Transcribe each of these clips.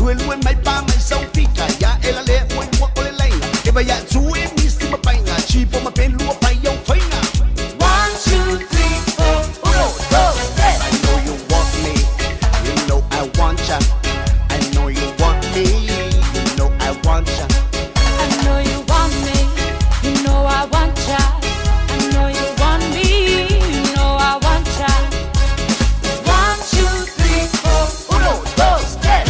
Lue lue mai pa mai sau fika ya ela le ua ua o le laina. E vai a tu e misti ma paina. Chipo ma pen lua pai au faina. 1, 2, 3, 4, uno, dos, tres. I know you want me, you know I want ya. I know you want me, you know I want ya. I know you want me, you know I want ya. I know you want me, you know I want ya. 1, 2, 3, 4, uno, dos, tres.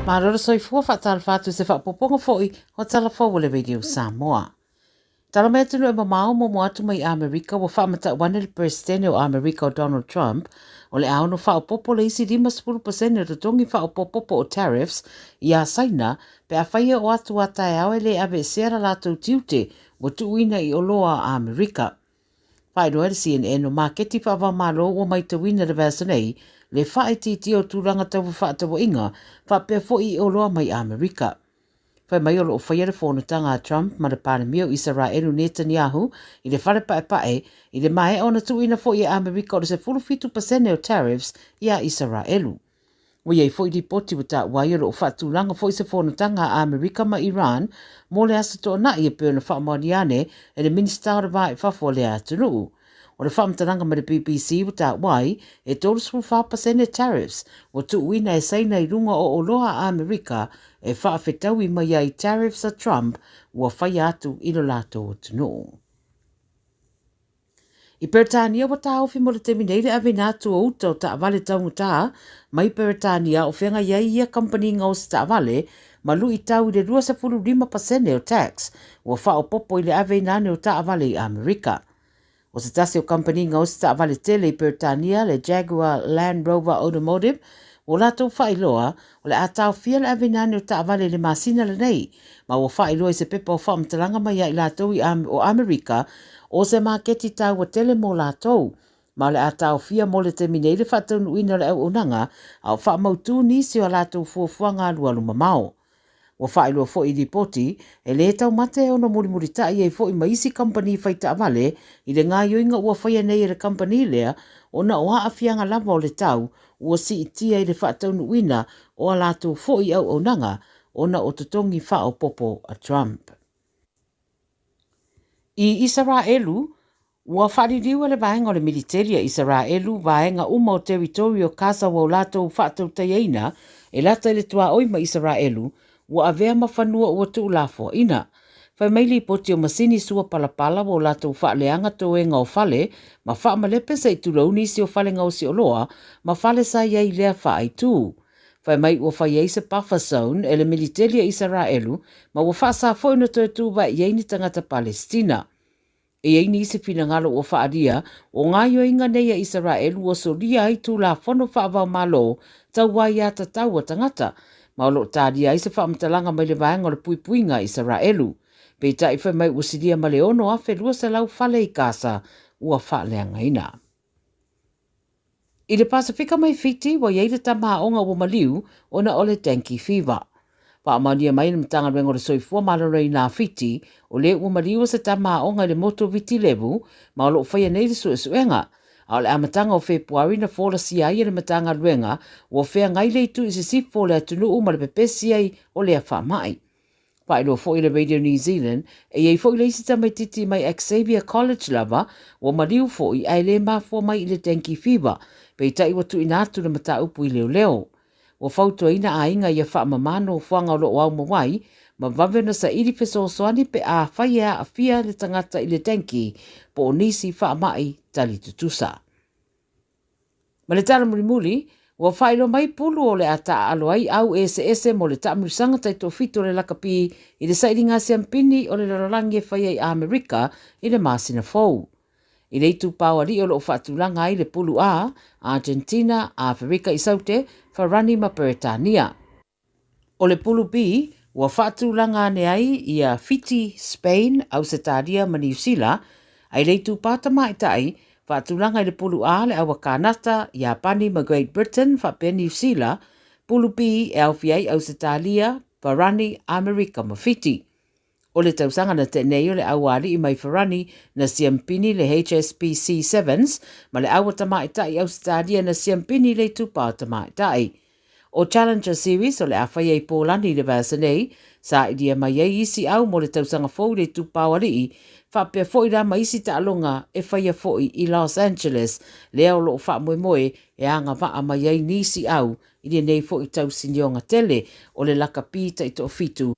Malo le soifua faatalofa atu i se faaopoopoga foi o tala fou a le Radio Samoa. Tala mai atunuu e mamao muamua atu mai Amerika ua faamatau ane le Peresetene o Amerika o Donald Trump o le a ono faaopoopo le isi 50% o totogi faaopoopopo o tariffs iā Saina pe afai e oo atu a taeao e le aveesea la latou tiute ua tuuina i oloa a Amerika. Faailoa e le CNN o maketi faava-o-Malo ua maitauina i le vaiaso nei le faaitiitia o tulaga tau fefaatauaiga faapea foi i oloa mai Amerika. Fai mai o lo o faia le fonotaga a Trump ma le Palemia o Isaraelu Netanyahu i le fale paepae i le maea ona tuuina foi e Amerika o le 17% o tariffs iā Isaraelu. Ua i ai foi lipoti ua taua ai o lo o faatulaga foi se fonotaga a Amerika ma Iran mo le Aso Toonai e pei ona faamaonia ane e le Minisita o le Va i Fafo o lea atunuu. O le faamatalaga mai le BBC ua taua ai e 34% tariffs ua tuuina e Saina i luga o oloa a Amerika e faafetaui mai ai tariffs a Trump ua faia atu i lo latou atunuu. I Peretania ua taofi mo le taimi nei le aveina atu o uta o taavale taugata mai Peretania o feagai ai ia kamupani gaosi taavale ma luitau i le 25% o tax ua faaopoopo i le aveina ane o taavale i Amerika. O se tasi o kamupani gaosi taavale tele i Peretania, le Jaguar Land Rover Automotive, ua latou faailoa o le a taofia le aveina ane o taavale i le masina lenei, ma ua faailoa i se pepa o faamatalaga mai ia i latou i o Amerika o se maketi taua tele mo latou, ma o le a taofia mo le taimi nei le faataunuuina o le auaunaga a o faamautū nisi o a latou fuafuaga alualu mamao. Ua faailoa foi i lipoti, e le taumate e ono mulimulita'i ai foi ma isi kamupani fai taavale i le gaoioiga ua faia nei e le kamupani lea ona o aafiaga lava o le tau ua siitia i le faataunuuina o a latou foi auaunaga ona o totogi faaopoopo a Trump. I Isaraelu, ua faaliliu e le vaega o le militeli a Isaraelu vaega uma o teritori o Gaza ua o latou faatautaiaina e lata i le tuaoi ma Isaraelu, ua avea ma fanua ua tuulafoaina. Fai mai lipoti o masini sua palapala ua o latou faaleaga toega o fale ma faamalepe se i tulou nisi o fale gaosi oloa ma fale sa i ai i lea faaitū. Fai mai ua fai ai se buffer zone e le militeli a Isaraelu ma ua faasa foi ona toe tuvae i ai ni tagata Palestina. E i ai nisi finagalo ua faaalia o gaoioiga nei a Isaraelu ua solia ai Tulafono faava-o-Malo tau aiatatau a tagata, ma o lo o talia ai se faamatalaga mai le Vaega o le Puipuiga a Isaraelu. Peitai fai mai ua silia ma le 6,200 fale i Kasa ua faaleagaina. I le Pasefika mai Fiti, ua i ai le tama aoga ua maliu ona o le dengue fever. Faamaonia mai e le Matagaluega o le Soifua Maloloina a Fiti, o le ua maliu se tama aoga i le motu o Viti Levu ma o lo o faia nei le suesuega. A o le amataga o Fepuari na folasia ai e le Matagaluega ua feagai le itu i sisifo o le atunuu ma le pepesi ai o lea faamai. Faailoa foi e le Radio New Zealand, e i ai foi le isi tamaitiiti mai Xavier College lava, ua maliu foi ae le mafua mai i le dengue fever, peitai ua tuuina atu le mataupu i leoleo. Ua fautuaina aiga ia faamama nofoaga o lo o aumau ai, ma vave ona saili fesoasoani pe afai e aafia le tagata i le dengue po o nisi faamai tali tutusa. Ma le tala mulimuli, ua faailoa mai pulu o le a taaalo ai au eseese mo le taamilosaga taitoafitu o le lakapi i le sailiga siampini o le lalolagi e fai ai Amerika i le masina fou. I le itupa o alii o lo o faatulaga ai le pulu A, Argentina, Aferika i Saute, Farani ma Peretania. O le pulu B, ua faatulaga ane ai ia Fiti, Spain, Ausetalia ma Niu Sila, a i le itupa tamaitai, faatulaga i le pulu A le aua Kanata, Iapani ma Great Britain faapea Niu Sila, pulu B e aofia ai Ausetalia, Farani, Amerika ma Fiti. O le tausaga na tea nei o le aualii mai Farani na siampini le HSBC Sevens ma le aua tamaitai Ausetalia na siampini le itupa tamaitai. O Challenger Series o le a faia i Pōlani i le vaiaso nei, sailia mai ai isi au mo le tausaga fou i le itupa o alii, faapea foi la ma isi taaloga e faia foi i Los Angeles, lea o lo o faamoemoe e agavaa mai ai nisi au i lenei foi tausinioga tele o le lakapi taitoafitu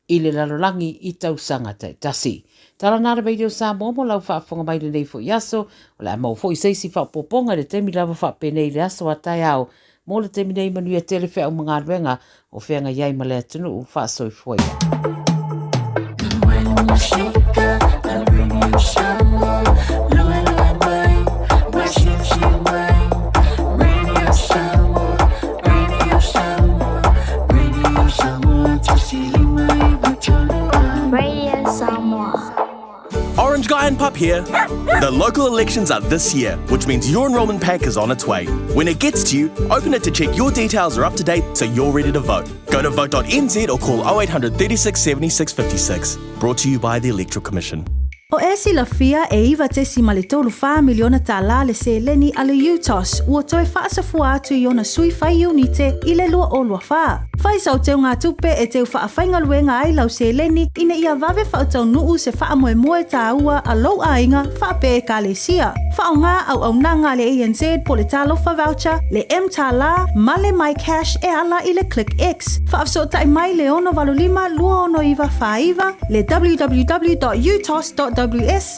i le lalolagi i tausaga taitasi. Tala nā le Radio Samoa mo lau faafofoga mai lenei foi aso, o le a maua foi se isi faaopoopoga i le taimi lava faapenei i le aso a taeao. Mo le taimi nei manuia tele feau ma galuega o feagai ai ma le atunuu faasoifua ia. Radio Samoa. Orange Guy and Pup here. The local elections are this year, which means your enrolment pack is on its way. When it gets to you, open it to check your details are up to date so you're ready to vote. Go to vote.nz or call 0800 36 76 56. Brought to you by the Electoral Commission. O e silafia e $9.34 miliona tālā le seleni a le UTOS ua toe faasafua atu i ona sui fai iunite i le 2024. Fai sau teugatupe e teu faafaigaluega ai lau seleni ina ia vave faataunuu se faamoemoe tāua a lou aiga faapea Ekalesia. Faaaoga auaunaga a le ANZ po le Talofa Voucher, le mTālā ma le MyCash e ala i le ClickX. Faafesootai mai le 685 269 49, le www.utos.ws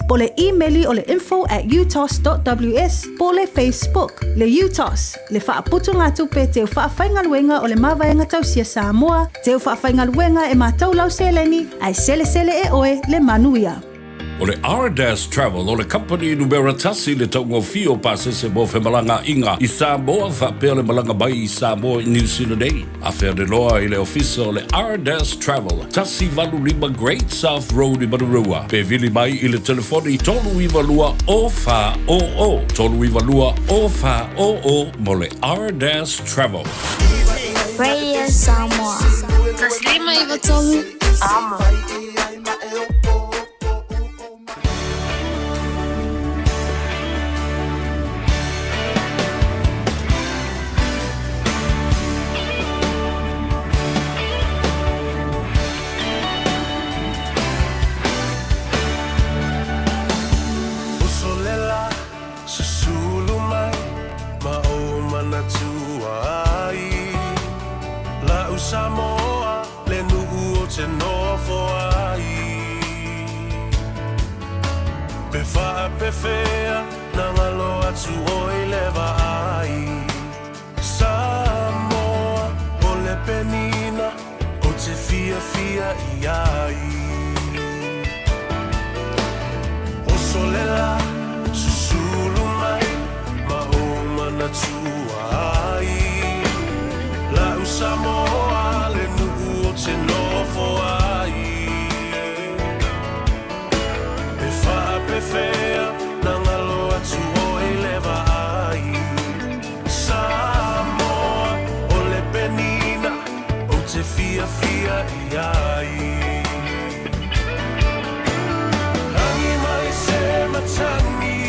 po le imeli o le info@utos.ws po le Facebook, le UTOS, le faaputugatupe teu faafaigaluega o le Mavaega Tausia Samoa, teu faafaigaluega e matou lau seleni, ae selesele e oe le manuia. O le Ardas Travel o le kamupani numera tasi i le taugofie o pasese mo femalagaaiga i Samoa faapea le malaga mai i Samoa i New Zealand nei. Afea le loa i le ofisa o le Ardas Travel, 185 Great South Road i Manurewa, pe vili mai i le telefoni 392 0400, 392 0400 mo le Ardas Travel. Radio Samoa. 153 Amo. Usolela susulu mai ma ou manatua ai La'u Samoa le nu'u o te nofo ai Pe faapefea na ngalo atu oi le vaai Samoa o le penina o te fiafia i ai Osolela susulu mai ma ou manatua ai La'u Samoa le nu'u o te nofo ai Pe faapefea na ngalo atu oi le vaai Samoa o le penina ou te fiafia i ai Rangi mai se matangi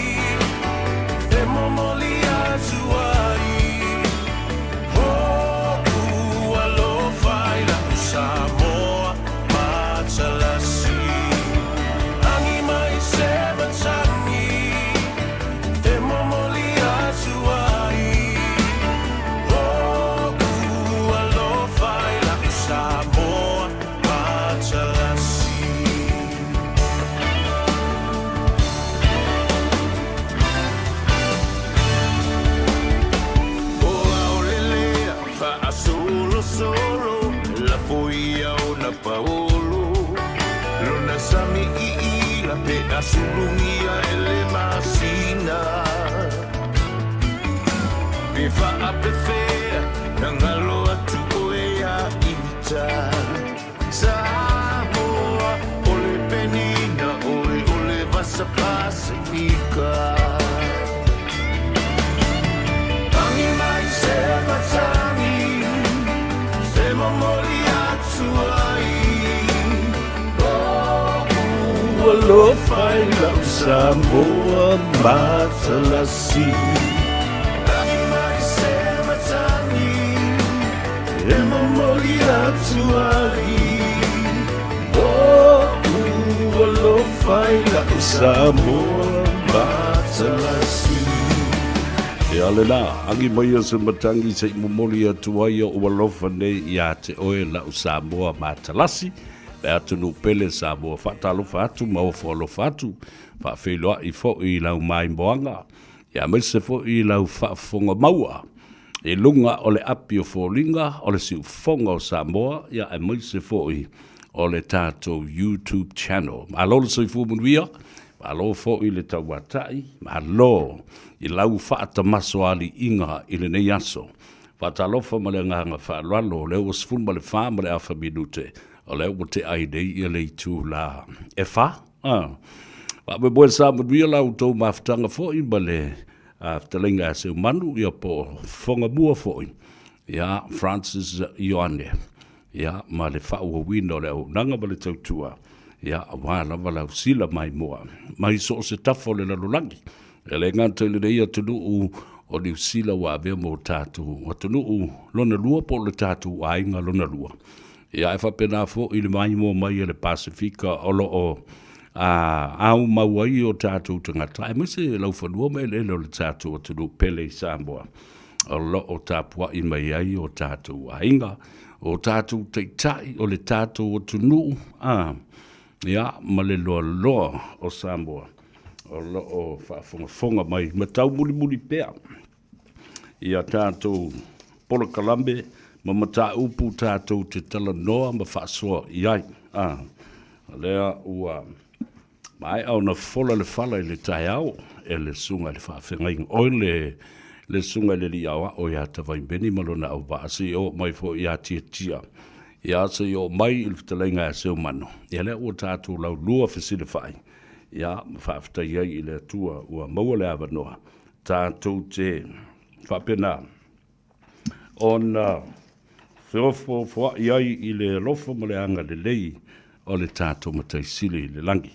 e momoli atu ai Hoʻu alofa i la'u Samoa matalasi Agi mai se matagi e momoli atu ai Hoʻu alofa i la'u Samoa matalasi. O aolelea faasolosolo lafo ia ona paolo lona sami iila pe asulugia e le masina pe faapefea na galo atu oe ia ita Samoa o le penina oe o le vasa Pasifika Tangi mai se matangi Se momoli atu ai O'u alofa i lau Samoa matalasi Tangi mai se matangi E momoli atu ai O'u alofa i la'u Samoa matalasi. E ale la, agi mai se matangi se i momoli atu ai o'u alofa nei iā te oe la'u Samoa matalasi, le atunuu pele Samoa. Faatalofa atu ma ofo alofa atu, faafeiloai fo'i i lau maimoaga, ia aemaise fo'i i lau faafofoga maua. I luga o le api o foliga o le siufofoga o Samoa, ia aemaise foi o le tatou YouTube channel. Malo le soifua manuia, malo foi le tauatai, malo i lau faatamasoaliiga i lenei aso. Faatalofa ma le agaga faaaloalo, o lea ua 14 ma le afa minute, o lea ua tea ai nei ia le itula e fa. Ah. Faamoemoe sa manuia la outou mafutaga foi ma le fetalaiga ia Seumanu, ia po o Fofogamua foi, ia Francis Ioane, ia ma le faaauauina o le auaunaga ma le tautua, ia aua lava le ausila maimoa mai so o se tafa o le lalolagi. E le gata i lenei atunuu o Niu Sila ua avea mo tatou atunuu lona lua po o le tatou aiga lona lua. Ia ae faapena foi le maimoa mai a le Pasefika o lo o aumau ai o tatou tagata, aemaise laufanua ma eleele o le tatou atunuu pele i Samoa, o lo o tapuai mai ai o tatou aiga, o tatou taitai o le tatou atunuu, a, ia, ma le loaloa o Samoa, o lo o faafogafoga mai ma taumulimuli pea ia tatou polokalame ma mataupu tatou te talanoa ma faasoa i ai. A, o lea ua maea ona fola le fala i le taeao e le susuga i le faafeagaiga, oi le le susuga i le alii aoao ia Tavaimeni ma lona auvaa, se i oo mai foi ia Tiatia, ia se i oo mai i le fetalaiga ia Seumanu, ia lea ua tatou laulua fesilafai, ia ma faafetai ai i le Atua ua maua le avanoa tatou te faapena ona feofoofoai ai i le alofa ma le agalelei o le tatou Matai Sili i le lagi.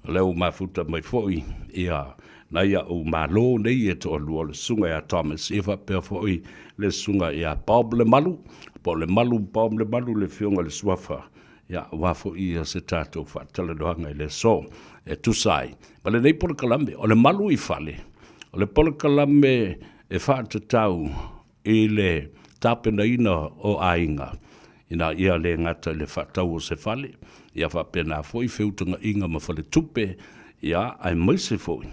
O lea ua mafuta mai foi ia nai a'u malo nei e toalua, o le susuga ia Thomas, ia faapea foi le susuga ia Bob Lemalu, po o Lemalu Bob Lemalu le afioga i le Suafa, ia aua foi ia se tatou faatalanoaga i le aso e tusa ai ma lenei polokalame o le Malu i Fale, o le polokalame e faatatau i le tapenaina o aiga ina ia le gata i le faatau o se fale, ia faapena foi feutagaiga ma faletupe, ia aemaise foi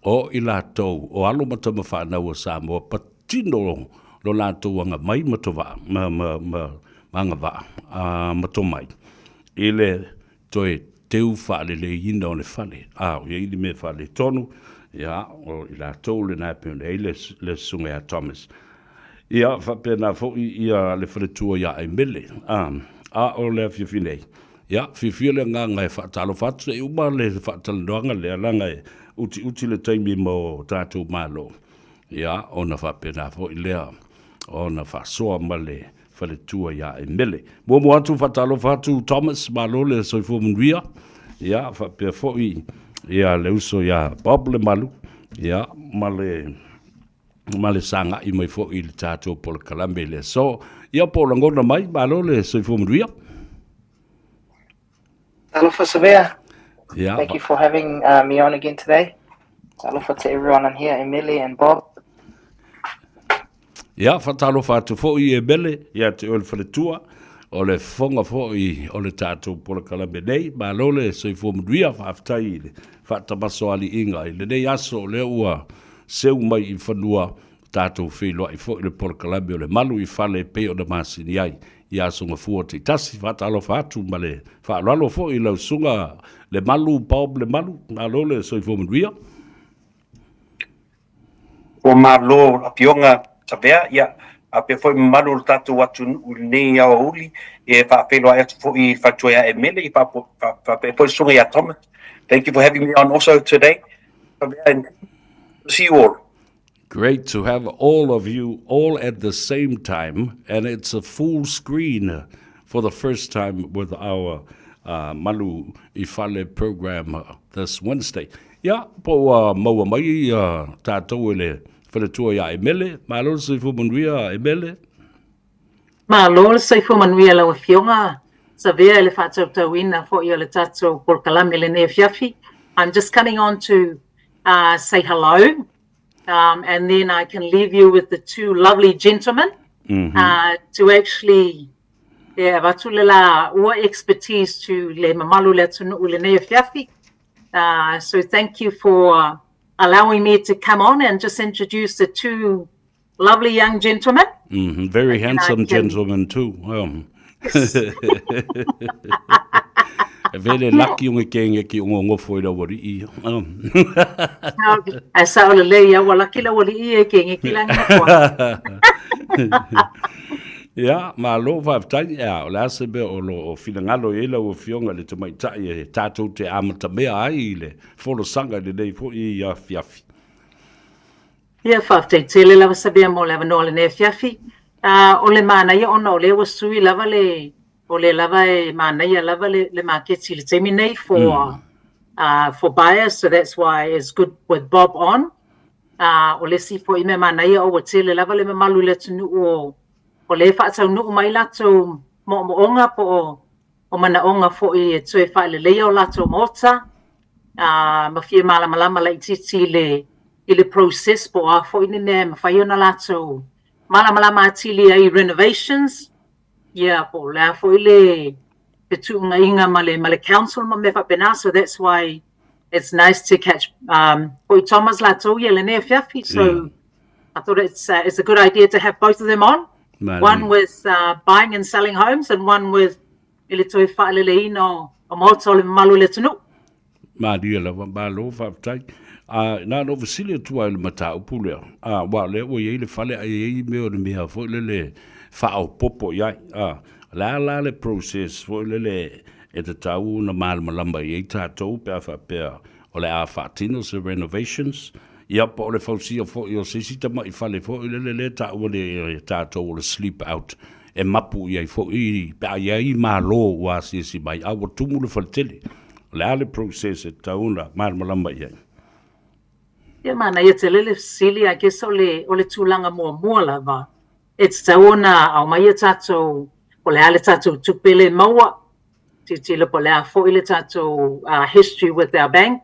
o i latou o alo ma tama fanau a Samoa patino lo latou agamai ma tovaa ma ma ma ma agavaa a ma tomai i le toe teu faaleleiina o le fale. A o i ai le mea faaletonu, ia, o i latou lena e pei ona i ai le, le susuga ia Thomas. Ia, faapena foi ia le faletua ia Aimele. A, a o le afiafi nei, ia, fiafia le agaga e faatalofa atu se i uma le faatalanoaga lea, leaga e utiuti le taimi mo tatou malo. Ia, ona faapena foi lea ona faasoa ma le faletua ia Emele. Muamua atu faatalofa atu Thomas, malo le soifua manuia. Ia, faapea foi ia le uso ia Bob Lemalu, ia, ma le ma le sagai mai foi i le tatou polokalame i le aso. Ia, po o lagona mai, malo le soifua manuia. Talofa Savea. Yeah. Thank you for having uh, me on again today. Talofa to everyone on here, Emily and Bob. Ia, whatalofa atu foi e mele, ia te oe le faletua, o le fofoga foi o le tatou polokalame nei. Malo le soifua manuia, faafetai i le faatamasoaliiga i lenei aso o lea ua seu mai i fanua tatou feiloai foi le polokalame o le Malu i Fale e pei ona masini ai i aso gafua taitasi. Faatalofa atu ma le faaaloalo foi i lau susuga Lemalu Bob Lemalu, malo le soifua manuia. Ua malo Afioga Savea, ia, faapea foi mamalu o le tatou atunuu i lenei aoauli, e faafeiloai atu foi i le faletua ia Emele, faapea foi le susuga ia Thomas. Thank you for having me on also today. Savea, and see you all. Great to have all of you all at the same time, and it's a full screen for the first time with our uh, Malu i Fale program this Wednesday. Ia, po ua maua mai uh, tātou e le faletua ia Emele. Malo le soifua manuia, Emele. Malo le soifua manuia lau Afioga. Savea i le faatautauina foi o le tatou polokalame lenei afiafi. I'm just coming on to uh, say hello um, and then I can leave you with the two lovely gentlemen mm -hmm. uh, to actually e avatu le la ua expertise to le mamalu le atunuu lenei afiafi. Uh, so thank you for allowing me to come on and just introduce the two lovely young gentleman. Very handsome gentleman too. E vele laki o nge ki o ngofo i lau alii. Ae sao lelei ia, ua laki lau alii e ke nge ki langi na koa. Ia, malo faafetai. Ia, o le a se mea o lo o finagalo i ai lau Afioga i le Tamaitai e tatou te amatamea ai i le folasaga i lenei foi afiafi. Ia, faafetai tele lava Sabea mo le avanoa o lenei afiafi. O le manaia ona o lea ua sui lava le, o lea lava e manaia lava le, le maketi i le taimi nei for, for buyers, so that's why it's good with Bob on. O le isi foi mea manaia o ua tele lava le mamalu i le atunuu o, o lea e faataunuu mai latou moomooga po o o manaoga foi e toe faaleleia o latou maota, a, ma fia malamalama laitiiti i le, i le process po o a foi ni mea e mafai ona latou malamalama atili ai i renovations, ia, po o le a foi le fetuunaiga ma le, ma le council ma mea faapena. So that's why it's nice to catch um, foi Thomas latou ia lenei afiafi. So yeah. I thought it's, it's a good idea to have both of them on. Mali. One with buying and selling homes and one with i le toe faaleleina o, o maota o le mamalu o le atunuu. Malia lava, malo faafetai. A, na ona ou fesili atu lava i le mataupu lea, a, aua o lea ua i ai le fale ae i ai mea o le mea foi lele faaopoopo i ai. A, o le a la le process foi lele e tatau ona malamalama i ai tatou pe a faapea o le a faatino se renovations, ia po o le fausia foi o se isi tamai fale foi lele lea e taua nei e tatou o le sleep out e mapu i ai foi pe a i ai malo ua asiasi mai a ua tumu le faletele. O le a le process e tatau ona malamalama i ai? Ia manaia tele le fesili, I guess o le, o le tulaga muamua lava e tatau ona aumai a tatou, po o le a le tatou tupe le maua, tilotilo po o le a foi le tatou history with our bank.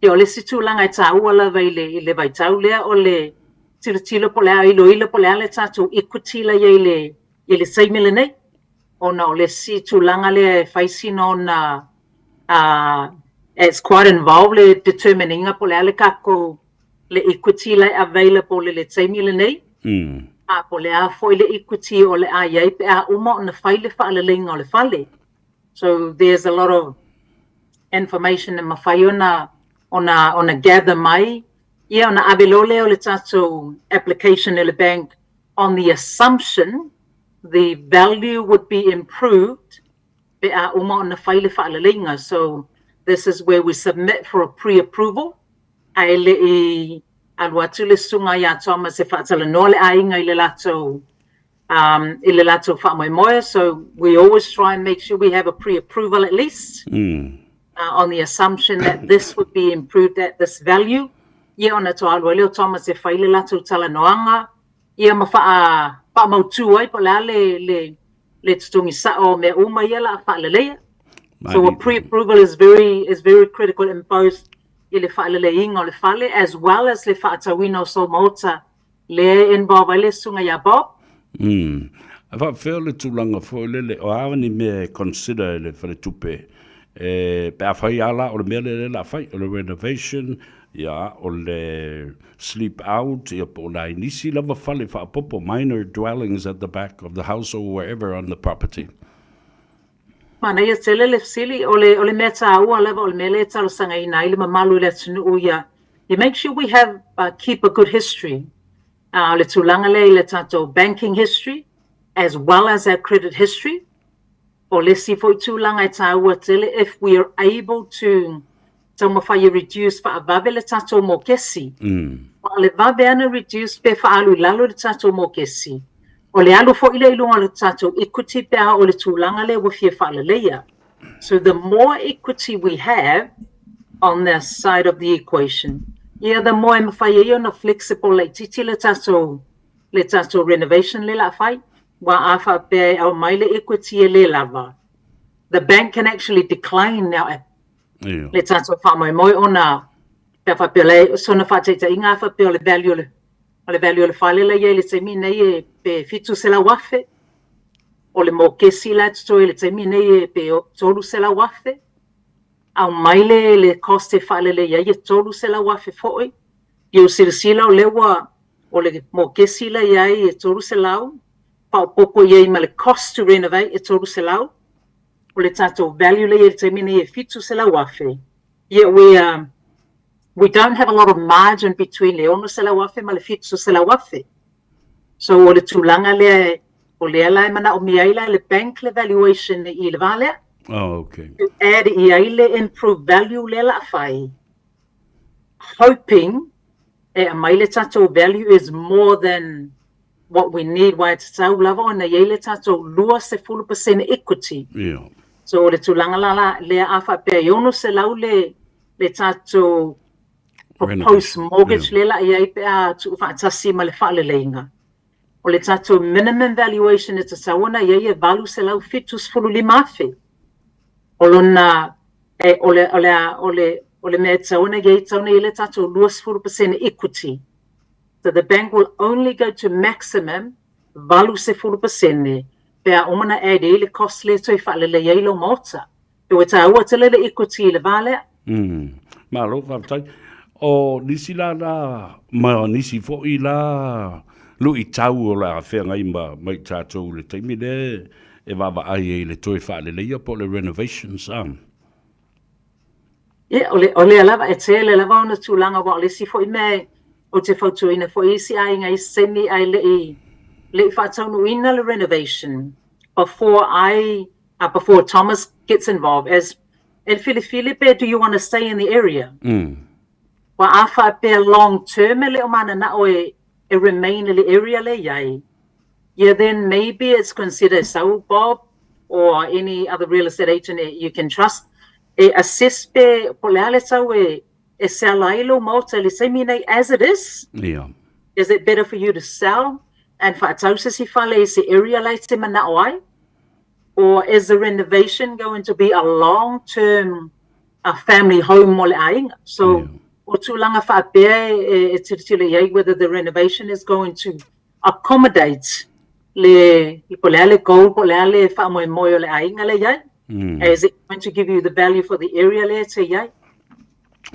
Ia o le isi tulaga e taua lava i le, i le vaitau lea o le tilotilo po o le a, iloilo po o le a le tatou equity la i ai i le, i le taimi lenei, ona o le isi tulaga lea e fai sina ona it's quite involved le determine ina po o le a le tatou le equity la e available i le taimi lenei, a po o le a foi le equity o le a i ai pe a uma ona fai le faaleleiga o le fale. So there's a lot of information e mafai ona ona ona gather mai, ia ona ave loa lea o le tatou application i le bank on the assumption the value would be improved pe a uma ona fai le faaleleiga. So this is where we submit for a pre-approval ae le i alu atu le susuga ia Thomas e faatalanoa le aiga i le latou um, i le latou faamoemoe. So we always try and make sure we have a pre-approval at least on the assumption that this would be improved at this value. Ia ona toe alu ai lea o Thomas e fai le latou talanoaga ia ma faa, faamautu ai po o le a le, le, le totogi sao o mea uma ia la a faaleleia. So a pre-approval is very, is very critical in both i le faaleleiina o le fale as well as le faatauina o sou maota lea e involve ai le susuga ia Bob. A faapefea le tulaga foi lele, o a ni mea e consider e le faletupe e, pe afai lava la o le mea lea o le a fai, o le renovation, ia, o le sleep out, ia, po o nai nisi lava fale faaopoopo, minor dwellings at the back of the house or wherever on the property. Manaia tele le fesili, o le, o le mea taua lava, o le mea lea e talosagaina ai le mamalu i le atunuu ia, you make sure we have, keep a good history. O le tulaga lea i le tatou banking history as well as our credit history. O le isi foi tulaga e taua tele, if we are able to taumafai e reduce faavave le tatou mokesi. O le vave ana reduce pe faaalu i lalo le tatou mokesi, o le alu foi lea i luga o le tatou equity pe a o le tulaga lea ua fia faaleleia. So the more equity we have on the side of the equation, ia the more e mafai ai ona flexible laitiiti le tatou le tatou renovation lea o le a fai. Aua a faapea e aumai le equity e le lava, the bank can actually decline our le tatou faamoemoe ona pe a faapea la sona faataitaiga a faapea o le value o le o le value o le fale la i ai i le taimi nei e pe $700,000 o le mokesi la e totoe i le taimi nei e pe $300,000 aumai le le cost e faalelei ai e $300,000 foi ia ua silasila o lea ua O le mokesi la i ai e 300, faaopoopo i ai ma le cost to renovate e 300, o le tatou value lea i ai i le taimi nei e $700,000. Yet we are we don't have a lot of margin between le $600,000 ma le $700,000. So o le tulaga lea o lea la e manaomia ai la e le bank le valuation i le va lea. Oh, okay. To add i ai le improved value lea la a fai, hoping e aumai le tatou value is more than what we need aua e tatau lava ona i ai le tatou 20% equity. Yeah. So o le tulaga la, la lea a faapea e 600 le, le tatou proposed mortgage yeah. lea la i ai pe a tuufaatasi ma le faaleleiga. O le tatou minimum valuation e tatau ona i ai e $875,000. O lona, e, o le, o le, o le, o le mea e tatau ona i ai, tatau ona i ai le tatou 20% equity. So the bank will only go to maximum 80% pe a uma ona add i ai le cost lea e toe faalelei ai lou maota. Ua taua tele le equity i le va lea. Mm. Malo, faafetai. O nisi la la, ma nisi foi la luitau o le a feagai ma, ma i tatou i le taimi lea e vaavaai ai i le toe faaleleia po o le renovations a. Ia, o le, o lea lava, e tele lava ona tulaga, aua o le isi foi mea ou te fautuaina foi isi aiga i isi taimi ae le i, le i faataunuuina le renovation before I before Thomas gets involved as e filifili pe do you want to stay in the area? Mm. Ua a faapea long term e le o mananao e, e remain i le area le i ai. Yeah, then maybe it's consider sau Bob or any other real estate agent you can trust e assess pe po le a le tau e e sell ai lou maota i le taimi nei as it is. Yeah. Is it better for you to sell and faatau se si fale i se area la e te manao ai? Or is the renovation going to be a long term a family home mo le aiga? So, yeah. o tulaga faapea e, e tilotilo i ai whether the renovation is going to accommodate le, po le a le goal, po le a le faamoemoe o le aiga le i ai. Mm. Is it going to give you the value for the area lea e te i ai?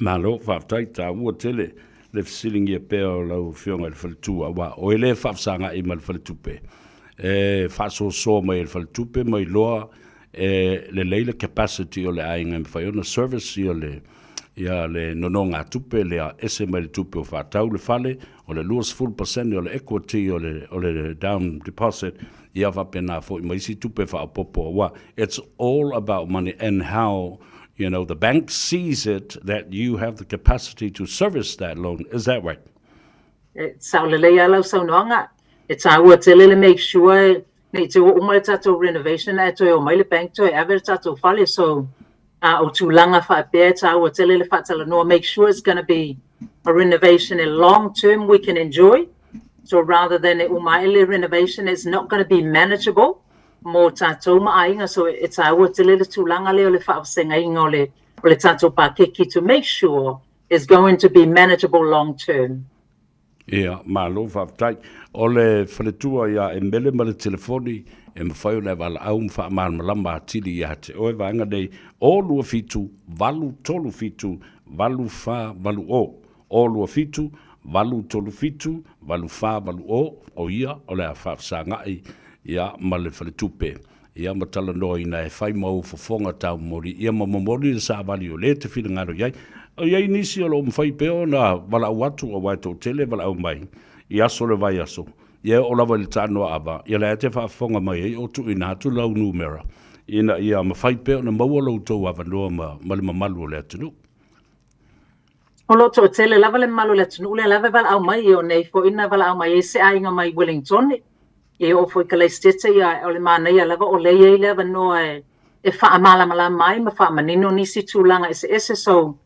Malo, faafetai, taua tele le fesiligia pea o lau Afioga i le Faletua, aua o oe lea e faafesaga'i ma le Faletupe, e faasoasoa mai e le Faletupe ma iloa e lelei le capacity o le aiga e mafai ona service ia le ia le nonogatupe lea ese mai le tupe o faatau le fale, o le 20% o le equity o le, o le down deposit, ia faapena foi ma isi tupe faaopoopo aua it's all about money and how you know the bank sees it that you have the capacity to service that loan. Is that right? E sao lelei lava lau saunoaga. E taua tele le make sure ne i te ua uma le tatou renovation ae toe omai le bank toe ave le tatou fale. So uh, o tulaga faapea e taua tele le faatalanoa. Make sure it's going to be a renovation a long term we can enjoy. So rather than e uma ae le renovation, it's not going to be manageable mō tātou ma aiga. So e taua tele le tulaga lea o le faavasegaina o le, o le tātou pakeki to make sure it's going to be manageable long term. Ia, malo faafetai. O le faletua ia Emele ma le telefoni e mafai ona e valaau ma faamalamalama atili ia te oe vaega nei, 0 2 7 8 3 7 8 4 8 0. 0 2 7 8 3 7 8 4 8 0, o ia o le a faafesaga'i ia ma le faletupe. Ia ma talanoaina e fai ma ou fofoga taumoli, ia ma momoli le savali o lē te finagalo i ai. O i ai nisi o lo o mafai pea ona valaau atu aua e toatele e valaau mai i aso o le vaiaso, ia e oo lava i le tānoa-ava, ia la e te faafofoga mai ai o tuuina atu lau numera ina ia mafai pea ona maua lo outou avanoa ma, ma le mamalu o le atunuu. O lo o toatele lava le mamalu o le atunuu lea lava e valaau mai, ia o nei foi na valaau mai ai se aiga mai Wellingtone, ia e oo foi i Kalaisitete, ia o le manaia lava o lea e i ai le avanoa e, e faamalamalama ai ma faamanino nisi tulaga eseese. So,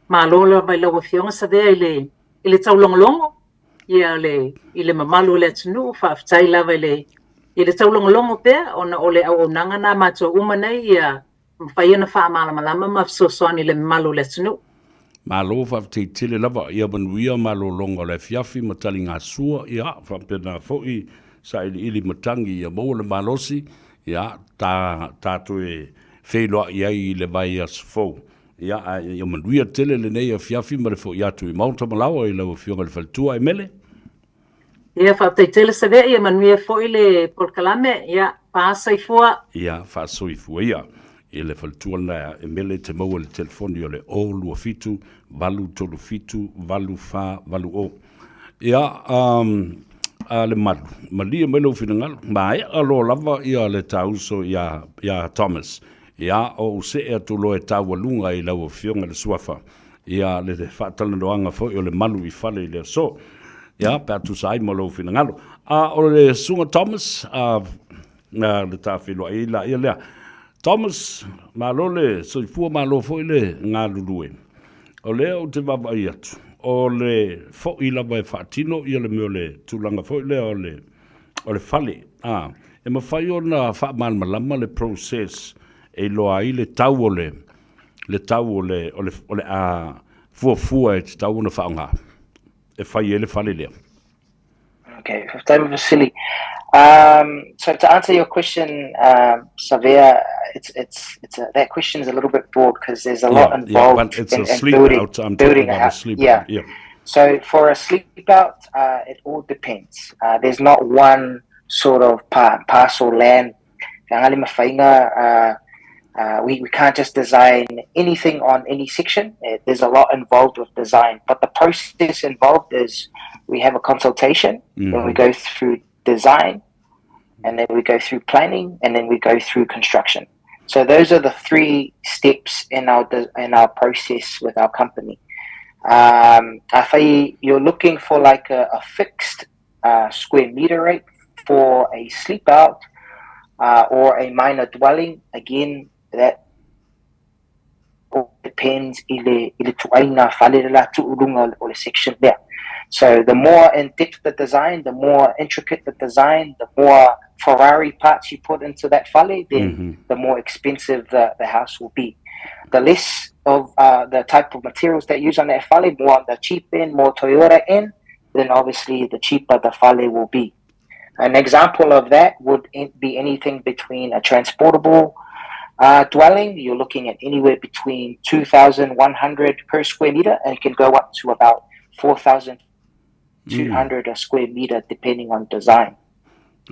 malo lava i lau Afioga Savea i le, i le taulogologo, ia le, i le mamalu o le atunuu, faafetai lava i le, i le taulogologo pea ona o le auaunaga na a matou uma nei, ia mafai ona faamalamalama ma fesoasoani i le mamalu o le atunuu. Malo faafetai tele lava, ia manuia malologa o le afiafi ma taligasua, ia faapena foi sailiili matagi ia maua le malosi, ia ta ta toe feiloai ai i le vaiaso fou. Ia ae ia manuia tele lenei afiafi ma le foi atu i Maota Malaoa i lau Afioga i le Faletua Emele. Ia, faafetai tele Savea, ia manuia foi le polokalame, ia, pa soifua. Ia, faasoifua ia. I le faletua lena e mele te maua i le telefoni o le 027 837 8480. Ia, um, a le malu, malie mai lou finagalo, maea loa lava ia le tāuso iā, iā Thomas. Ia, ou see atu loa e taualuga i lau Afioga i le Suafa. Ia, le faatalanoaga foi o le malu i fale i le aso. Ia, pe a tusa ai ma lou finagalo. A o le Susuga Thomas, a, a le ta feiloai ai laia lea. Thomas, malo le soifua, malo foi le galulue. O lea ou te vaavaai atu, o le foi lava e faatino ia le mea o le tulaga foi lea o le, o le fale. A, e mafai ona faamalamalama le process e iloa ai le tau o le, le tau o le, o le, o le a fuafua e tatau ona faaaoga e fai ai le fale lea. Okay, faafetai Vasili. So to answer your question, Savea, it's, it's, it's a, that question is a little bit broad because there's a lot involved yeah, but it's in, a sleep in building, out. I'm building a house. Sleep yeah. out. Yeah. So for a sleep out, it all depends. There's not one sort of par parcel land we, we can't just design anything on any section. There's a lot involved with design, but the process involved is we have a consultation, mm-hmm. then we go through design, and then we go through planning, and then we go through construction. So those are the three steps in our in our process with our company. If you're looking for like a, a fixed square meter rate for a sleep out or a minor dwelling, again, that depends i le, i le tuaiga fale le la tu'uluga o le section lea. So the more in depth the design, the more intricate the design, the more Ferrari parts you put into that fale, then mm-hmm. the more expensive the, the house will be. The less of the type of materials that you use on that fale, more on the cheap end, more Toyota end, then obviously the cheaper the fale will be. An example of that would be anything between a transportable dwelling, you're looking at anywhere between 2,100 per square meter and can go up to about 4,200 a square meter depending on design.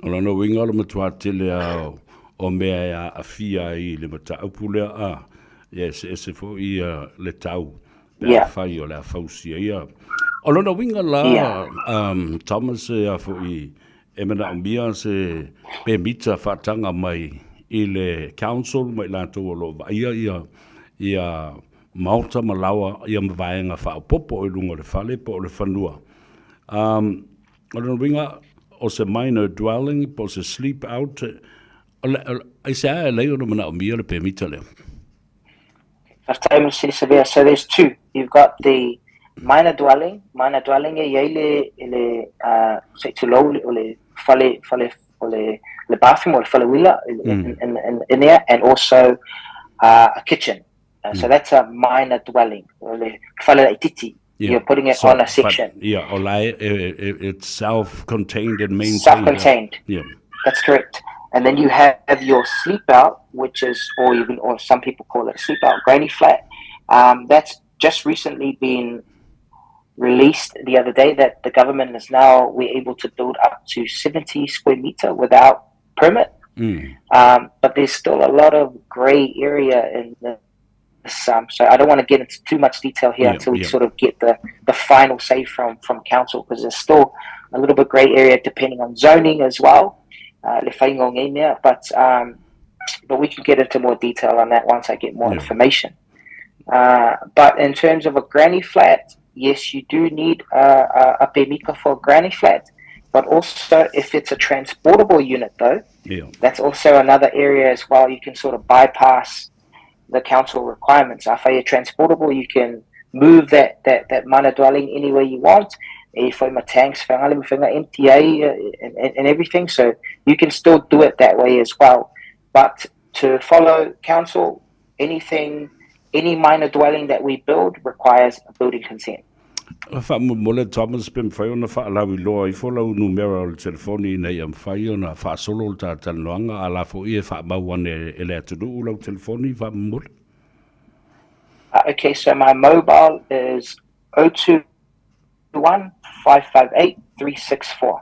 O lona uiga o le matua tele a o mea e aafia ai i le mataupu lea a ia eseese foi ia le tau pe afai o le a fausia ia. O lona uiga la um, Thomas e a foi e manaomia se pemita faataga mai i le council ma i latou o lo o vaaia ia ia maota ma laoa ia ma vaega faaopoopo i luga o le fale po o le fanua. Um, o lona uiga o se minor dwelling po o se sleep out, o le, aisea e ala ai ona manaomia le pemita lea? Faafetai mo Savea. So there's two. You've got the minor dwelling, minor dwelling e iai le, le se i tulou o le fale, fale, o le, le bathroom or le fale uila in, in, in, in there, and also a kitchen. So that's a minor dwelling, o le fale laitiiti. You're putting it So, on a section. But, yeah, o la e, e, it's self-contained and maintained. Self-contained. Yeah. That's correct. And then you have your sleep out, which is, or even, or some people call it sleep out granny flat. That's just recently been released the other day that the government is now, we're able to build up to 70 square meter without permit. But there's still a lot of gray area in this. So I don't want to get into too much detail here until we sort of get the, the final say from, from council, because there's still a little bit gray area depending on zoning as well. Le whainga o ngei mea, but we can get into more detail on that once I get more information. But in terms of a granny flat, yes, you do need a, a pemika for a granny flat. But also, if it's a transportable unit, though, that's also another area as well. You can sort of bypass the council requirements. If you're transportable, you can move that, that, that minor dwelling anywhere you want. E whai ma tanks, whaingale ma whainga MTA and, and, and everything. So you can still do it that way as well. But to follow council, anything, any minor dwelling that we build requires a building consent. Faamolemole Thomas pe mafai ona faalauiloa ifo lau numera o le telefoni ina ia mafai ona faasolo le ta talanoaga a la foi e faamau ane e le atunuu lau telefoni faamolemole. Okay, so my mobile is 021 558 364.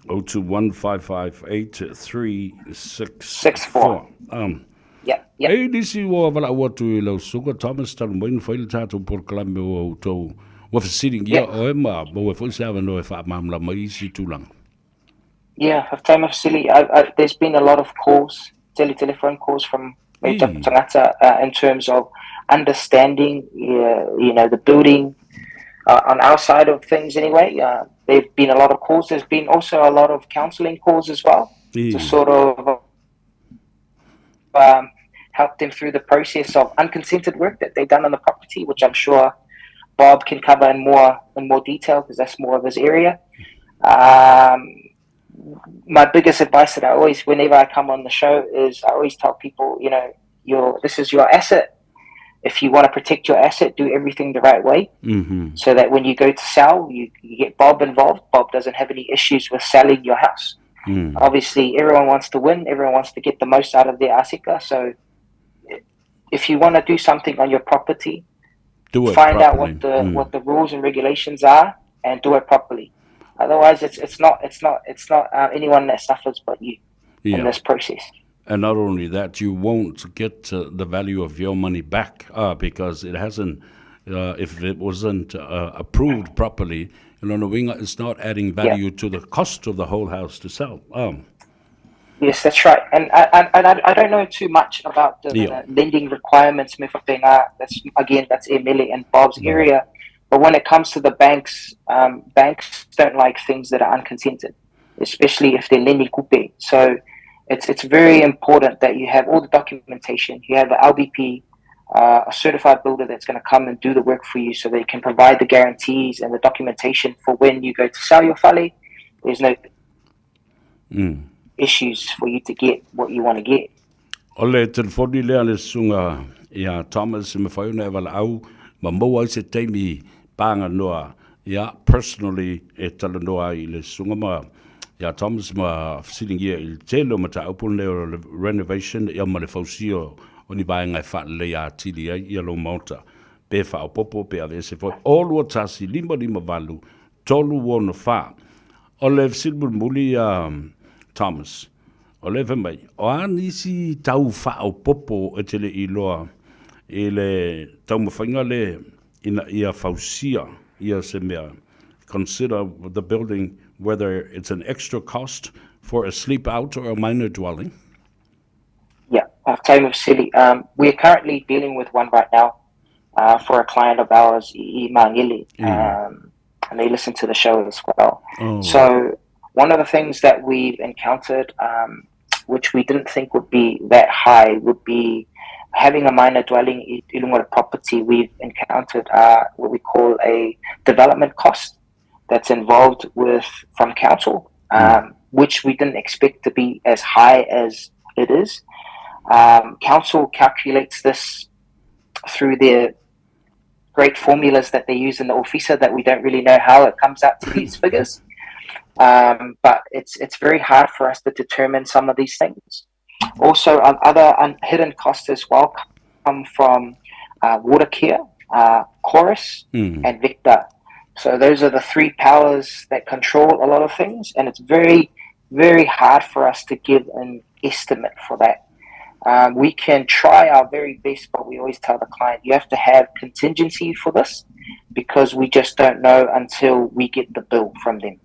021 558 364. Um, yeah, yeah. E nisi ua valaau atu i lau susuga Thomas talu mai na fai le tatou polokalame ua outou ua fesiligia yeah. oe ma maua foi se avanoa e faamalamalama ai isi tulaga. Yeah, faafetai Mafesili. I, I, there's been a lot of calls, tele telephone calls from mm. tangata in terms of understanding, you know, the building on our side of things anyway. There've been a lot of calls. There's been also a lot of counseling calls as well to sort of help them through the process of unconsented work that they've done on the property, which I'm sure Bob can cover in more in more detail because that's more of his area. My biggest advice that I always, whenever I come on the show, is I always tell people, you know, your this is your asset. If you want to protect your asset, do everything the right way, so that when you go to sell, you, you get Bob involved. Bob doesn't have any issues with selling your house. Obviously, everyone wants to win. Everyone wants to get the most out of their asika. So, if you want to do something on your property, do it find properly. out what the what the rules and regulations are and do it properly. Otherwise, it's it's not it's not it's not anyone that suffers but you yeah. in this process. And not only that, you won't get the value of your money back because it hasn't, if it wasn't approved properly, you know, it's not adding value yeah. to the cost of the whole house to sell. Yes, that's right. And I, and I, I don't know too much about the, yeah. the lending requirements. That's again, that's Emily and Bob's yeah. area. But when it comes to the banks, banks don't like things that are unconsented, especially if they're lending coupe. So it's it's very important that you have all the documentation. You have the LBP, a certified builder that's going to come and do the work for you, so they can provide the guarantees and the documentation for when you go to sell your fale. There's no issues for you to get what you want to get. O le telefoni lea le susuga ia Thomas e mafai ona e valaau ma maua ai se taimi pāga noa ia personally e talanoa ai i le susuga ma ia Thomas ma fesiligia i le tele o mataupu lenei o le renovation ia ma le fausia o ni vaega e faaleleia atili ai ia lou maota pe faaopoopo pe aveese foi. 0 2 1 5 5 8 3 6 4. O le fesili mulimuli ia Thomas, o lea e fai mai, o a nisi tau faaopoopo e te le i iloa i le taumafaiga lea ina ia fausia ia se mea, consider the building whether it's an extra cost for a sleep out or a minor dwelling? Yeah, faafetai mo fesili. We are currently dealing with one right now for a client of ours i Mangili. And they listen to the show as well. Oh. So one of the things that we've encountered, which we didn't think would be that high, would be having a minor dwelling i luga o le property. We've encountered what we call a development cost that's involved with from council, which we didn't expect to be as high as it is. Council calculates this through their great formulas that they use in the ofisa that we don't really know how it comes out to these figures. But it's it's very hard for us to determine some of these things. Also, other hidden costs as well come from Watercare, Chorus, and Victor. So those are the three powers that control a lot of things, and it's very, very hard for us to give an estimate for that. We can try our very best, but we always tell the client you have to have contingency for this because we just don't know until we get the bill from them.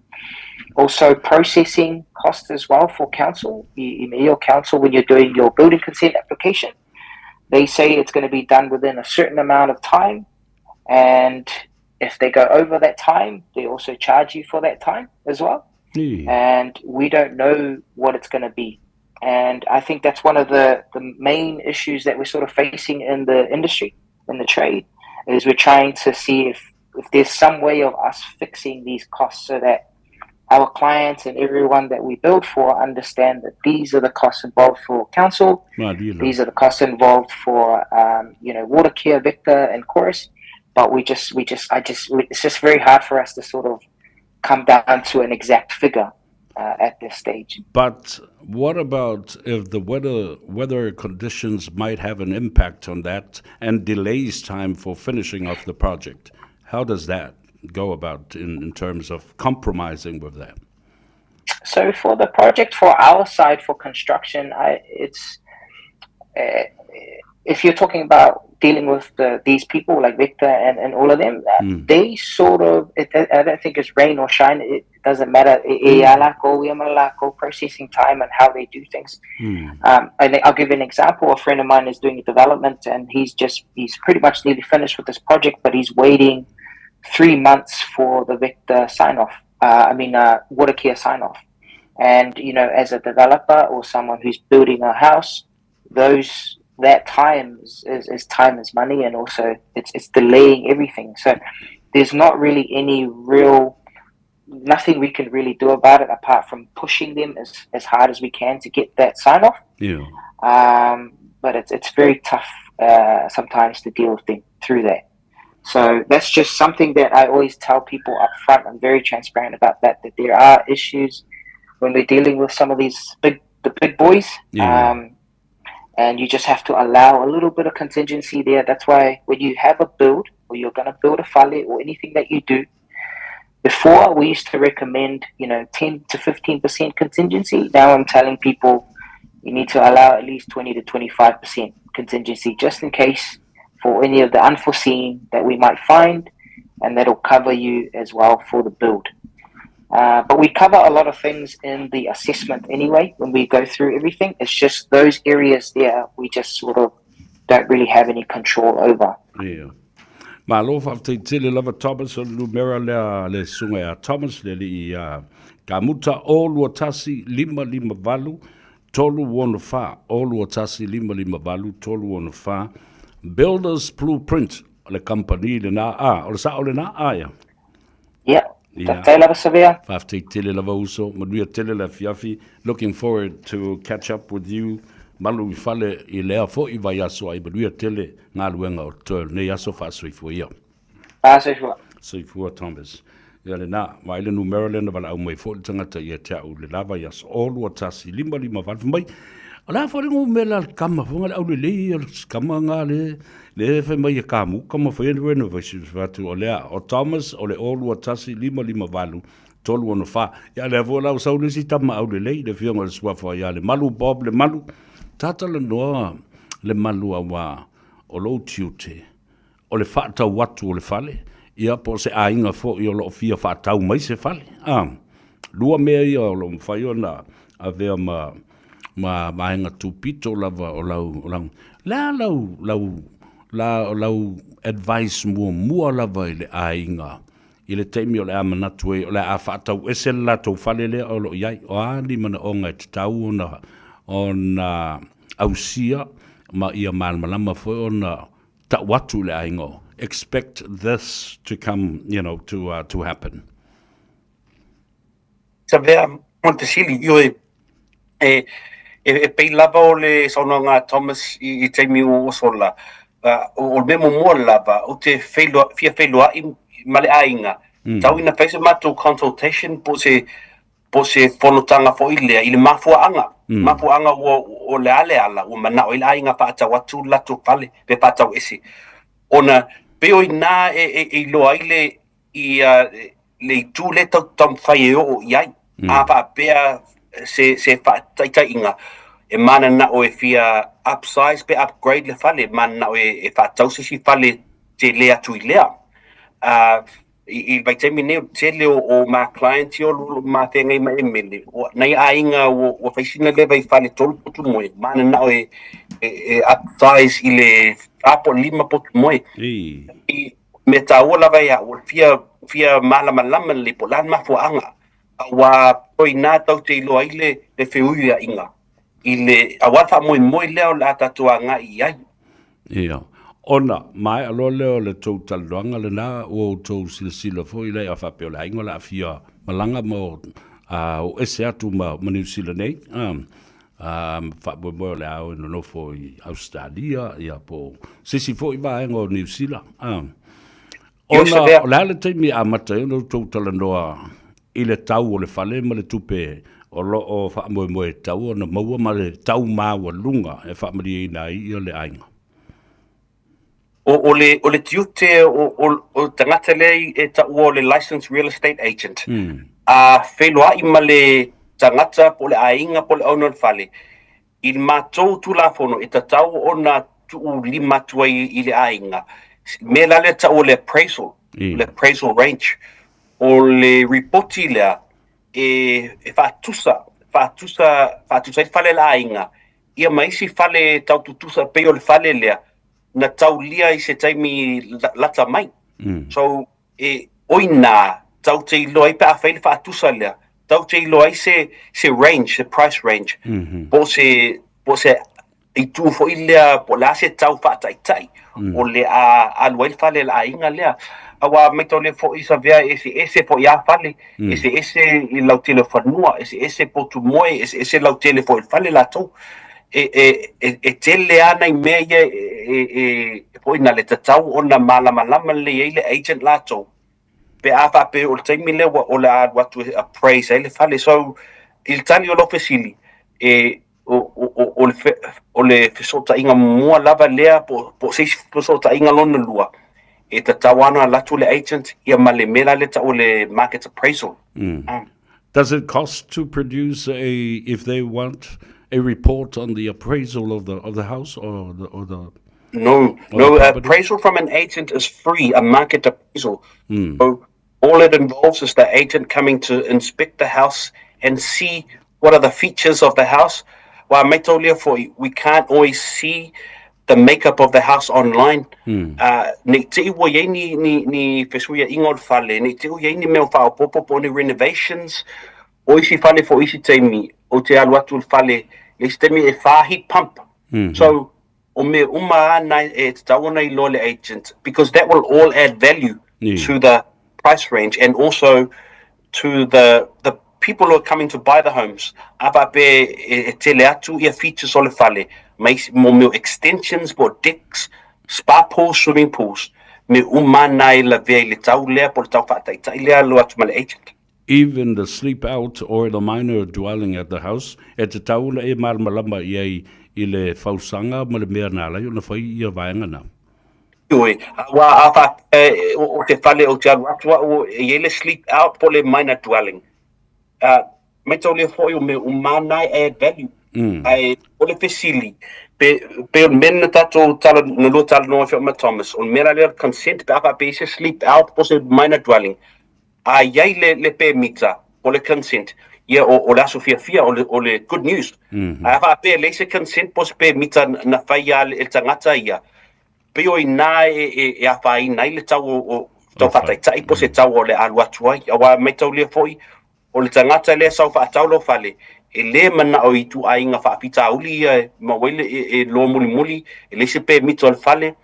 Also, processing costs as well for council. You, your council, when you're doing your building consent application, they say it's going to be done within a certain amount of time. And if they go over that time, they also charge you for that time as well. And we don't know what it's going to be. And I think that's one of the, the main issues that we're sort of facing in the industry, in the trade, is we're trying to see if, if there's some way of us fixing these costs so that our clients and everyone that we build for understand that these are the costs involved for council, these are the costs involved for you know Watercare, Victor, and Chorus. But we just, we just, I just, it's just very hard for us to sort of come down to an exact figure at this stage. But what about if the weather weather conditions might have an impact on that and delays time for finishing off the project? How does that go about in, in terms of compromising with that? So for the project, for our side, for construction, I, it's if you're talking about dealing with the, these people like Victor and, and all of them, they sort of, it, I don't think it's rain or shine. It doesn't matter. Mm. Processing time and how they do things. And I'll give you an example. A friend of mine is doing a development and he's just, he's pretty much nearly finished with this project, but he's waiting 3 months for the Victor sign off. I mean, Watercare sign off. And, you know, as a developer or someone who's building a house, those that time is, is, is time is money, and also it's delaying everything. So there's not really any real, nothing we can really do about it apart from pushing them as hard as we can to get that sign off. Yeah. But it's very tough sometimes to deal with them through that. So that's just something that I always tell people up front. I'm very transparent about that, that there are issues when we're dealing with some of these big boys. Yeah. And you just have to allow a little bit of contingency there. That's why when you have a build, or you're going to build a fale or anything that you do, before we used to recommend, you know, 10 to 15% contingency. Now I'm telling people you need to allow at least 20 to 25% contingency just in case for any of the unforeseen that we might find, and that'll cover you as well for the build. But we cover a lot of things in the assessment anyway when we go through everything. It's just those areas there we just sort of don't really have any control over. Yeah. Malo whaaftai tele lava Thomas o le numera lea le susuga ia Thomas le alii ia Kamuta o 21 558 364 o 21 558 364 Builders Blueprint o le company lena a o le sao lena a ia. Yeah. Faafetai lava Savea. Faafetai tele lava uso, manuia tele le afiafi. Looking forward to catch up with you malu i fale i lea fo'i vaiaso ai manuia tele galuega o totoe o lenei aso faasoifua ia. Faasoifua. Soifua Thomas. Ia lena, vaai le numera lea na valaau mai foi le tagata ia te au i le la vaiaso, 0 2 1 5 5 8, fai mai, o le a foi le numera a le tama foi le aulelei o le tama na le, le fai mai e kamuka ma fai le renovation, fai atu, o lea, o Thomas o le 0 2 1 5 5 8 3 6 4. Ia lea foi la ua sau le isi tama aulelei, le afioga i le suafa ia Lemalu, Bob Lemalu, talanoa Lemalu auā o lou tiute, o le faatau atu o le fale, ia po o se aiga foi o lo o fia faatau mai se fale. A, lua mea ia o lo o mafai ona avea ma, ma vaega tupito lava o lau, o lau, le a lau, lau, la, o lau advice muamua lava i le aiga i le taimi o le a manatu ai o le a faatau ese le latou fale lea o lo o i ai, o a ni manaoga e tatau ona, ona ausia ma ia malamalama foi ona tau atu i le aiga o expect this to come, you know, to, to happen. Savea, mo le fesili, ioe, e, e, e pei lava o le saunoaga a Thomas i, i taimi ua ua sola, uh, o, o le mea muamua lava, ou te feiloa, fia feiloai ma le aiga, tau ina fai se matou consultation po o se, po o se fonotaga foi lea i le mafuaaga. Mafuaaga ua, o le a le ala, ua manao ai le aiga faatau atu le latou fale, pe faatau ese. Ona pei o i ina e, e, e iloa ai le, ia, le itu lea tatou te taumafai e oo i ai. A faapea se, se faataitaiga, e mananao e fia upsize pe upgrade le fale, e mananao e, e faatau se isi fale tele atu i lea. Uh, i, i le vaitaimi nei, o le tele o, o ma client ia o lo o mafeagai ma Emele, o nai aiga ua, ua fai sina leva i fale tolu potu moe, mananao e, e, e upsize i le fa po o le lima potu moe. I. I mea taua lava ia, ua fia, fia malamalama lelei po o le a le mafuaaga, aua koinā tatou te iloa ai le, le feuiaiga i le, aua le faamoemoe lea o le a tatou agai i ai. Ia. Ona maea loa lea o le tou talanoaga lena, ua outou silasila foi lea faapea o le aiga o le a fia malaga ma o, a, o ese atu ma, ma Niu Sila nei, a, a, faamoemoe o le a o e nonofo i Ausetalia, ia, po o se isi foi vaega o Niu Sila, a. Ona o le a le taimi e amata ai ona outou talanoa i le tau o le fale ma le tupe o lo o faamoemoe e tatau ona maua ma le tau maualuga e faamalieina ai ia le aiga? O, o le, o le tiute o, o, o tagata lea e taua o le licensed real estate agent. A feiloai ma le tagata po o le aiga po o le owner o le fale, i le matou Tulafono e tatau ona tuulima atu ai i le aiga, mea la lea tau o le appraisal, le appraisal range. O le ripoti lea e, e faatusa, faatusa, faatusa ai le fale a le aiga ia ma isi fale tau tutusa pei o le fale lea na taulia i se taimi lata mai. So, e, o i inā, tatou te iloa ai pe a fai le faatusa lea, tatou te iloa ai se, se range, se price range, mm -hmm. po o se, po o se itu foi lea, po o le a se tau faataitai mm. o le a alu ai le fale a le aiga lea. Aua mataulia foi Savea e eseese foi a fale, mm. eseese i lautele o fanua, eseese potu moe, eseese lautele foi i le fale latou. E, e, e, e tele lava nai mea ia e, e, e, e foi na le tatau ona malamalama lelei ai le agent latou pe a faapea o le taimi lea ua o le a alu atu e appraise ai le fale. So, i le tali o lau fesili, e, o, o, o, o, le, fe, o le fesootaiga mua lava lea po, po o se isi fesootaiga lona lua, e tatau lava ona alu atu le agent ia ma le mea la lea e tau o le market appraisal. Mm. Does it cost to produce a, if they want a report on the appraisal of the, of the house or the, or the No, or no, the property? appraisal from an agent is free, a market appraisal. So all it involves is the agent coming to inspect the house and see what are the features of the house. Aua mataulia foi, we can't always see the makeup of the house online. Uh, ne i te i ua i ai ni, ni, ni fesuiaiga o le fale, ne i te i ua i ai ni mea o faaopoopo po o ni renovations, o isi fale foi isi taimi, ou te alu atu i le fale, le isi taimi e whā heat pump. So, o mea uma lava na e tatau ona iloa le agent, because that will all add value to the price range and also to the the people who are coming to buy the homes. A faapea e, e tele atu ia features o le fale, ma isi, mo mea o extensions po o decks, spa pools, swimming pools, mea uma na e lavea i le tau lea po o le tau faataitai lea alu atu ma le agent. Even the sleep out or the minor dwelling at the house, e tatau ona e malamalama i ai i le fausaga ma le mea na ala ai ona fai ia vaega na. Ioe, aua a faapea o te fale ou te alu atu au e i ai le sleep out po o le minor dwelling. Uh, mataulia foi o mea uma na e add value. Ae o le fesili, pe, pe o le mea na tatou tala, na lua talanoa ai foi ma Thomas, o le mea la lea o le consent pe a faapea e i ai se sleep out po o se minor dwelling, a i ai le, le pemita po o le consent, ia o, o le aso fiafia, o le, o le good news. Ae a faapea e leai se consent po o se pemita na faia e le tagata ia, pei o i ina e, e, e afaina ai le tau o, o tau faataitai po o se tau o le alu atu ai. Aua mataulia foi, o le tagata lea e sau faatau lou fale, e le manao i ituaiga faafitauli ia e maua ai le, e, e loa mulimuli, e leai se pemita o le fale,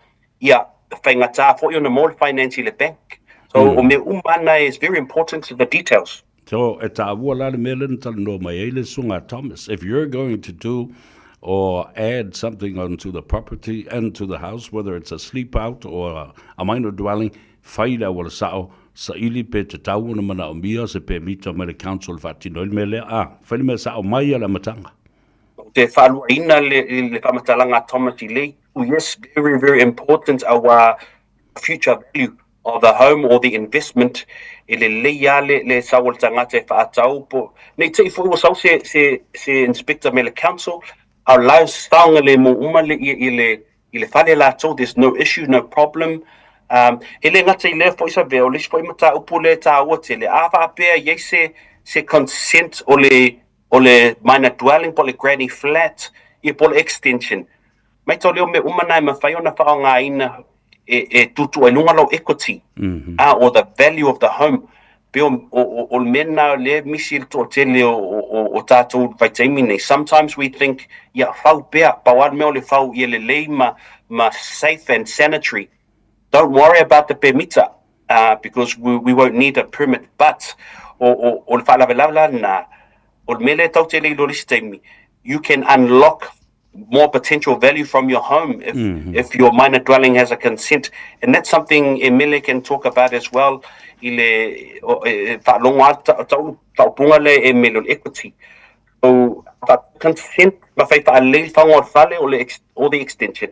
ia, faigata foi ona maua le finance i le bank. So, o mea uma na is very important to the details. So, e taua la le mea lea na talanoa mai ai le Susuga a Thomas. If you're going to do or add something onto the property and to the house, whether it's a sleep out or a, a minor dwelling, fai le auala sao, saili pe tatau ona manaomia se pemita mai le council e faatino ai le mea lea. Ah, fai le mea sao mai a le amataga. Ou te faaluaina le, le faamatalaga a Thomas i lei, yes, very, very important our future value of the home or the investment, e lelei lava le, le sau o le tagata e faatau po, ne i te i foi ua sau se, se, se inspector mai le council, a o la e saogalemu uma le, i, i le, i le fale latou, there's no issue, no problem. Um, e le gata i lea foi Savea, o le isi foi mataupu lea e taua tele, a faapea e i ai se, se consent o le, o le minor dwelling po o le granny flat, ia po o le extension. Mataulia o mea uma na e mafai ona faaaogaina e, e tuutuu ai luga lou equity, mm -hmm. ah, or the value of the home. Pe o, o, o, o le mea lena lea e misi i le toatele o, o, o, o tatou i le vaitaimi nei. Sometimes we think, ia, fau pea, pau lava le mea o le fau ia lelei ma, ma safe and sanitary. Don't worry about the pemita, uh, because we, we won't need a permit. But, o, o, o le faalavelave la lena, o le mea lea tatou te le iloa i le isi taimi, you can unlock more potential value from your home if, mm -hmm. if your minor dwelling has a consent. And that's something Emele can talk about as well i le e, faalogo a taupunga le Emele o le equity. So, consent ma fai faalelei faga o le fale o le or the extension.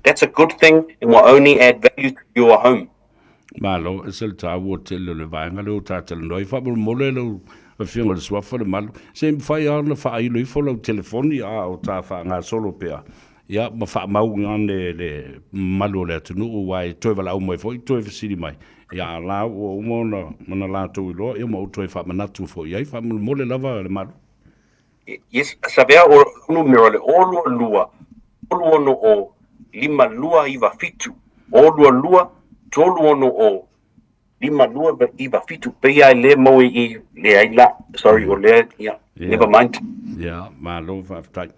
That's a good thing and will only add value to your home. Malo, e se le tāua tele o le vaega lea o tā talanoa ai. Faamolemole lau Afioga i le Suafa Lemalu, se i mafai lava ona faailo ifo lau telefoni a o tā faagasolo pea, ia, ma faamau ane le mamalu o le atunuu, aua e toe valaau mai foi, toe fesili mai, ia, a o la ua uma ona, ona latou iloa, ia ma ou toe faamanatu foi i ai. Faamolemole lava Lemalu. Yes, Savea, o numera le 022 360 5297. 022 360 5297. Pei lava e le maua i i, leai la, sorry, o lea, yeah, never mind. Yeah, malo faafetai.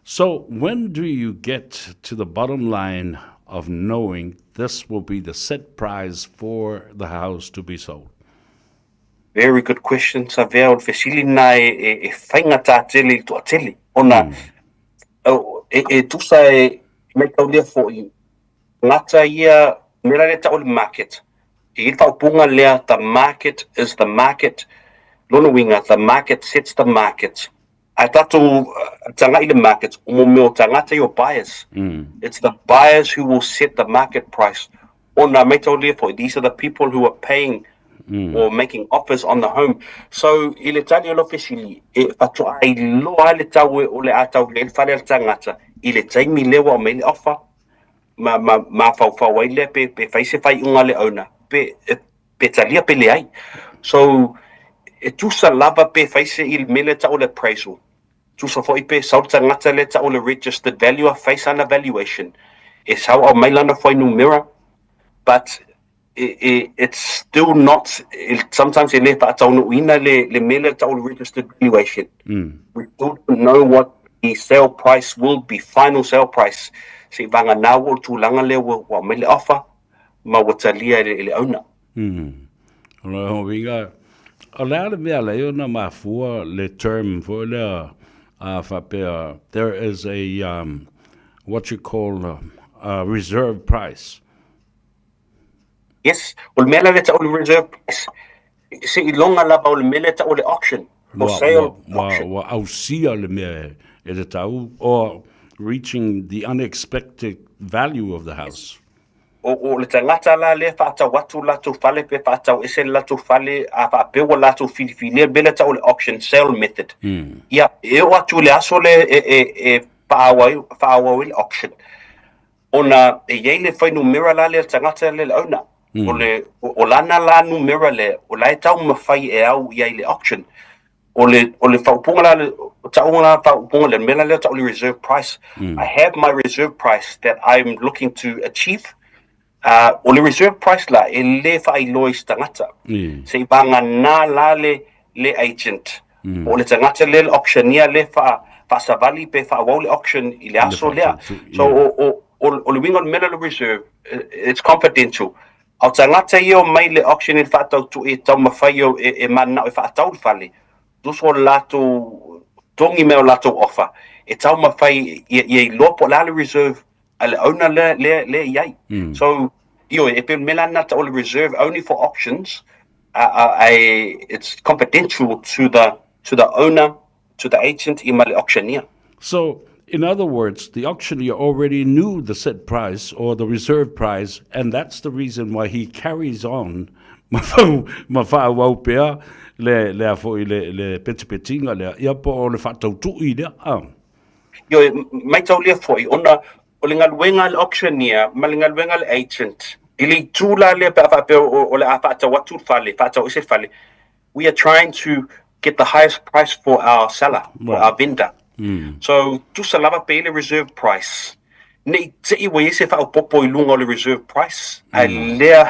So, when do you get to the bottom line of knowing this will be the set price for the house to be sold? Very good question, Savea, o le fesili lena e, e, e faigata tele i le toatele, ona mm. e, e tusa e maitaulia foi, gata ia, mea la lea tau o le market, e i le faaupuga lea, the market is the market, lona uiga, the market sets the market. Ae tatou tagai i le market, o mo mea o tagata ia o buyers. Mm. It's the buyers who will set the market price. Ona maitaulia foi, these are the people who are paying mm. or making offers on the home. So, i le tali o lau fesili, e faatoa iloa ai le tau o le a tau le fale a le tagata i le taimi lea ua aumai le offer, ma, ma, mafaufau ai lea pe, pe fai se faaiuga a le owner, pe, pe talia pe leai. So, e tusa lava pe fai se i le mea lea tau o le appraisal. Tusa foi pe sau le tagata lea tau o le registered valuer fai sana valuation. E sau aumai lana fuainumera, but e, e, it's still not, it, sometimes e le faataunuuina le, le mea lea tau o le registered valuation. Mm. We still don't know what the sale price will be, final sale price. Se i vagana ua o le tulaga lea ua, ua aumai le offer, ma ua talia e le, e le owner. Mm. O le uiga, o le a le mea lea ona mafua le term foi lea a faapea there is a um, what you call a, a reserve price. Yes, o le mea la lea tau o le reserve price, se iloga lava o le mea lea tau o le auction, for sale auction. Ua ausia le mea e le tau, or reaching the unexpected value of the house. O, o le tagata la lea faatau atu latou fale pe faatau ese le latou fale a faapea ua latou filifilia le mea lea tau o le auction sale method. Mm. Ia, e oo atu i le aso lea e, e, e faaauau ai le auction. Ona e i ai le fuainumera la lea le tagata lea le owner. Mm. O, le, o, o lana la numera lea, o la e taumafai e au i ai le auction. O le, o le faaupuga la, le tauga la faaupuga le mea la lea tau le reserve price. Mm. I have my reserve price that I'm looking to achieve. Uh, o le reserve price la, e le faailoa i se tagata. Mm. Se i vagana la le, le agent. Mm. O le tagata le le auctioneer le fa, faasavali pe faaauau le auction i le aso lea. So, o, o, o, o le uiga o le mea lea o le reserve, it's confidential. A o tagata ia o mai le auction i le faatautu'i e taumafai e, e mananao e faatau le fale, tusa o le latou togi mai o latou offer, e taumafai ia, ia iloa po o le a le reserve a le owner lea, lea, lea i ai. Mm. So, ioe, e pei o le mea la lena tau o le reserve only for auctions, uh, uh, it's confidential to the, to the owner, to the agent i ma le auctioneer. So, in other words, the auctioneer already knew the set price or the reserve price, and that's the reason why he carries on ma faaauau pea le, le a foi le, le petipetiga lea, ia po o le faatautui lea. Ah. Ioe, maitaulia foi, ona o le galuega a le auctioneer ma le galuega a le agent, i le itu la lea pe a faapea o, o le a faatau atu le fale, faatau ese le fale, we are trying to get the highest price for our seller, for our vendor. Mm. So, tusa lava pe i le reserve price. Ne i te i ua i ai se faaopoopo i luga o le reserve price, ae mm. lea,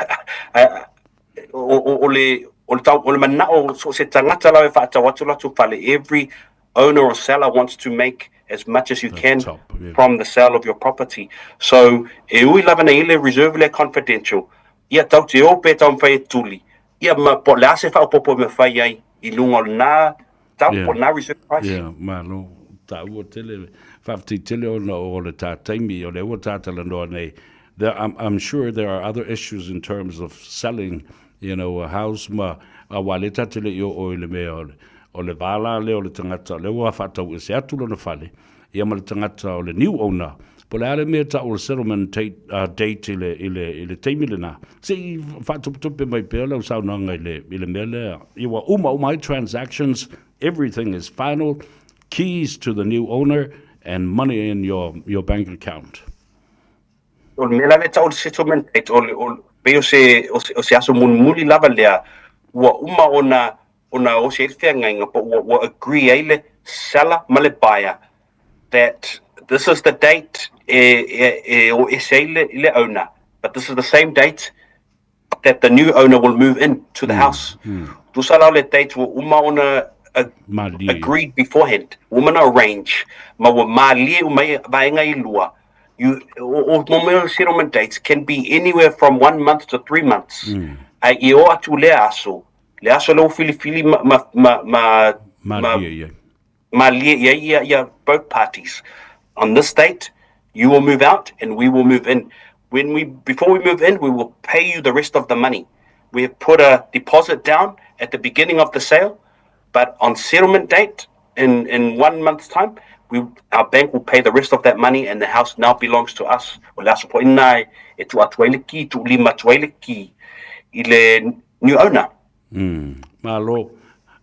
o, o, o le, o le, tau, o le manao so se tagata lava e faatau atu latou fale, every owner or seller wants to make as much as you the can top, yeah. from the sale of your property. So, e ui lava na i le reserve lea confidential, ia tau te o pe taumafai e tuli, ia ma po o le a se faaopoopo e mafai ai i luga o lena tau, po o lena reserve price. Ia, malo. Taua tele, faafetai tele ona o le tā taimi, o lea ua tā talanoa nei. There, I'm, I'm sure there are other issues in terms of selling, you know, a house ma, aua lea tā te le i oo i le mea o le, o le va la lea o le tagata, o lea ua faatau ese atu lona fale, ia ma le tagata o le new owner, po o le a le mea e tau o le settlement date, date i le, i le, i le taimi lena. Se i faatopetope mai pea lau saunoaga i le, i le mea lea. Ia ua uma uma ai transactions, everything is final, keys to the new owner and money in your, your bank account. O le mea la lea e tau o le settlement date, o le, o, pei o se, o se, o se aso mulimuli lava lea, ua uma ona, ona osi ai le feagaiga po ua, ua agree ai le seller ma le buyer that this is the date e, e, e o ese ai le, le owner, but this is the same date that the new owner will move in to the house. Tusa la o le date ua uma ona Malie. agreed beforehand, ua uma ona arrange, ma ua malie uma ai vaega e lua. You, o, o mo mea o settlement dates can be anywhere from 1 month to 3 months. Ae i o atu lea aso, le aso lea ua filifili ma, ma, ma, ma, ma Malie i ai. malie i ai ia, ia both parties. On this date, you will move out and we will move in. When we, before we move in, we will pay you the rest of the money. We have put a deposit down at the beginning of the sale, but on settlement date, in 1 month's time, our bank will pay the rest of that money and the house now belongs to us. O le aso foi lena e, e tuu atu ai le ki, tuu lima atu ai le ki i le new owner. Malo,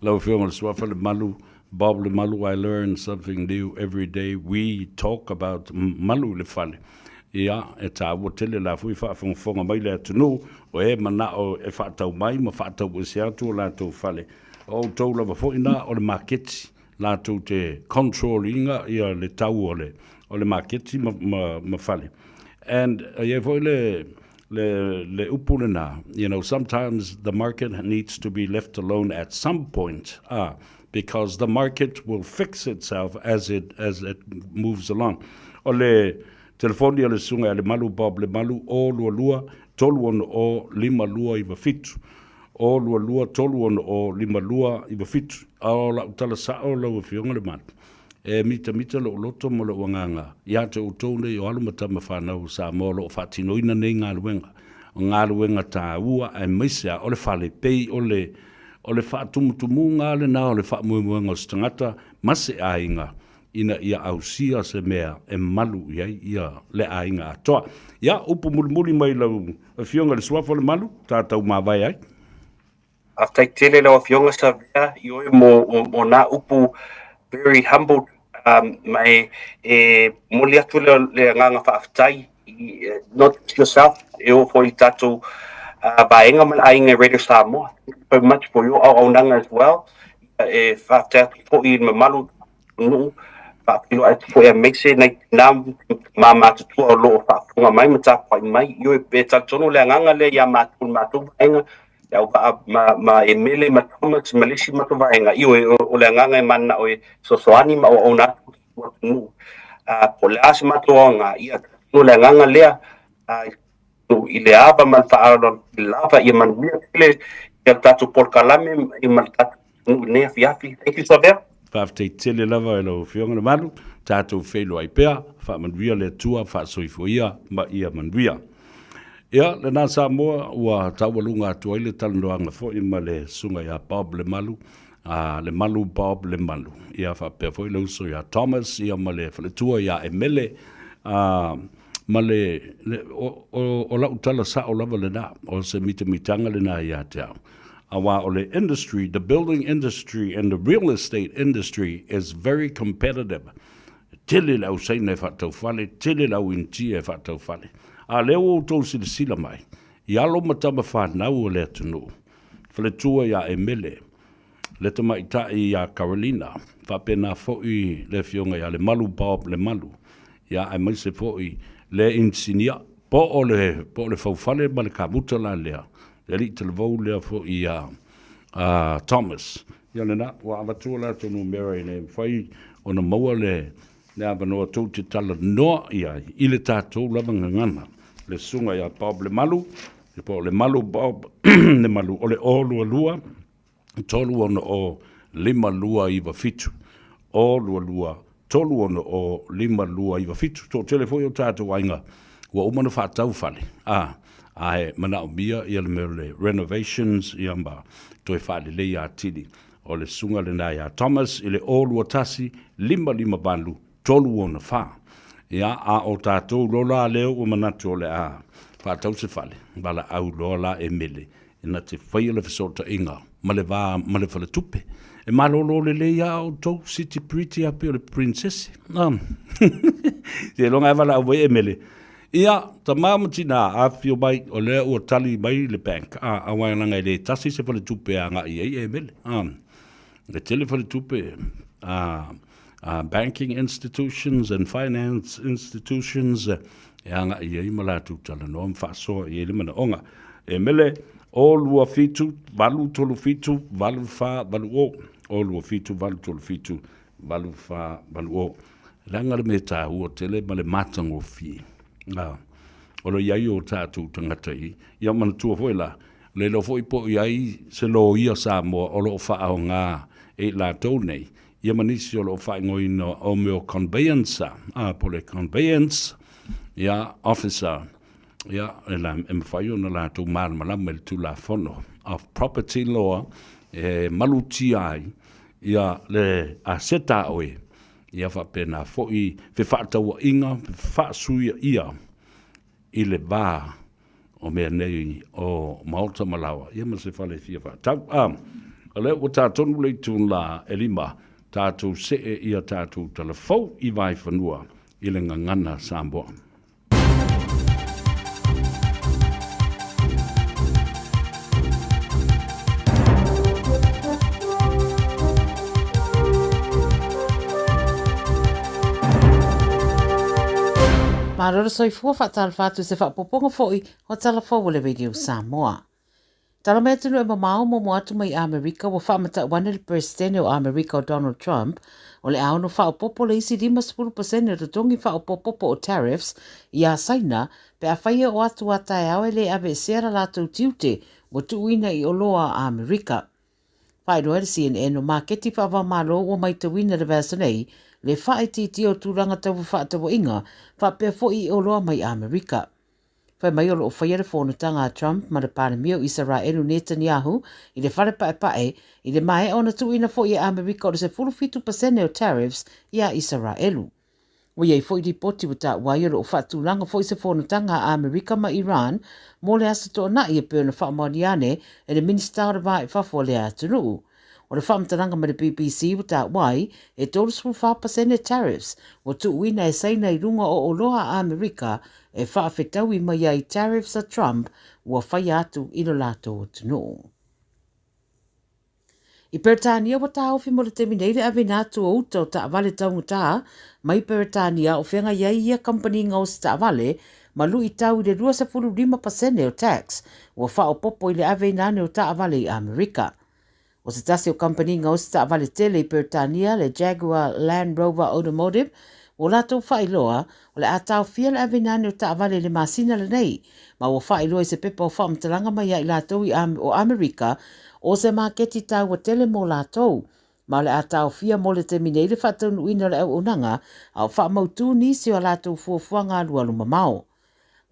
lau Afioga i le Suafa Lemalu, Bob Lemalu, I learn something new every day. We talk about malu i le fale. Ia, e tāua tele la foi faafogafoga mai le atunuu, o e manao e faatau mai ma faatau ese atu o latou fale. O outou lava foi na o le maketi, latou te control ina ia le tau o le, o le maketi ma, ma, ma fale. And e i ai foi le, le, le upu lena, sometimes the market needs to be left alone at some point, because the market will fix itself as it moves along. O le telefoni o le susuga ia Lemalu, Bob Lemalu, 0 22 360 5297. 0 22 360 5297. A o lau tala sao lau Afioga Lemalu, e mitamita lou loto ma lou agaga ia te outou nei o alo ma tama fanau o Samoa o lo o faatinoina nei galuega. O galuega taua aemaise a o le fale pei o le o le faatumutumuga lena o le faamoemoega o se tagata ma se aiga ina ia ausia se mea e malu i ai ia le aiga atoa. Ia, upu mulimuli mai lau Afioga i le Suafa o Lemalu, tatou mavae ai. Faafetai tele lau Afioga Savea i oe mo, mo, mo nā upu very humbled ma e, e momoli atu le, le agaga faafetai i, not just yourself, e oo foi i le tatou vaega ma le aiga i Radio Samoa. Thank you so much for your auaunaga as well. E faafetai atu foi i le mamalu o le nuu, faafeiloai atu foi aemaise nai tina ma matutua o lo o faafofoga mai ma tapuai mai. Ioe, e talitonu le agaga lea ia matou, le matou vaega, le auvaa ma, ma Emele ma Thomas ma le isi matou vaega, ioe, o, o le agaga e mananao e fesoasoani ma auauna atu i le atunuu. Po o le a se matou aoga, ia, talitonu le agaga lea, i le ava ma le faaaloalo lava ia manuia tele ia le tatou polokalame ma le tatou atunuu i lenei afiafi. Thank you Savea. Faafetai tele lava i lau Afioga Lemalu, tatou feiloai pea, faamanuia le Atua, faasoifua ia ma ia manuia. Ia, lena Samoa, ua taualuga atu ai le talanoaga foi ma le Susuga ia Bob Lemalu, a Lemalu Bob Lemalu. Ia faapea foi le uso ia Thomas, ia ma le faletua ia Emele, a, ma le, le o, o, o lau tala sao lava lena, o se mitamitaga lena ia te au. Aua o le industry, the building industry and the real estate industry is very competitive. Tele le au Saina e faatau fale, tele le au Initia e faatau fale. A lea ua outou silasila mai, i alo ma tama fanau o le atunuu, faletua ia Emele, le tamaitai ia Carolina, faapena foi le afioga ia Lemalu Bob Lemalu, ia aemaise foi le inisinia, po o le, po o le faufale ma le kamuta la lea, le alii talavou lea foi ia Thomas. Ia lena, ua avatua latou numera e le mafai ona maua le, le avanoa tou te talanoa i ai i le tatou lava gagana. Le susuga ia Bob Lemalu, po o Lemalu Bob Lemalu, o le 022 360 5297. 022 360 5297. Toatele foi o tatou aiga ua uma ona faatau fale, a, ae manaomia ia le mea o le renovations ia ma toe faaleleia atili. O le susuga lena ia Thomas i le 021 558 3 6 4. Ia, a o tatou loa la lea ua manatu o le a faatau se fale, valaau loa la e mele e na te faia le fesootaiga ma le va ma le faletupe. E malolo lelei lava outou, siti pretty lava pei o le princess. Seiloga lava e valaau mai e mele, Ia, tama ma tina, afifio mai, o lea ua tali mai le bank, a, aua leaga e le tasi se faletupe e agai i ai e mele. A, e tele faletupe, a, banking institutions and finance institutions e agai i ai ma latou talanoa ma faasoa i ai le manaoga. E mele, o 2 7 8 3 7 8 4 8 o, o 2 7 8 3 7 8 4 8 o. Leaga le mea taua tele ma le matagofie. A, o lo o i ai o tatou tagata i, ia manatua foi la, le iloa foi po o i ai se loia Samoa o lo o faaaoga e i latou nei, ia ma nisi o lo o faaigoaina o mea o conveyancer, a, po o le conveyance, ia, officer, ia, e, la, e mafai ona latou malamalama i le Tulafono of Property Law e malutia ai ia le aseta a oe, ia faapena foi fefaatauaiga, fefaasuiaia i le va o mea nei o maota ma laoa, ia ma se fale e fia faatau. A, o lea ua tā tonu le itula e lima, tatou see i a tatou tala fou i Vaefanua i le Gagana Samoa. Malo le soifua faatalofa atu i se faaopoopoga foi o Tala Fou a le Radio Samoa. Tala mai atunuu e mamao momo atu mai Amerika ua faamatau ane le Peresetene o Amerika o Donald Trump o le a ono faaopoopo le isi 50% o totogi faaopoopopo o tariffs iā Saina pe afai e oo atu a taeao e le aveesea la latou tiute ua tuuina i oloa a Amerika. Faailoa e le CNN o maketi faava-o-Malo ua maitauina i le vaiaso nei le faaitiitia o tulaga tau fefaatauaiga faapea foi i oloa mai Amerika. Fai mai o lo o faia le fonotaga a Trump ma le Palemia o Isaraelu Netanyahu i le fale paepae i le maea ona tuuina foi e Amerika o le 17% o tariffs iā Isaraelu. Ua i ai foi lipoti ua taua ai o lo o faatulaga foi se fonotaga a Amerika ma Iran mo le Aso Toonai e pei ona faamaonia ane e le Minisita o le Va i Fafo o lea atunuu. O le faamatalaga mai le BBC ua taua ai e 34% tariffs ua tuuina e Saina i luga o oloa a Amerika e faafetaui mai ai tariffs a Trump ua faia atu i lo latou atunuu. I Peretania ua taofi mo le taimi nei le aveina atu o uta o taavale taugata mai Peretania o feagai ai ia kamupani gaosi taavale ma luitau i le 25% o tax ua faaopoopo i le aveina ane o taavale i Amerika. O se tasi o kamupani gaosi taavale tele i Peretania le Jaguar Land Rover Automotive ua latou faailoa O le a taofia le aveina ane o taavale i le masina lenei, ma ua faailoa i se pepa o faamatalaga mai ia i latou i o Amerika o se maketi taua tele mo latou, ma o le a taofia mo le taimi nei le faataunuuina o le auaunaga a o faamautū nisi o a latou fuafuaga alualu mamao.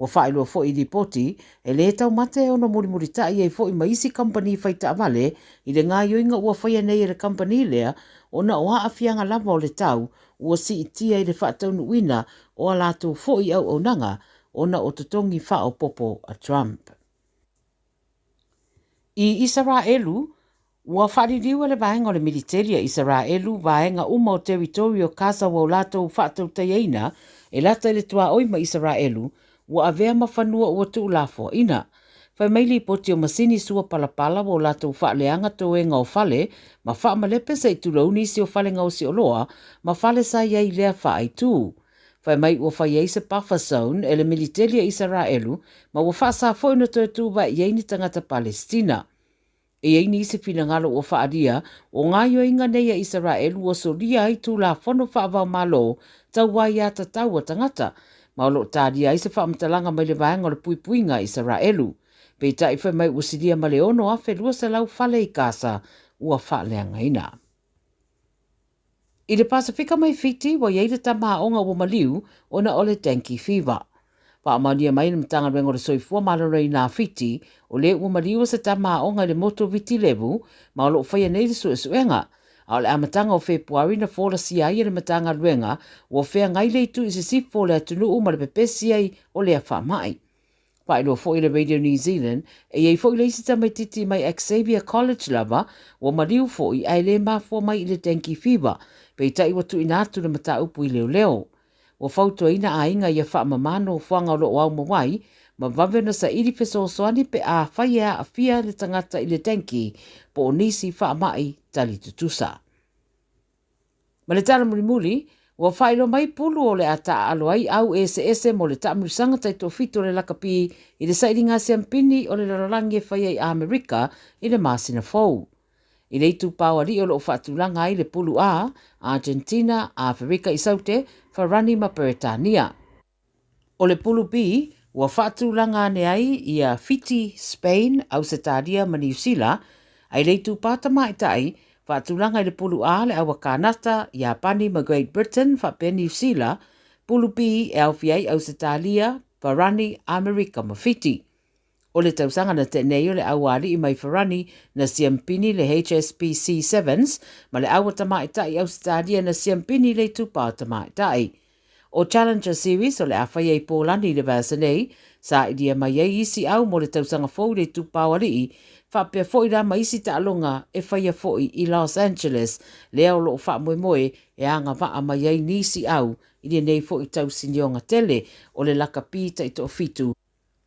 Ua faailoa foi i lipoti, e lē taumate e ono mulimulitaʻi ai foi ma isi kamupani fai taavale i le gaoioiga ua faia nei e le kamupani lea ona o aafiaga lava o le tau ua siitia i le faataunuuina o a latou foi auaunaga ona o totogi faaopoopo a Trump. I Isaraelu, ua faaliliu e le vaega o le militeli a Isaraelu vaega uma o teritori o Gaza ua o latou faatautaiaina e lata i le tuaoi ma Isaraelu ua avea ma fanua ua tuulafoaina. Fai mai lipoti o masini sua palapala ua o latou faaleaga toega o fale ma faamalepe se i tulou nisi o fale gaosi oloa ma fale sa i ai i lea faaitū. Fai mai ua fai ai se buffer zone e le militeli a Isaraelu ma ua faasa foi ona toe tuvae i ai ni tagata Palestina. E i ai nisi finagalo ua faaalia, o gaoioiga nei a Isaraelu ua solia ai Tulafono faava-o-Malo tau aiatatau a tagata, ma o lo o talia ai se faamatalaga mai le Vaega o le Puipuiga a Isaraelu. Peitai fai mai ua silia ma le 6,200 fale i Kasa ua faaleagaina. I le Pasefika mai Fiti, ua i ai le tama aoga ua maliu ona o le dengue fever. Faamaonia mai e le Matagaluega o le Soifua Maloloina a Fiti, o lē ua maliu se tama aoga i le motu o Viti Levu, ma o lo o faia nei le suesuega. A o le amataga o Fepuari na folasia ai e le Matagaluega ua feagai le itu i sisifo o le atunuu ma le pepesi ai o lea faamai. Faailoa foi e le Radio New Zealand, e i ai foi le isi tamaitiiti mai Xavier College lava ua maliu foi ae le mafua mai i le dengue fever, peitai ua tuuina atu le mataupu i leoleo. Ua fautuaina aiga ia faamama nofoaga o lo o aumau ai ma vave ona saili fesoasoani pe afai e aafia le tagata i le dengue po o nisi faamai tali tutusa. Ma le tala mulimuli, ua faailoa mai pulu o le a taaalo ai au eseese mo le taamilosaga taitoafitu o le lakapi i le sailiga siampini o le lalolagi e faia i Amerika i le masina fou. I le itupa o alii o lo o faatulaga ai le pulu A, Argentina, Aferika i Saute, Farani ma Peretania. O le pulu B, ua faatulaga ane ai ia Fiti, Spain, Ausetalia ma Niu Sila, a i le itupa tamaitai, faatulaga i le pulu A le aua Kanata, Iapani ma Great Britain faapea Niu Sila, pulu B e aofia ai Ausetalia, Farani, Amerika ma Fiti. O le tausaga na tea nei o le aualii mai Farani na siampini le HSBC Sevens ma le aua tamaitai Ausetalia na siampini le itupa o tamaitai. O Challenger Series o le a faia i Pōlani i le vaiaso nei, sailia mai ai isi au mo le tausaga fou i le itupa o alii, faapea foi la ma isi taaloga e faia foi i Los Angeles, lea o lo o faamoemoe e agavaa mai ai nisi au i lenei foi tausinioga tele o le lakapi taitoafitu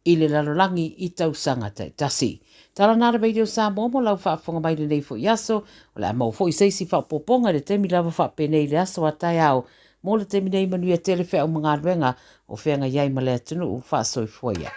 i le lalolagi i tausaga taitasi. Tala nā le Radio Samoa mo lau faafofoga mai lenei foi aso, o le a maua foi se isi faaopoopoga i le taimi lava faapenei i le aso a taeao. Mo le taimi nei manuia tele feau ma galuega o feagai ai ma le atunuu faasoifua ia.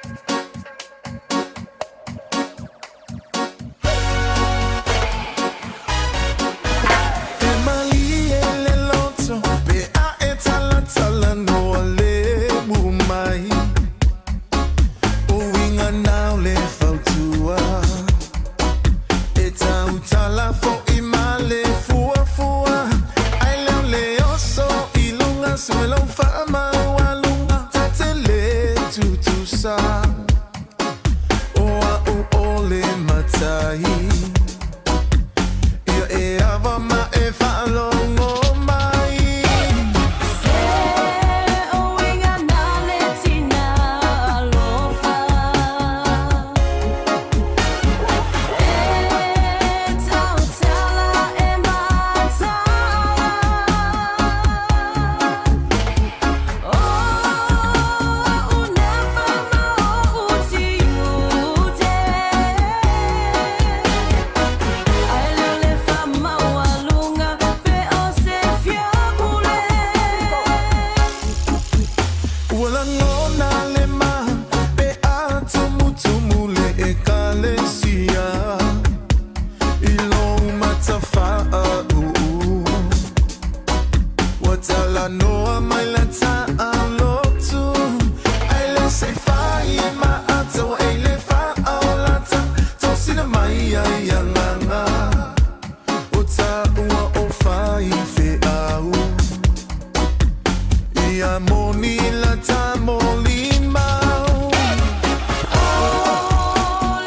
O a'u ʻole matai Ia e awa ma e faalogo mai. Se uiga na le tina alofa E tautala e mataala Ua lagona le ma pe a tumutumu le ekalesia I lou matafaauu Ua talanoa mai la taalotu Ai le se fai e maata Ua ei le faaolata Tosina mai ai agaga O taua o faifeau Ia moni la tamoli mau. O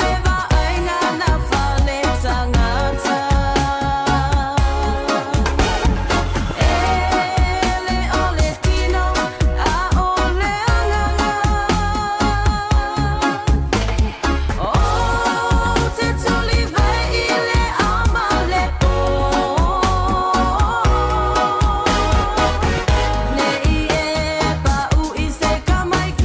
le vaaiga na fale tangata E le o le tino a o le agaga O te tuliwai i le ao ma le po Nei e pau i se kamaikaika.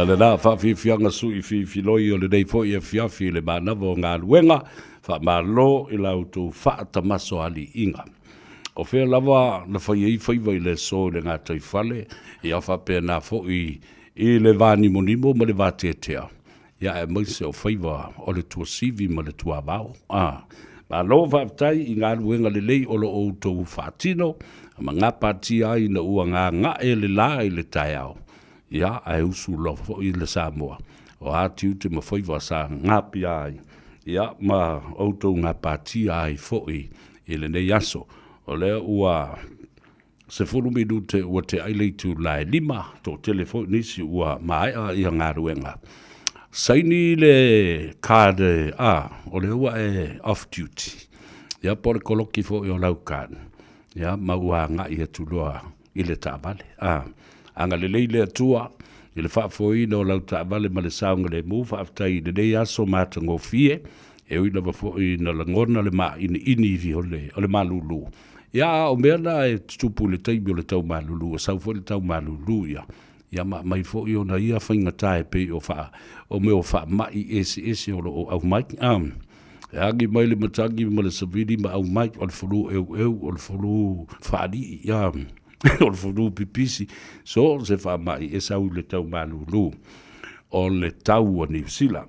Le la faafiafiaga sui fifiloi o lenei foi afiafi i le manava o galuega, faamalo i la outou faatamasoaliiga. O fea lava na fai ai faiva i le aso i le gataifale, ia faapena foi i le vanimonimo ma le vateatea, ia aemaise o faiva o le tuasivi ma le tuavao. A, malo faafetai i galuega lelei o lo o outou faatino ma gapatia ai ina ua gaga'e le la i le taeao, ia ae usu loa foi le Samoa. O a tiute ma faiva sa gapia ai, ia ma outou gapatia ai foi i lenei aso. O lea ua 10 minute ua teai le itula e 5, toatele foi nisi ua maea ia galuega. Saini le card, a, o lea ua e off duty. Ia po o le koloki foi o lau card, ia ma ua agai atu loa i le taavale. A, agalelei le Atua i le faafoeina o lau taavale ma le saogalemu, faafetai i lenei aso matagofie, e ui lava foi ina lagona le mainiini o le malulu. Ia, a o mea na e tutupu i le taimi o le tau malulu, e sau foi le tau malulu ia, ia ma aumai foi ona ia faigata e pei o faa, o mea o faamai eseese o lo o aumai. A, e agi mai le matagi ma le savili ma aumai, o le fulu eueu, o le fulu faalii, ia, o le fulu pipisi, so o se faamai e sau i le tau malulu o le tau a Niu Sila.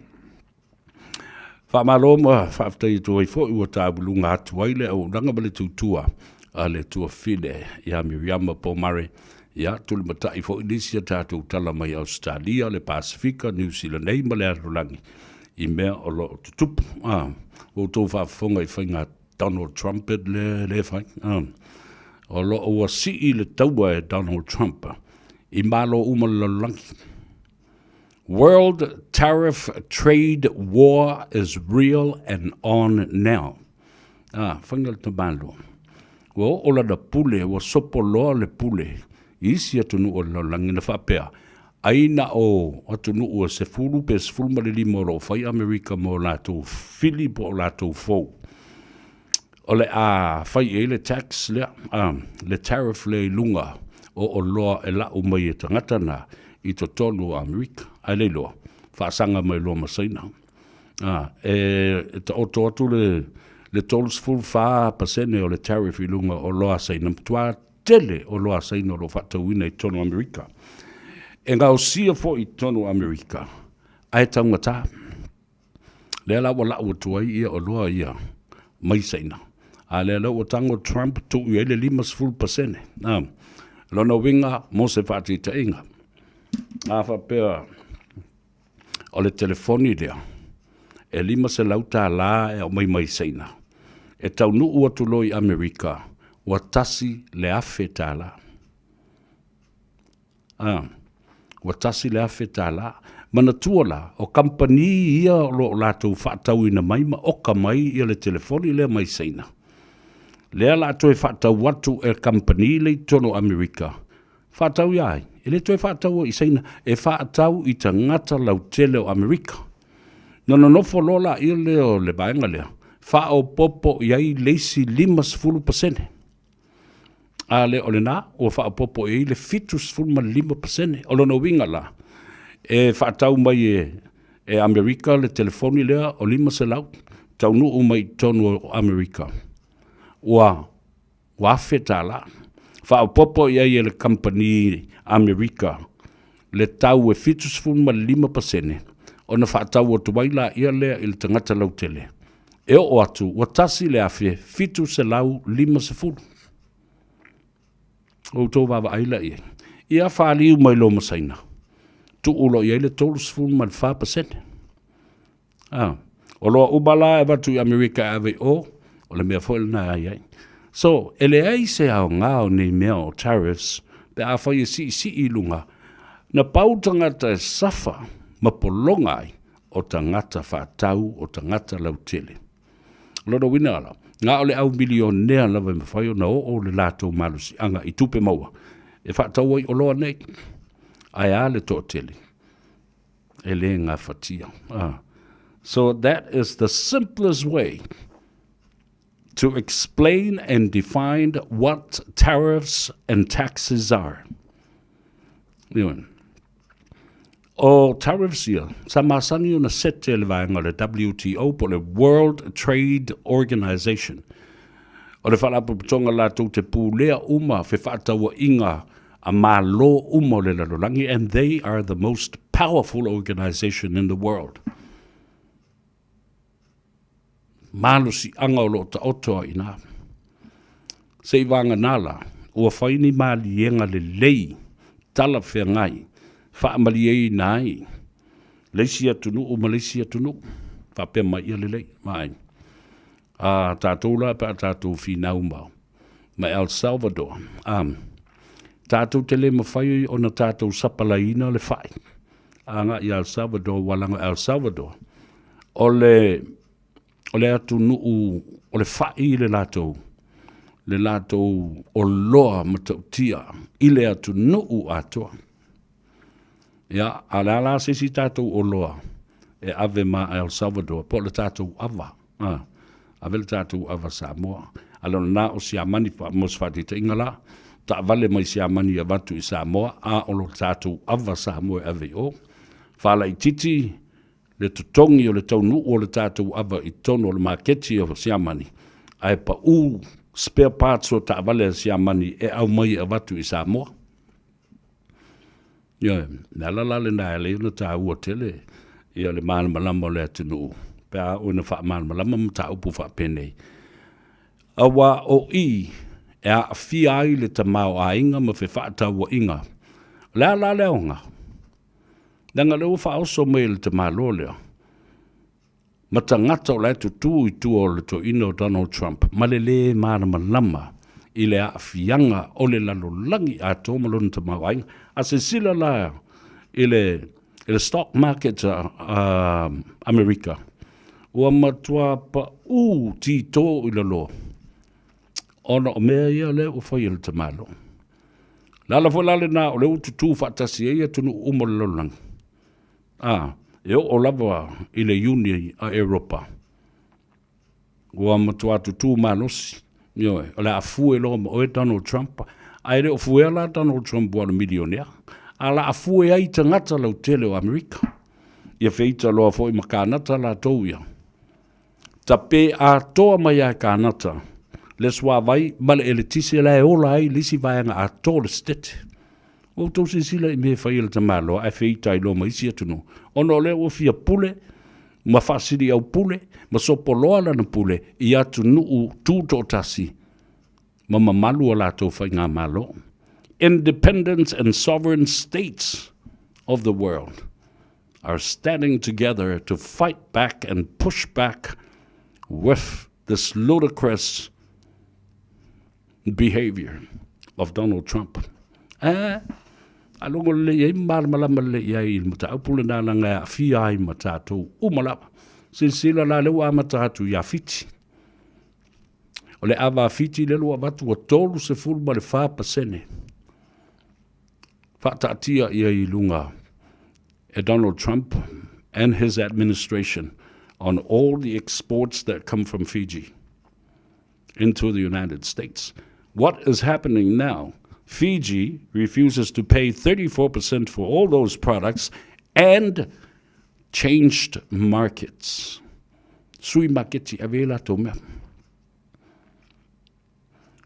Faamalo ma faafetai atu ai foi ua tauluga atu ai le auaunaga ma le tautua a le tuafafine ia Miriama Pomare, ia tulimatai foi nisi a tatou tala mai Ausetalia, le Pasefika, Niu Sila nei ma le lalolagi i mea o lo o tutupu. Ah, ua outou faafofoga i faiga Donald Trump le, le fai. Ah, o lo o ua sii le taua e Donald Trump i malo uma le lalolagi. World tariff trade war is real and on now. Ah, faiga le tamalo. Ua oo lana pule, ua sopo loa le pule i isi atunuu o le lalolagi na faapea, ai na o atunuu e 10 pe 15 o lo o fai Amerika mo latou fili po o latou fou. O le a fai i ai le tax lea, le tariff lea i luga o oloa e lau mai e tagata na i totonu o Amerika. Ae le iloa, faasaga mai loa ma Saina. E taoto atu le le 34% o le tariff i luga o oloa a Saina, matua tele oloa a Saina o lo o faatauina i totonu o Amerika. E gaosia foi i totonu o Amerika, ae taugata. Lea la ua lau atu ai ia oloa ia mai Saina. A lea la ua tago Trump tuu i ai le 50%. A, lona uiga mo se faataitaiga. A faapea o le telefoni lea e $500 e aumai mai Saina, e taunuu atu loa i Amerika ua $1,000. A, ua $1,000. Manatua la, o kamupani ia o lo o latou faatauina mai ma oka mai ia le telefoni lea mai Saina. Lea la a toe faatau atu e kamupani lea i totonu o Amerika, faatau ia ai? E le toe faataua i Saina, e faatau i tagata lautele o Amerika. Na nonofo loa laia lea o le vaega lea, faaopoopo i ai le isi 50%. A lea o lena, ua faaopoopo i ai le 75%. O lona uiga la, e faatau mai e, e Amerika le telefoni lea o 500, taunuu mai i totonu o Amerika, ua ua $1,000. Faaopoopo i ai e le kamupani Amerika le tau e 75% ona faatau atu ai laia lea i le tagata lautele. E oo atu ua 1,750. Ua outou vaavaai la i ai. Ia faliu mai loa ma Saina, tuu loa i ai le 34%. Ah, oloa uma la e avatu i Amerika e ave i o, o le mea foi lena e i ai. So, e leai se aoga o nei mea o tariffs pe afai e siisii i luga, na pau tagata e safa ma pologa ai o tagata faatau, o tagata lautele. O lona uiga la, na o le au milionea lava e mafai ona oo le latou malosiaga i tupe maua e faatau ai oloa nei. Ae a le toatele? E le gafatia. Ah. So that is the simplest way to explain and define what tariffs and taxes are. Yun. O tariffs ia, sa masani ona set e le vaega o le WTO po o le World Trade Organization. O le faalapotopotoga latou te pulea uma fefaatauaiga a Malo uma o le lalolagi and they are the most powerful organization in the world. Malosiaga o lo o taoto ai i ina. Se i vagana la, ua fai ni maliega lelei talafeagai faamalieina ai le isi atunuu ma le isi atunuu, faapea mai ia lelei. Vaai, a tatou la pe a tatou finau ma, ma El Salvador, a, tatou te le mafai ona tatou sapalaiina le fai agai i El Salvador, ua laga El Salvador o le o le atunuu o le fai le latou le latou oloa matautia i le atunuu atoa. Ia, a o le a la se isi tatou oloa e ave ma El Salvador, po o le tatou ava, a, ave le tatou ava Samoa. A le o lena o Siamani, mo se faataitaiga la, taavale mai Siamani e avatu i Samoa, a o lo tatou ava Samoa e ave i o. Faalaitiiti le totogi o le taunuu o le tatou ava i totonu o le maketi o Siamani, ae pau spare parts o taavale a Siamani e aumai e avatu i Samoa. Ioe, le ala la lena e ala ai ona taua tele ia le malamalama o le atunuu pe a oo ina faamalamalama mataupu faapenei. Aua o i e aafia ai le tamaoaiga ma fefaatauaiga. O le a la le aoga? Leaga o lea ua faaoso mai e le tamaloa lea ma tagata o la e tutū i tua o le toeaina o Donald Trump ma le lē malamalama i le aafiaga o le lalolagi atoa ma lona tamaoaiga. A silasila la i le, i le stock market a Amerika, ua matua paū titō i lalo ona o mea ia lea ua fai e le tamaloa. O le ala foi la lena o lea ua tutū faatasi ai atunuu uma o le lalolagi. A, e oo lava i le Iuni a Europa, ua matua tutū malosi. Ioe, o le a fue loa ma oe Donald Trump. Ae le o fuea la Donald Trump ua o le milionea. A la a fue ai tagata lautele o Amerika. Ia feita loa foi ma Kanata latou ia. Tape atoa mai lava e Kanata le suavai ma le eletise la e ola ai le isi vaega atoa o le Setete. Ua outou silasila i mea e fai e le tamaloa ae feita ai loa ma isi atunuu, ona o lea ua fia pule ma faasiliaupule ma sopoloa lana pule i atunuu tutoatasi ma mamalu o latou faigamalo. Independent and sovereign states of the world are standing together to fight back and push back with this ludicrous behavior of Donald Trump. Eh, a logo lelei ai ma malamalama lelei ai i le mataupu lena leaga e aafia ai ma tatou uma lava. Silasila la lea ua amata atu ia Fiti. O le ava a Fiti lea ua avatu ua 34% faataatia ia i luga e Donald Trump and his administration on all the exports that come from Fiji into the United States. What is happening now? Fiji refuses to pay 34% for all those products and changed markets. Sui maketi ave latou mea.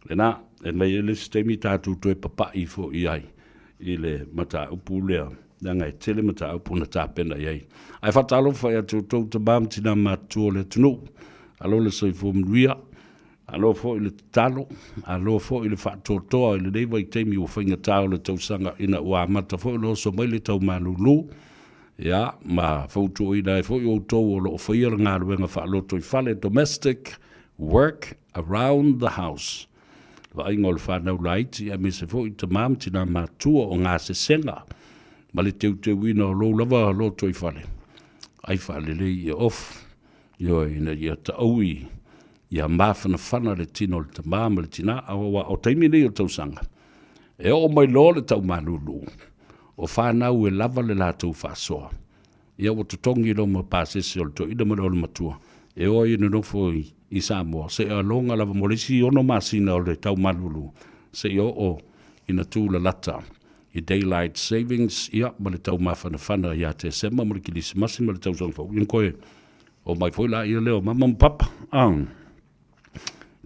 Lena, e mai ai le isi taimi tatou toe papa'i foi ai i le mataupu lea, leaga e tele mataupu na tapena i ai. Ae faatalofa ia te outou tama ma tina matutua o le atunuu, alo le soifua manuia, alo foi le tatalo, alo foi le faatoatoa i lenei vaitaimi ua faigata o le tausaga ina ua amata foi ona oso mai le tau malulu, ia, ma fautuaina ai foi outou o lo o faia le galuega faalotoifale, domestic work around the house, le vaaiga o le fanau laiti aemaise foi tama ma tina matua o gasesega ma le teuteuina o lou lava lotoifale, ai faalelei ia ofu, ioe, ina ia taui ia mafanafana le tino o le tama ma le tina, aua o taimi nei o tausaga, e oo mai loa le taumalulu, o fanau e lava le latou faasoa. Ia ua totogi loa ma pasese o le toeaina ma le olomatua e o ai e nonofo i Samoa seia loga lava mo le isi ono masina o le tau malulu seia oo ina tulalata. i daylight savings, ia, ma le taumafanafana ia Tesema ma le Kilisimasi ma le tausaga fou, ia ona toe omai foi laia lea o mama ma papa. Ah.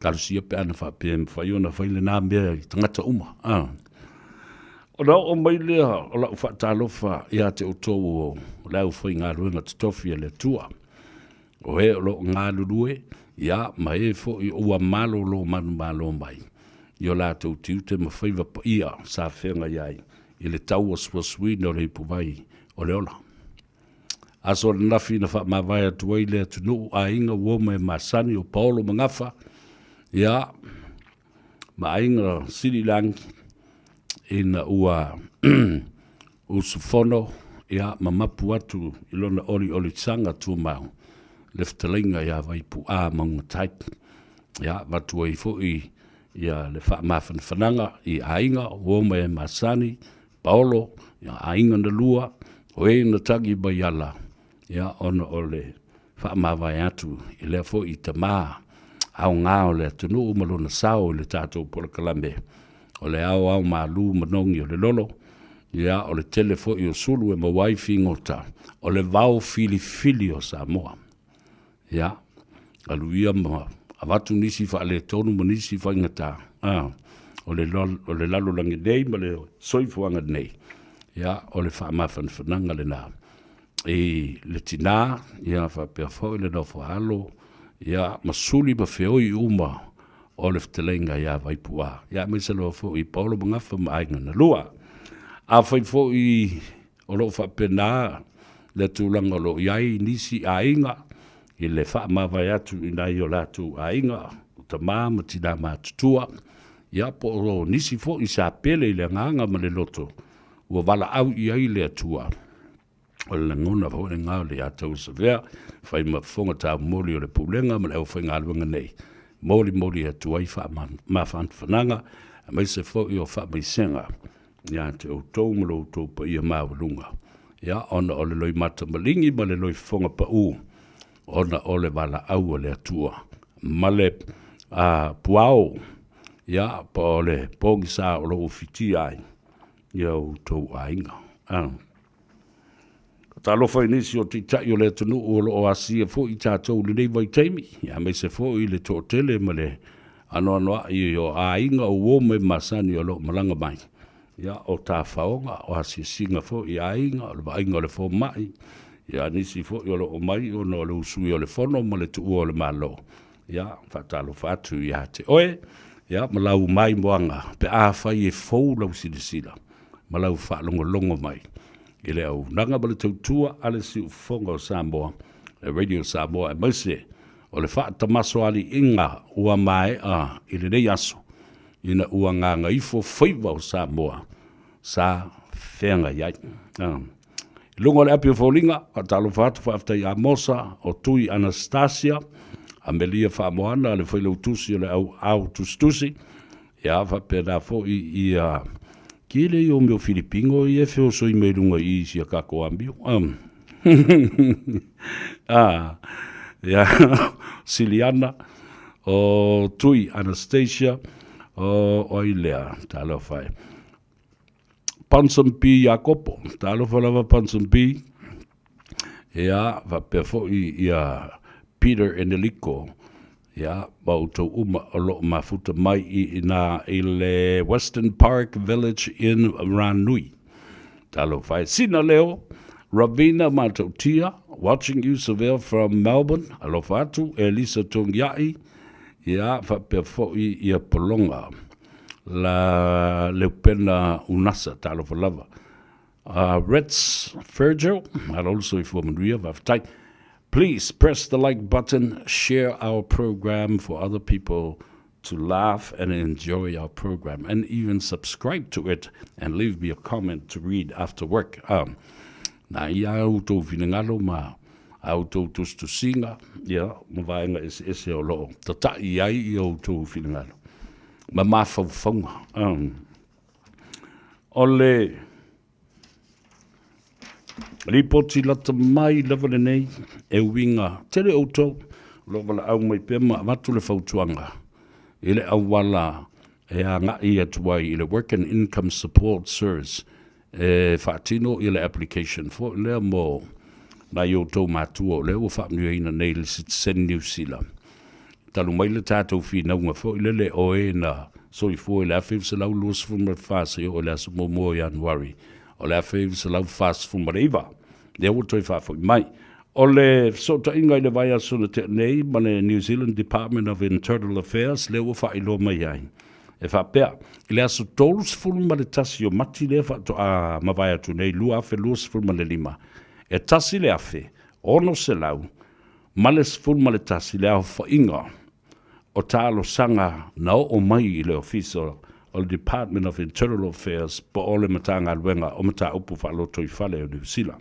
Talosia pe ana faapea e mafai ona fai lena mea i tagata uma. Ah. Ona oo mai lea o lau faatalofa ia te outou o le aufaigaluega totofi a le Atua. O e o lo o galulue, ia, ma e foi ua malolo manumalo mai i o latou tiute ma faiva paia sa feagai ai i le tauasuasuina o le ipuvai o le ola. Aso ananafi na faamavae atu ai le atunuu aiga ua oma e masani o Paolo ma Gafa, ia, ma aiga Sililangi, ina ua usufono, ia, ma mapu atu i lona oliolisaga tumau le fetalaiga ia Vaipu'a Maugatai. Ia, avatu ai foi ia le faamafanafanaga i aiga ua oma e masani, Paolo, ia, aiga na lua, o e na tagi mai ala, ia, ona o le faamavae atu i lea foi tamā aoga o le atunuu ma lona sao i le tatou polokalame o le aoao malū manogi o le lolo, ia, o le tele foi o sulu e maua ai figota o le vao filifili o Samoa. Ia, alu ia ma avatu nisi faaletonu ma nisi faigata, a, o le, o le lalolagi nei ma le soifuaga nei, ia, o le faamafanafanaga lena i le tinā, ia, faapea foi le nofo a alo, ia, ma suli ma feoi uma o le fetalaiga ia Vaipu'a, ia, aemaise lava foi i Paolo ma Gafa ma aiga na lua. Afai foi O lo o faapena le tulaga o lo o i ai nisi aiga i le faamavae atu i nai o latou aiga, o tama ma tina matutua, ia po o nisi foi sa pele i le agaga ma le loto ua valaau i ai le Atua. O le lagona foi lena o le ia Tauasavea, fai ma fofoga taumoli o le Pulega ma le aufaigaluega nei, molimoli atu ai faamafanafanaga aemaise foi o faamaisega ia te outou ma lo outou paia maualuga, ia, ona o le loimata maligi ma le loifofoga pau, ona o le valaau a le Atua, ma le puao, ia, po o le pogisa o lo o fitia ai ia outou aiga. Talofa i nisi o taitai o le atunuu o lo o asia foi i tatou i lenei vaitaimi, aemaise foi le toatele ma le anoanoai o aiga o uo ma e masani o lo o malaga mai, ia, o tafaoga, o asiasiga foi i aiga, o le vaaiga o le fomai, ia, nisi foi o lo o mai ona o le usuia o le fono ma le tuua o le Malo. Ia, faatalofa atu ia te oe, ia, ma lau maimoaga pe afai e fou lau silasila ma lau faalogologo mai i le auaunaga ma le tautua a le Siufofoga o Samoa, le Radio Samoa, aemaise o le faatamasoaliiga ua maea i lenei aso ina ua gagaifo faiva o Samoa sa feagai ai. I luga o le api o foliga, faatalofa atu faafetai ia Mosa o Tui Anastasia, Amelia Faamoana le failautusi o le auau tusitusi, ia faapena foi ia kile i o mea o Filipino ia e feosoi mai luga i isi a kako amio. Ah, ia, Siliana, o Tui Anastasia, o ai lea, talofa e. Ponsonby Iakopo, talofa lava Ponsonby, ia, faapea foi ia Peter Eneliko, ia, ma outou uma o lo o mafuta mai i ina i le Western Park Village in Ranui. Talofa e. Sina Leo, Ravina Matautia, watching you Seville from Melbourne, alofa atu, Elisa Tongiai, ia, faapea foi ia Polonga. La Leupena Unasa, talofa lava. Reds Virgil, malo le soifua manuia, faafetai. Please press the like button, share our program for other people to laugh and enjoy our program, and even subscribe to it and leave me a comment to read after work. Na ia a outou finagalo ma a outou tusitusiga, ia, ma vaega eseese o lo o tata'i ai i outou finagalo ma mafaufauga. O le lipoti lata mai lava lenei e uiga tele outou o lo o valaau mai pea ma avatu le fautuaga i le auala e agai atu ai i le Work and Income Support Service. E faatino ia le application foi lea mo nai outou matua o lea ua faamanuiaina nei i le sitiseni Niu Sila. Talu mai le tatou finauga foi lele o e na soifua i le 1924 seia oo i le aso muamua o Ianuari o le 1949, lea ua toe faafoi mai. O le fesootaiga i le vaiaso na tea nei ma le New Zealand Department of Internal Affairs lea ua faailoa mai ai, e faapea, i le aso 31 o Mati lea faatoa mavae atu nei 2025, e 1611 le aofaiga o talosaga na oo mai i le Ofisa o le Department of Internal Affairs po o le Matagaluega o Mataupu Faalotoifale o Niu Sila.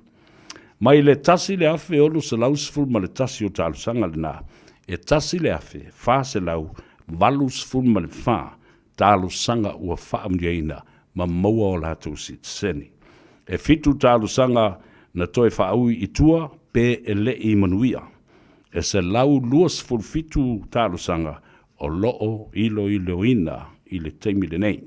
Mai le 1611 o talosaga lena, e 1484 talosaga ua faamanuiaina ma maua o latou sitiseni. E fitu talosaga na toe faaui i tua pe e le i manuia. E 127 talosaga o lo o iloiloina i le taimi lenei.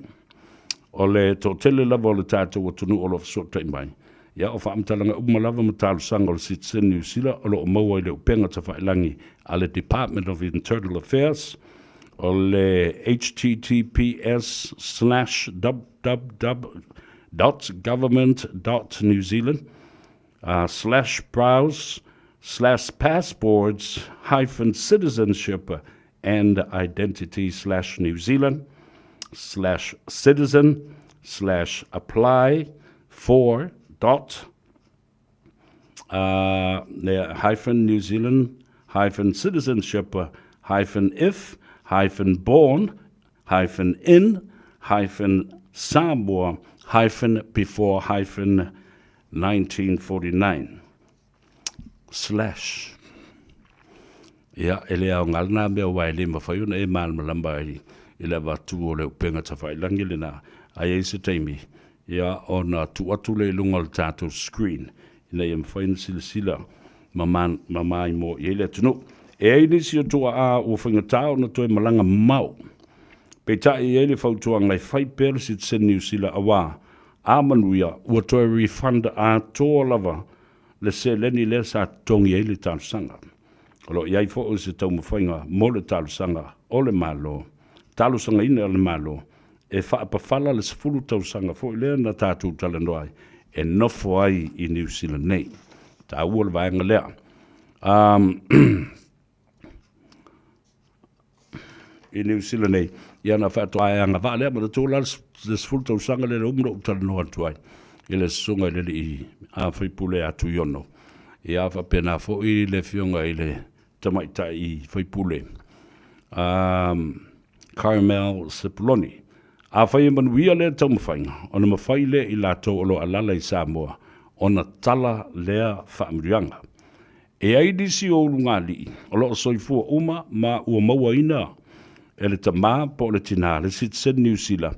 O le toatele lava o le tatou atunuu o lo o fesootai mai, ia o faamatalaga uma lava ma talosaga o le sitiseni Niu Sila o lo o maua i le upega tafailagi a le Department of Internal Affairs, o le https slash www dot government dot new zealand slash browse slash passports hyphen citizenship and identity slash new zealand slash citizen slash apply for dot uh, hyphen New Zealand hyphen citizenship hyphen if hyphen born hyphen in hyphen Samoa hyphen before hyphen 1949 slash Ia, e le aoga lena mea aua e le mafai ona e malamalama ai i le avatu o le upega tafailangi lena. A i ai se taimi, ia, ona tuu atu lea i luga o le tatou screen ina ia mafai ona silasila ma ma maimoa i ai le atunuu. E i ai nisi o tuaa ua faigata ona toe malaga mamao. Peitai e i ai le fautuaga e fai pea le sitiseni Niu Sila aua a manuia ua toe refund atoa lava le seleni lea sa totogi ai le talosaga. O lo o i ai foi se taumafaiga mo le talosaga o le Malo, talosagaina e le Malo e faapafala le 10 tausaga foi lea na tatou talanoa ai e nofo ai i Niu Sila nei. Taua le vaega lea. Um, i Niu Sila nei, ia na faatoa e agavaa lea, manatua la le 10 tausaga lea le uma na ou talanoa atu ai i le susuga i le alii a faipule a Tuiono. Ia faapena foi le afioga i le tamaitai faipule um, Carmel Sepuloni. Afai e manuia lea taumafaiga, ona mafai lea i latou o lo o alaala i Samoa ona tala lea faamanuiaga. E ai nisi o ulugalii o lo o soifua uma ma ua mauaina e le tama po o le tinā le sitiseni Niu Sila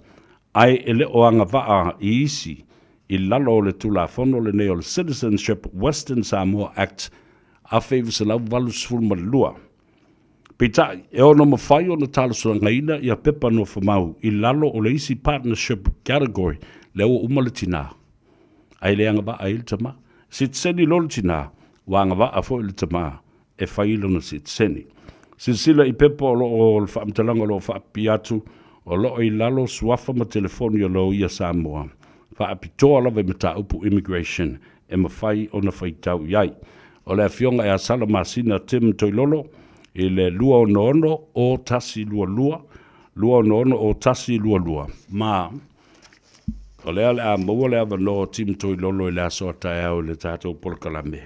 ae e le o agavaa i isi i lalo o le Tulafono lenei o le Citizenship Western Samoa Act 1982. Peitai, e ono mafai ona talosagaina ia pepa nofomau i lalo o le isi partnership category lea ua uma le tinā ae le agavaa ai le tama. Sitiseni loa le tinā, ua agavaa foi le tama e fai lona sitiseni. Silasila i pepa o lo o le faamatalaga o lo o faapipii atu, o lo o i lalo suafa ma telefoni o loia Samoa faapitoa lava i mataupu immigration e mafai ona faitau i ai. O le Afioga ia Sala Masina Tim Toilolo i le 266 0122, 266 0122, ma o lea o le a maua le avanoa o Tim Toilolo i le aso a taeao i le tatou polokalame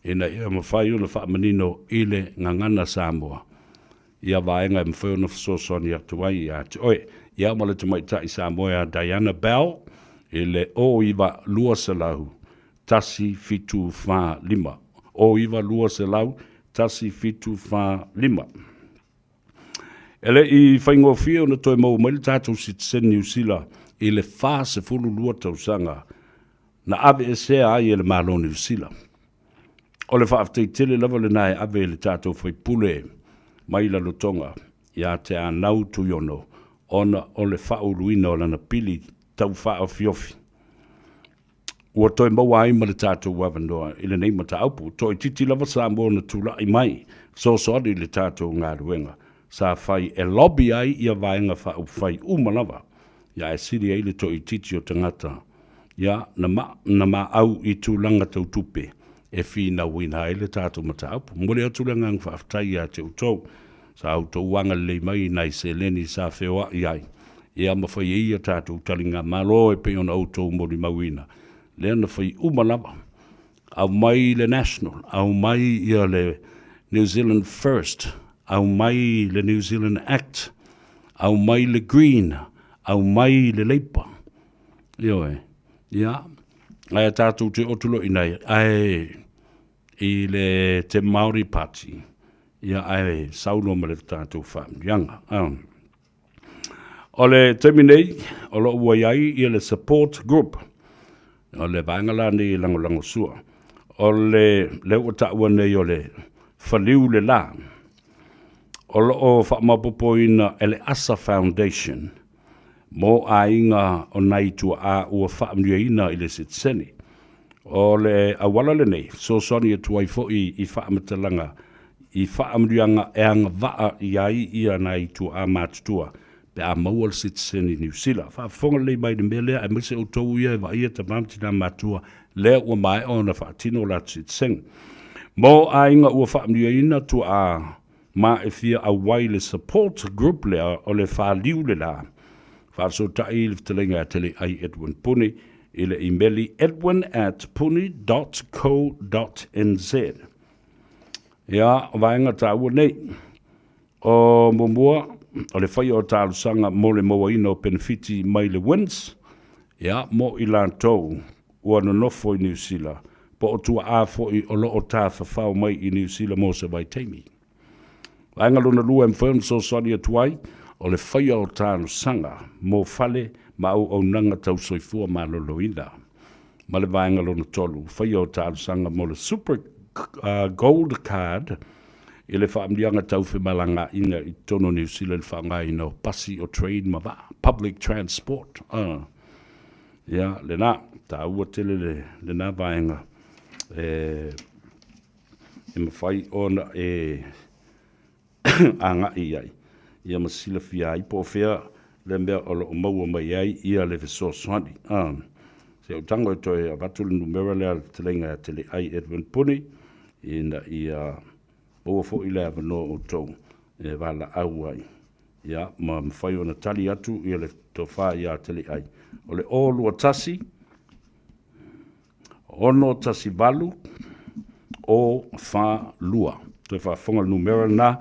ina ia mafai ona faamanino i le gagana Samoa ia vaega e mafai ona fesoasoani atu ai ia te oe. Ia ma le tamaitai Samoa ia Diana Bell i le 09 200 1745. 09 200 1745. E le i faigofie ona toe maua mai le tatou sitiseni Niu Sila i le 42 tausaga na aveesea ai e le Malo Niu Sila. O le faafetai tele lava lena e ave i le tatou faipule mai Lalotoga ia Teanau Tuiono ona o le faauluina o lana pili tau faaofiofi. Ua toe maua ai ma le tatou avanoa i lenei mataupu. Toaitiiti lava Samoa na tulai mai fesoasoani i le tatou galuega sa fai e lobby ai ia Vaega Faaupufai uma lava, ia ae sili ai le toaitiiti o tagata ia na ma na maau i tulaga tau tupe e finauina ai le tatou mataupu. Momoli atu le agaga faafetai ia te outou sa outou agalelei mai i nai seleni sa feoai ai ia ma fai ai a tatou taligamalo e pei ona outou molimauina, lea na fai uma lava. Aumai le National, aumai ia le New Zealand First, aumai le New Zealand Act, aumai le Green, aumai le Labour. Ioe, ia, ae tatou te otu loa i nai, ae i le te Māori Party, ia ae sau loa ma le tatou faamanuiaga. O le taimi nei, o lo o ua i ai ia le support group, o le vaega la nei e lagolagosua, o le lea ua taua nei o le faliu le la, o lo o faamaopoopoina e le ASA Foundation mo aiga o nai tuaa ua faamanuiaina i le sitiseni. O le auala lenei, fesoasoani atu ai foi i faamatalaga i faamanuiaga e agavaa i ai ia nai tuaa matutua pe a maua le sitiseni Niu Sila. Faafofoga lelei mai i le mea lea aemaise outou ia e vaaia tama ma tina matua lea ua maea ona faatino latou sitiseni. Mo aiga ua faamanuiaina tuaa ma e fia auai i le support group lea o le faliu le la, faafesootai i le fetalaiga ia Teleai Edwin Puni i le imeli edwin at puni dot co dot nz. Ia, o vaega taua nei. O muamua, o le faia o talosaga mo le mauaina o penefiti mai le WINZ, ia, mo i latou ua nonofo i Niu Sila, po o tuaa foi o lo o tafafao mai i Niu Sila mo se vaitaimi. Vaega lona lua e mafai ona fesoasoani atu ai, o le faia o talosaga mo fale ma auaunaga tau soifua maloloina. Ma le vaega lona tolu, faia o talosaga mo le Super Gold Card i le faamanuiaga tau femalagaaiga i totonu o Niu Sila i le faaaogaina o pasi, o train ma vaa, public transport. Ia, lena, taua tele le, lena vaega e, e mafai ona e agai i ai, ia ma silafia ai po o fea le mea o lo o maua mai ai ia le fesoasoani. Ah, se ou tago e toe avatu le numera lea a le fetalaiga ia Teleai Edwin Puni, ina ia maua foi le avanoa o outou e valaau ai, ia, ma mafai ona tali atu ia le tofa ia Teleai. O le 021 618 042. Toe faafofoga le numera lena,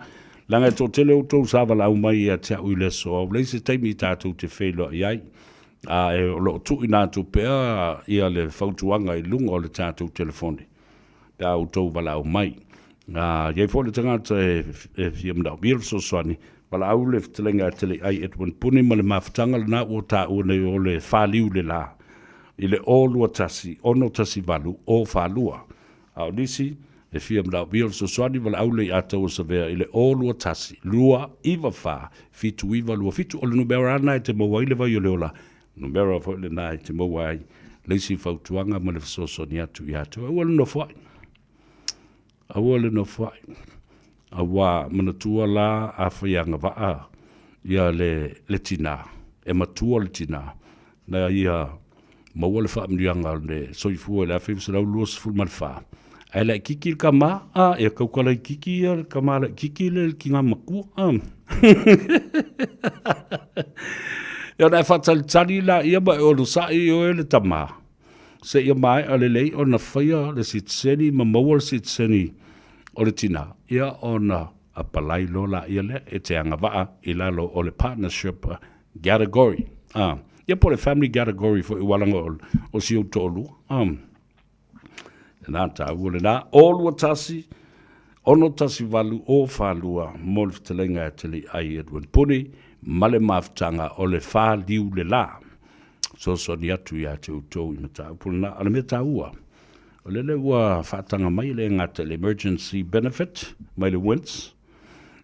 leaga e toatele outou sa valaau mai ia te au i le aso, ua leai se taimi tatou te feiloai ai. A e o lo o tuuina atu pea ia le fautuaga i luga o le tatou telefoni pe a outou valaau mai. A i ai foi le tagata e, e fia manaomia le fesoasoani, valaau le fetalaiga a Teleai Edwin Puni ma le mafutaga lena ua taua nei o le faliu le la i le 021 618 042. A o nisi e fia manaomia le fesoasoani, valaau le Ataua Savea i le 021 294 7927. O le numera lena e te maua ai le vai o le ola, numera foi lena e te maua ai le isi fautuaga ma le fesoasoani atu ia te oe. Aua le nofoai. Aua le nofoai. Auā, manatua la afai agavaa ia le, le tinā, e matua le tinā, na ia maua le faamanuiaga o le soifua i le 1924, ae laitiiti le tama, a, e tauka laitiiti ia le tama laitiiti lea i le tinā matua, a. Ia ona e faatalitali laia ma e onosai oe le tama, seia maea lelei ona faia le sitiseni ma maua le sitiseni o le tinā, ia ona apalai loa laia lea e te agavaa i lalo o le partnership category. A, ia po o le family category foi aua leaga o, o si ou toalua. A, lena taua lena. 0 21 618 042 mo le fetalaiga ia Teleai Edwin Puni ma le mafutaga o le faliu le la. Fesoasoani atu ia te outou i mataupu lena. O le mea taua, o lele ua faataga mai e le gata i le emergency benefit mai le WINZ,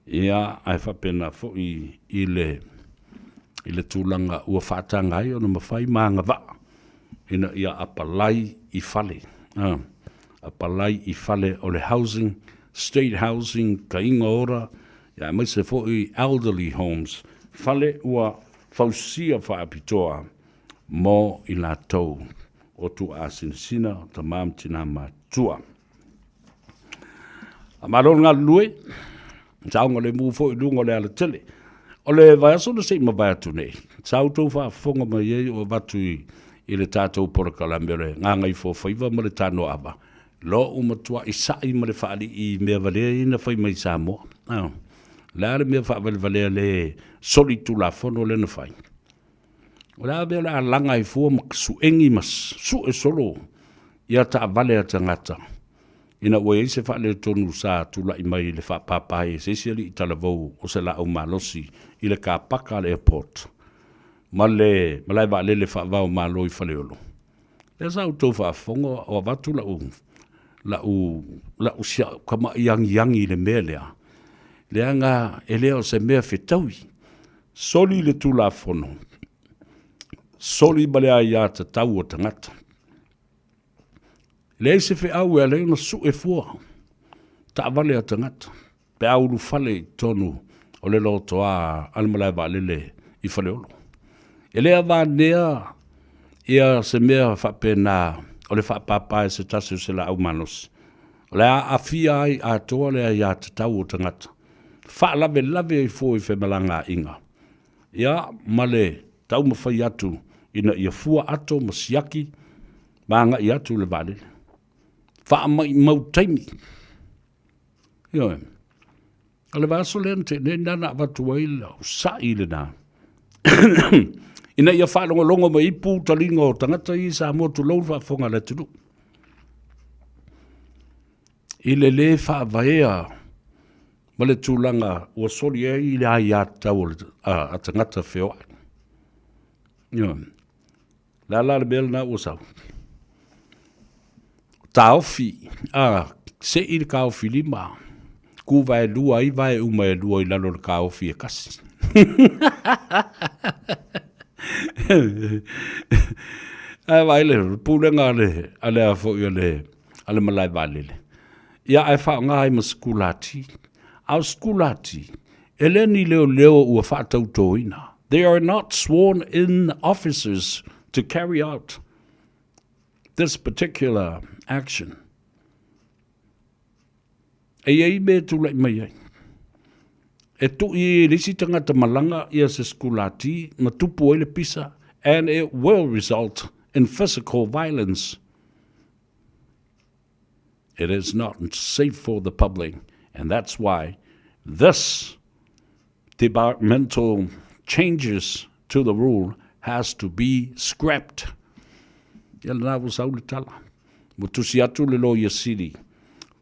ia, ae faapena foi i le, i le tulaga ua faataga ai ona mafai ma agavaa ina ia apalai i fale, apalai i fale o le housing, state housing, kaiga ora, ia aemaise foi elderly homes, fale ua fausia faapitoa mo i latou o tuaasinasina, o tama ma tina matutua. Malo le galulue, saogalemu foi i luga o le alatele. O le vaiaso na se i mavae atu nei, sa outou faafofoga mai ai o avatu i, i le tatou polokalame o le Gagaifofaiva ma le Tanoava, lo'u matua'i sa'i ma le faalii i mea valea ia na fai mai i Samoa. Ah, le a le mea faavalevalea le solitulafono lea na fai? O le a mea o le a laga ai fua ma suegi ma sue solo ia taavale a tagata ina ua i ai se faaletonu sa tulai mai i le faapapa ai e se isi alii talavou o se laau malosi i le kapaka a le airport ma le malae vaalele faava o Malo i Faleolo. Lea sa outou faafofoga o avatu lau lau lau siakamai agiagi i le mea lea, leaga e le o se mea fetaui. Soli le Tulafono, soli ma le aiatatau o tagata. E leai se feau e ala ai ona sue fua taavale a tagata pe a ulufale i totonu o le lotoa a le malae vaalele i Faleolo. E le avanea ia se mea faapena o le faapapa e se tasi o se laau malosi. O le a aafia ai atoa le aiatatau o tagata. Faalavelave ai fua i femalagaaiga, ia, ma le taumafai atu ina ia fua ato ma siaki ma agai atu le vaalele. Faamaimau taimi. Ioe. O le vaiaso lea na tea nei na na avatu ai lau sa'i lena ina ia faalogologo mai ai pu taliga o tagata ia i Samoa tulou le faafofoga a le atunuu i le lē faavaea ma le tulaga ua soli ai le aiatatau a tagata feoai. Ioe. Le a la le mea lena ua sau? Taofi, a, sei le taofi lima, ku vaelua ai vae uma e lua i lalo o le taofi e kasi. Ae vaai le pulega a le, a le a foi a le, a le malae vaalele. Ia ae faaaoga ai ma sikulati. A o sikulati, e le ni leoleo ua faatautoina. They are not sworn in officers to carry out this particular action. E i ai mea e tulai mai ai. E tui e le isi tagata malaga ia se sikulati ma tupu ai le pisa and it will result in physical violence. It is not safe for the public and that's why this departmental changes to the rule has to be scrapped. Ia lena ua sau le tala. Ua tusi atu le Loia Sili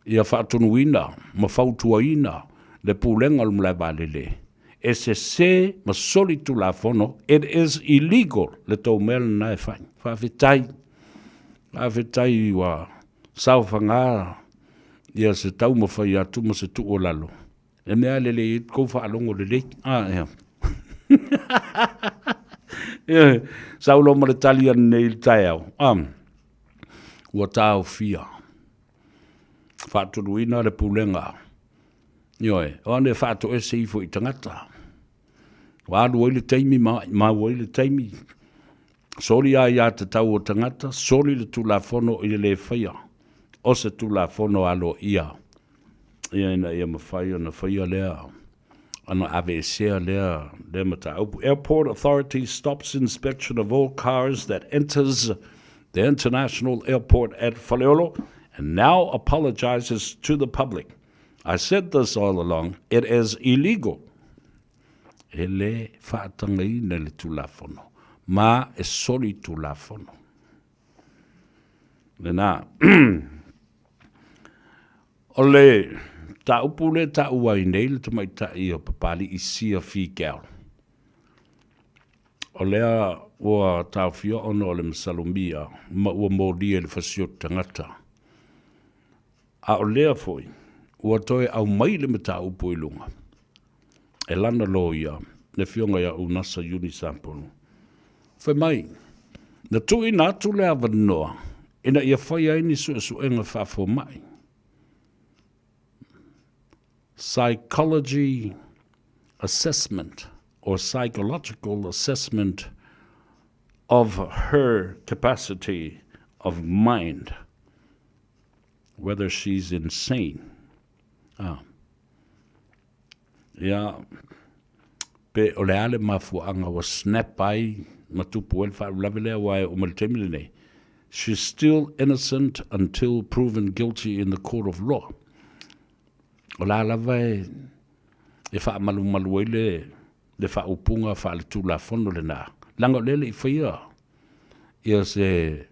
ia faatonuina ma fautuaina le Pulega o le Malae Vaalele e sese ma soli tulafono, it is illegal le tou mea lena e fai. Faafetai. Faafetai ua saofaga ia se taumafai atu ma se tuualalo E mea lelei ai kou faalogo lelei. Ah, ea. Ioe, sau loa ma le tali ananei i le taeao. Ah, ua taofia. Faatuluina le pulega. Ioe, o ane faatoese ifo i tagata. Ua alu ai le taimi ma maua ai le taimi. Soli aiatatau o tagata, soli le Tulafono i le lē faia o se Tulafono aloaia ia ina ia mafai ona faia lea ona aveesea lea lea mataupu. Airport Authority stops inspection of all cars that enters the international airport at Faleolo and now apologizes to the public. I said this all along, it is illegal. E lē faatagaina le Tulafono, ma e soli Tulafono. Lena. O le mataupu lea e taua ai nei le tamaitai o Papali'i Sia Figel, o lea ua taofia ona o le masalomia ma ua molia i le fasioti tagata. A o lea foi ua toe aumai le mataupu i luga e lana loia, le Afioga ia Unasa Iuni Sapolu. Fai mai, na tuuina atu le avanoa Ina ia fai ai ni suesuega faafomai. Psychology assessment or psychological assessment of her capacity of mind, whether she's insane. Ah. Ia, pe o le a le mafuaaga ua snap ai ma tupu ai le faalavelave lea aua e oo mai le taimi lenei, she's still innocent until proven guilty in the court of law. O la lava e, e faamalumalu ai le, le faaupuga faaletulafono lena, leaga o lea e le i faia ia se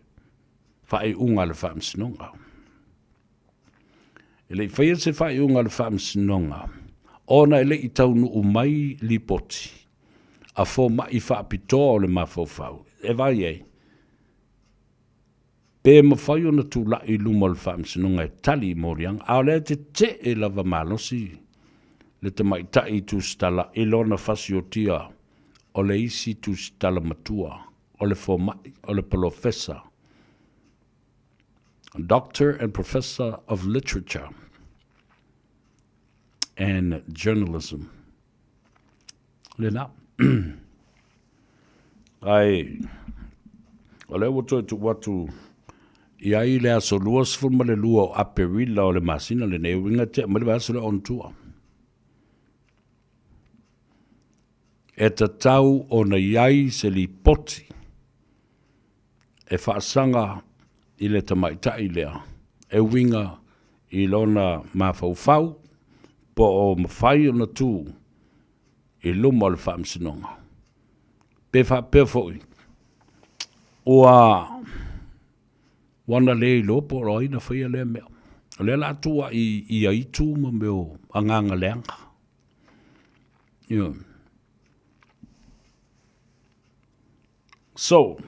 faaiuga a le Faamasinoga. E le i faia se faaiuga a le Faamasinoga ona e le i taunuu mai lipoti a fomai faapitoa o le mafaufau e vaai ai pe mafai ona tulai i luma o le Faamasinoga e tali i moliaga, a o lea e tetee lava malosi le tamaitai tusitala i lona fasiotia o le isi tusitala matua o le fomai o le polofesa Doctor and Professor of Literature and Journalism. Lena. Ai, o lea ua toe tuu atu i ai le aso 22 o Aperila o le masina lenei, uiga tea mai le vaiaso lea ona tua. E tatau ona i ai se lipoti e faasaga i le tamaitai lea e uiga i lona mafaufau po o mafai ona tu i luma o le faamasinoga. Pe faapea foi ua ua na le iloa po o ai na faia lea mea. O lea o le a tuuai i aitu ma mea o agaga leaga. Ioe. So,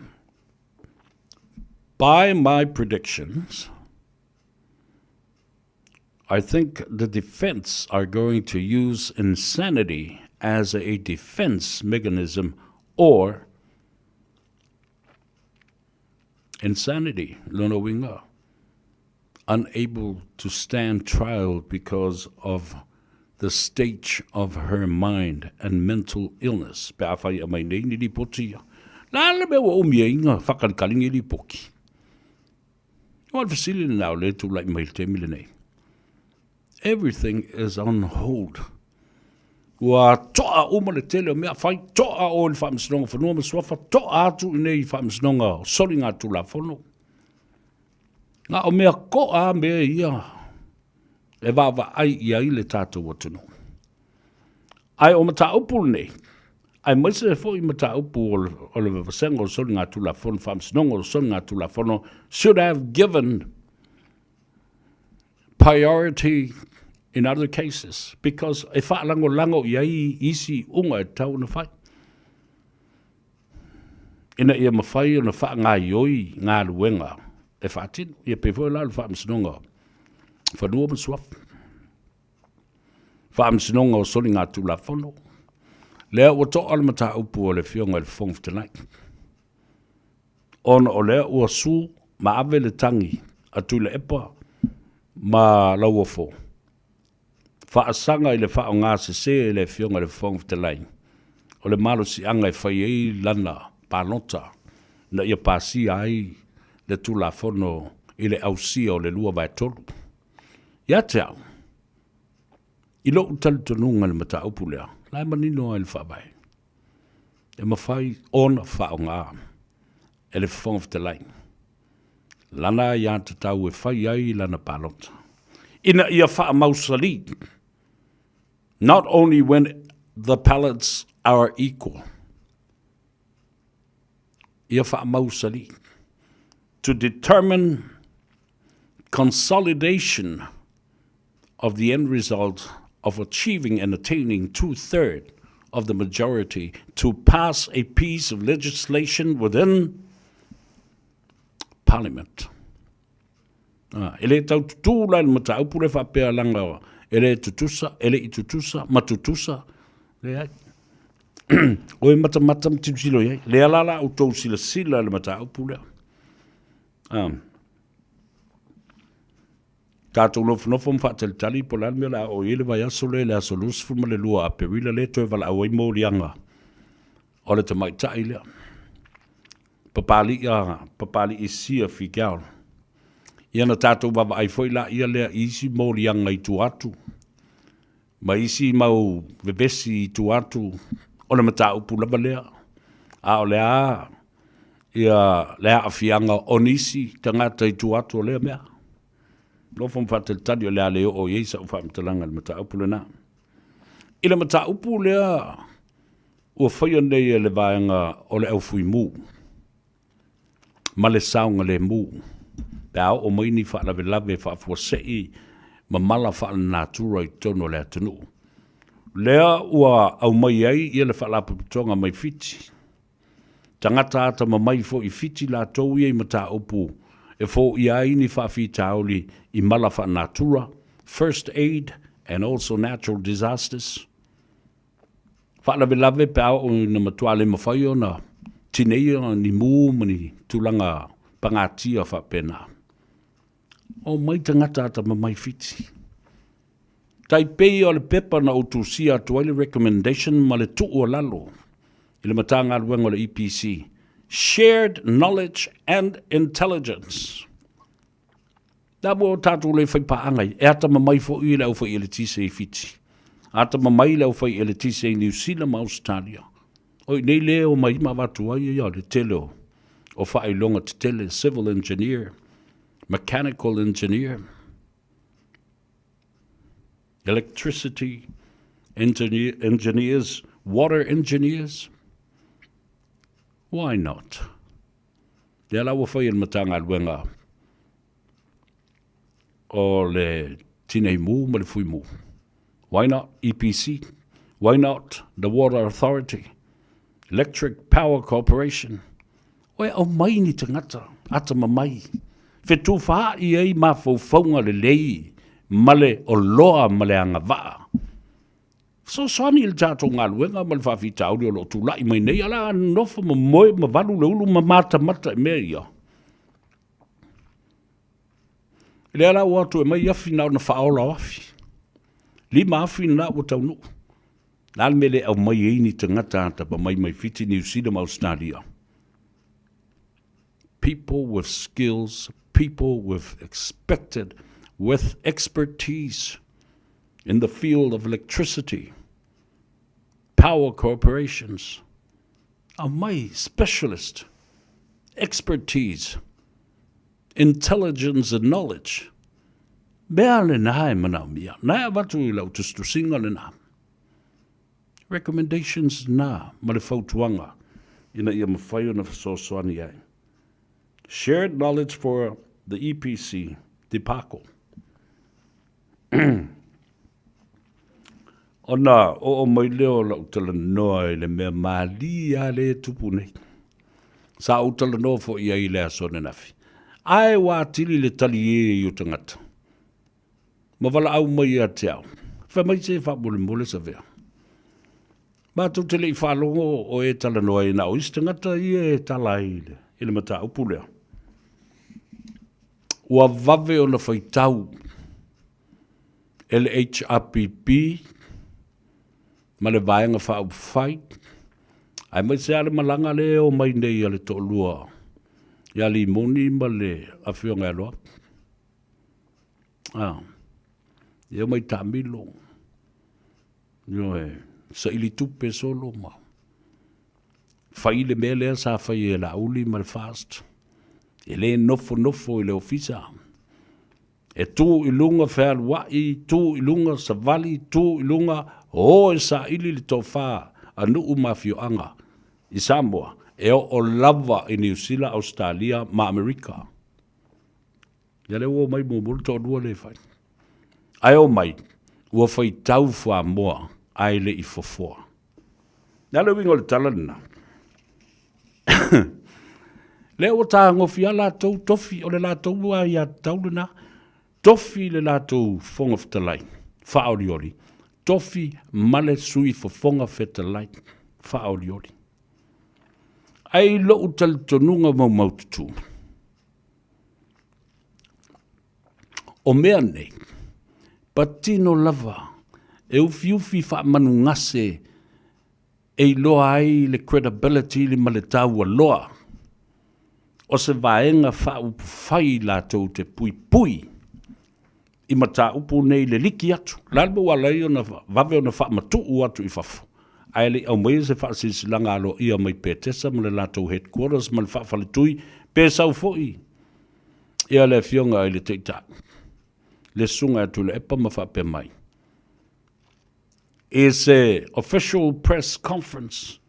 by my predictions, I think the defense are going to use insanity as a defense mechanism or insanity, lona uiga, unable to stand trial because of the state of her mind and mental illness, pe afai e aumai nei ni lipoti ia. Le a le mea ua umi ai na whakalikali nei lipoti? O le fesili lena o lea e tulai mai i le taimi lenei. Everything is on hold. Ua toa uma le tele o mea fai, toa o le Faamasinoga Fanua ma Suafa, toa atu i nei Faamasinoga o Soligatulafono. Na o mea koa a mea ia e vaavaai i ai le tatou atunuu. Ae o mataupu lenei, aemaise foi mataupu o le Vasega o Soligatulafono, Faamasinoga o Soligatulafono, should have given priority in other cases because e faalagolago i ai isi iuga e tatau ona fai ina ia mafai ona faagaoioi galuega e faatino. Ia pei foi la o le Faamasinoga o Fanua ma Suafa, Faamasinoga o Soligatulafono, lea ua to'a le mataupu a le Afioga i le Fofoga Fetalai. Ona o lea ua su ma ave le tagi a Tuilaepa ma Lauofo faasaga i le faaaoga sese e le Afioga i le Fofoga Fetalai o le malosiaga e fai ai lana palota ina ia pasia ai le Tulafono i le ausia o le 2/3. Ia te au, i lou talitonuga i le mataupu lea, la e manino lava i le Faavae. e mafai ona faaaoga e le Fofoga Fetalai lana aiatatau e fai ai lana palota ina ia faamausali not only when the pallets are equal, ia faamausali to determine consolidation of the end result of achieving and attaining two-thirds of the majority to pass a piece of legislation within Parliament. Ah, e le tau tutū la i le mataupu le faapea langa e le tutusa, e le i tutusa, ma tutusa, leai. Oe matamata ma tilotilo i ai. Lea la la outou silasila i le mataupu lea. Ah. Tatou nofonofo ma faatalitali po o le a le mea o le a oo i ai le vaiaso lea i le aso 22 o Aperila lea e toe valaau ai moliaga o le tamaitai lea. Papaliia, Papaliisia Figel. Ia na tatou vaavaai foi laia lea i isi moliaga i tua atu ma isi mau vevesi i tua atu o le mataupu lava lea. A o le a ia le aafiaga o nisi tagata i tua atu o lea mea. Nofo ma faatalitali o le a le oo i ai sau faamatalaga i le mataupu lena. I le mataupu lea ua faia nei e le vaega o le aufuimu ma le saogalemu pe a oo mai ni faalavelave faafuasei ma mala faalenatura i totonu o le atunuu. Lea ua aumai ai ia le Faalapotopotoga mai Fiti. Tagata atamamai foi i Fiti latou ia i mataupu e foia ai ni faafitauli i mala faanatura, first aid and also natural disasters. Faalavelave pe a oo ina matua le mafai ona tineia ni mu ma ni tulaga pagatia faapena. Omai tagata atamamai Fiti. Tai pei o le pepa na ou tusia atu ai le recommendation ma le tuualalo i le Matagaluega o le EPC, Shared Knowledge and Intelligence. La ua tatou le faipaaga ai, e atamamai foi le aufai eletise i Fiti, atamamai le aufai eletise i Niu Sila ma Ausetalia. O i nei le omai ma avatu ai ia le tele o, o faailoga tetele, civil engineer, mechanical engineer, electricity engineer, engineers, water engineers. Why not? Lea la ua fai e le Matagaluega o le Tinei Mu ma le Fui Mu. Why not EPC? Why not the Water Authority? Electric Power Corporation? Oe aumai ni tagata atamamai, fetufaai ai mafaufauga lelei ma le oloa ma le agavaa. Fesoasoani i le tatou galuega ma le faafitauli o lo o tulai mai nei, a o le a nonofo ma moe ma valu le ulu ma matamata i mea ia. Lea la ua atu e mai afi na ona faaola o afi. 5 afi na ua taunuu. Le a le mea le aumai ai ni tagata atamamai mai Fiti, Niu Sila ma Ausetalia? People with skills, people with expected, with expertise in the field of electricity, power corporations, aumai specialist, expertise, intelligence and knowledge. Mea lena e manaomia. Na e avatu i lau tusitusiga lena. Recommendations na ma le fautuaga ina ia mafai ona fesoasoani ai. Shared knowledge for the EPC debacle. Ona oo mai lea o lau talanoa i le mea malie lava lea e tupu nei. Sa ou talanoa foi i ai i le aso ananafi. Ae ua atili le talie i o tagata. Ma valaau mai ia te au. Fai mai se faamolemole Savea. Matou te le i faalogo o e talanoa ai na o isi tagata ia e tala ai i le mataupu lea. Ua vave ona faitau e le HRPP ma le Vaega Faaupufai, aemaise lava le malaga lea e omai nei a le toalua ia Limoni ma le Afioga ia Loau. Ah, e omai taamilo, ioe, saili tupe solo ma fai le mea lea sa fai e Laauli ma le FAST. E le nofonofo i le ofisa. E tu i luga fealuai, tu i luga savali, tu i luga o e saili le tofa a nuu ma afioaga i Samoa e oo lava i Niu Sila, Ausetalia ma Amerika. Ia lea ua omai muamua le toalua lea e fai. Ae omai, ua faitau fuamoa ae le i fofoa. Le a le uiga o le tala lena? Lea ua tagofi lava latou tofi, o le latou aiatatau lena, tofi le latou Fofoga Fetalai faaolioli, tofi ma le Sui Fofoga Fetalai faaolioli. Ae i lou talitonuga maumaututu, O mea nei, patino lava e ufiufi faamanugase e iloa ai le credibility ma le taua loa o se vaega faaupufai latou te puipui i mataupu nei i le liki atu. O le a le mea ua ala ai ona vave ona faamatuu atu i fafo ae le i aumaia se faasilasilaga aloaia mai Petesa ma le latou headquarters ma le faafaletui pe sau foi ia le afioga i le Taitai, le Susuga ia Tuilaepa ma faapea mai, i se official press conference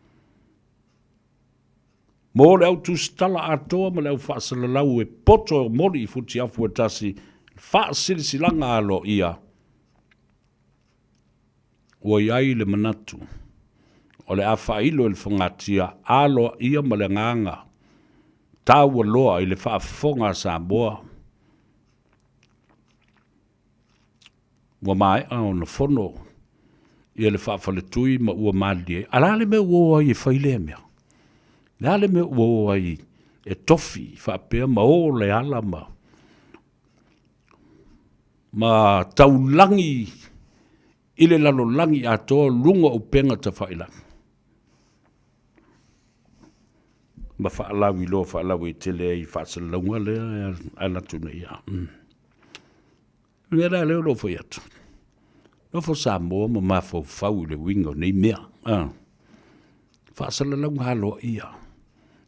mo le au tusitala atoa ma le au faasalalau e poto e moli i futiafu e tasi faasilasilaga aloaia ua i ai le manatu o le a faailo i le fogatia aloaia ma le agaga taua loa i le faafofoga a Samoa. Ua maea ona fono ia le faafaletui ma ua malilie ai. A le a le mea ua o ai e fai lea mea? Le a le mea ua o ai e tofi faapea ma o le ala ma ma taulagi i le lalolagi atoa luga o upega tafailagi ma faalauiloa faalauaitele ai i faasalalauga lea e ala atu nei. O le mea la lea o lo o fai atu, nofo Samoa ma mafaufau i le uiga o nei mea. Ah. Faasalalauga aloaia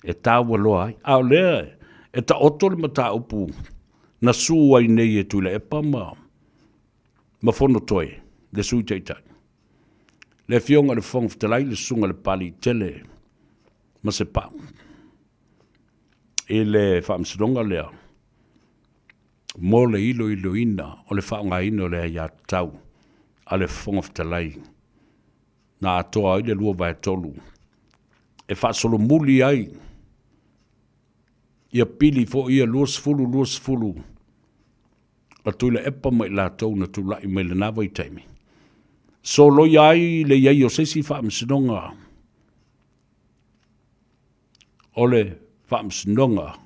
e taua loa ai. A o lea e taoto le mataupu na su ai nei e Tuilaepa ma, ma Fonotoe, le Sui Taitai. Le Afioga i le Fofoga Fetalai, le Susuga i le Papaliitele ma Sepau i le faamasinoga lea mo le iloiloina o le faaaogaina o le aiatatau a le Fofoga Fetalai na atoa ai le 2/3 e faasolomuli ai ia pili foi ia 20 20 a Tuilaepa ma i latou na tulai mai lena vaitaimi, soloia ai le i ai o se isi faamasinoga o le faamasinoga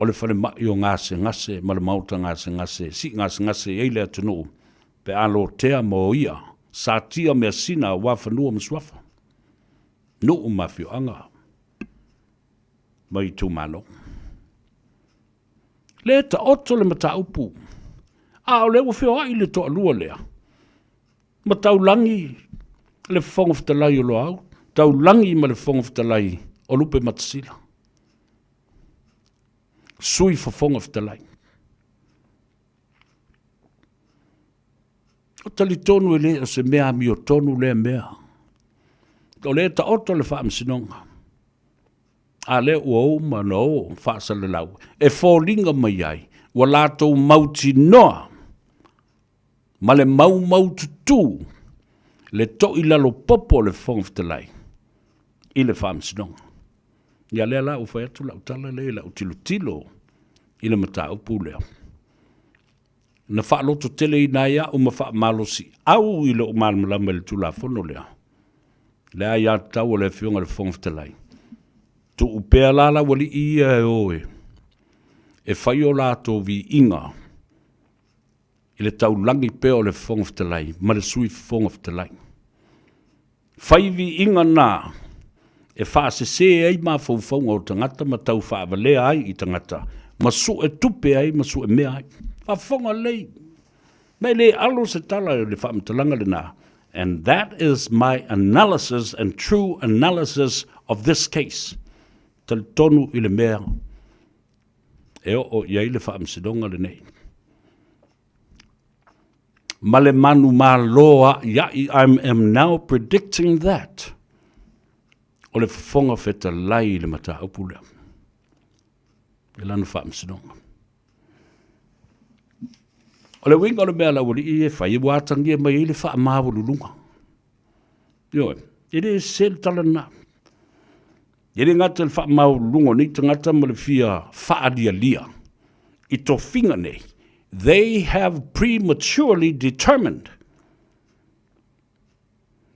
o le falemai o gasegase ma le maota gasegase, sii gasegase i ai le atunuu pe a lotea ma oia, satia measina aua fanua ma suafa, nuu ma afioaga ma itumalo. Le taoto le mataupu, a o lea ua feoai le toalua lea, ma taulagi le Fofoga Fetalai o Loau, taulagi ma le Fofoga Fetalai o Lupematasila. Sui Fofoga Fetalai. O talitonu e le o se mea amiotonu lea mea. O lea e taoto le faamasinoga. A lea ua uma ona o faasalalau e foliga mai ai ua latou mautinoa ma le maumaututu le toilalopopo o le Fofoga Fetalai i le faamasinoga. Ia lea la ua fai atu lau tala lea i lau tilotilo i le mataupu lea. Na faalototeleina ai au ma faamalosiau i lou malamalama i le Tulafono lea, le aiatatau a le Afioga i le Fofoga Fetalai. Tuu pea la laualii ia e o e fai o latou viiga i le taulagi pea o le Fofoga Fetalai ma le Sui Fofoga Fetalai. Fai viiga na e faasese ai mafaufauga o tagata ma tau faavalea ai i tagata ma sue tupe ai ma sue mea ai. Faafofoga lelei, ma e le alo se tala i le faamatalaga lena, and that is my analysis and true analysis of this case. Talitonu i le mea e oo i ai le faamasinoga lenei. Ma le manumalo a'ia'i, I am now predicting that, o le Fofoga Fetalai i le mataupu lea, i lana faamasinoga. O le uiga o le mea a le aualii e fai, ua atagia mai ai le faamaualuluga. Ioe, e le sese le tala lena. E le gata i le faamaualuluga o nei tagata ma le fia faalialia i tofiga nei, they have prematurely determined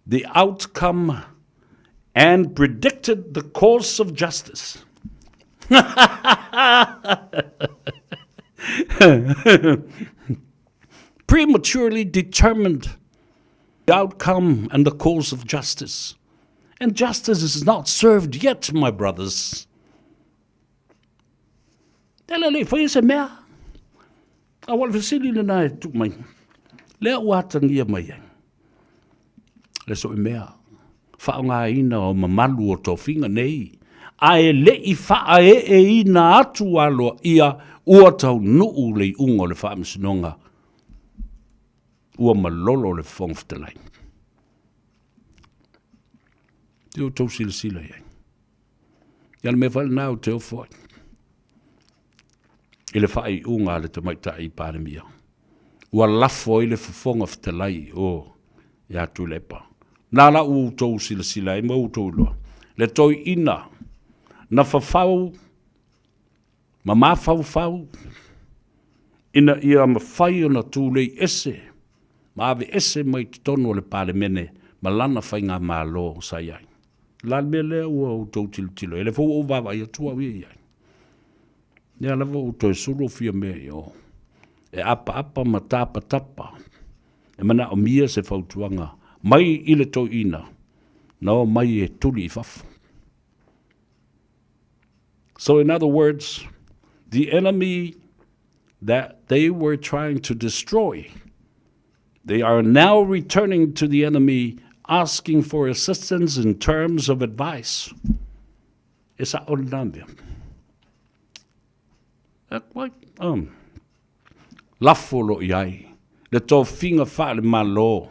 the outcome and predicted the course of justice. prematurely determined the outcome and the cause of justice. And justice is not served yet, my brothers. Tele le whai se mea. A wale fesili le nai tu mai. Lea ua atangia mai ai. Le so i mea. Whaongaina o mamalu o tofiga nei. A e le i whaeeina atu aloa ia ua taunuu le iuga o le faamasinoga ua malolo le Fofoga Fetalai. Te outou silasila i ai. Ia le mea foi lena ou te ofo ai. I le faaiuga a le tamaitai Palemia. Ua lafo ai le Fofoga Fetalai o ia Tuilaepa. Na la ua outou silasila ai ma outou iloa. Le toeaina na fafau ma mafaufau ina ia mafai ona tulei ese ma aveese mai totonu o le Palemene ma lana faigamalo sa i ai. O le a le mea lea ua outou tilotilo ai? O lea foi ua ou vaavaai atu au ia i ai. Lea lava ua toe sulu fia mea i o e apaapa ma tapatapa e manaomia se fautuaga mai i le toeaina na omai e tuli i fafo. So in other words, the enemy that they were trying to destroy, they are now returning to the enemy asking for assistance in terms of advice. E sa o lena mea. Lafo lo i ai, le tofiga faale-Malo,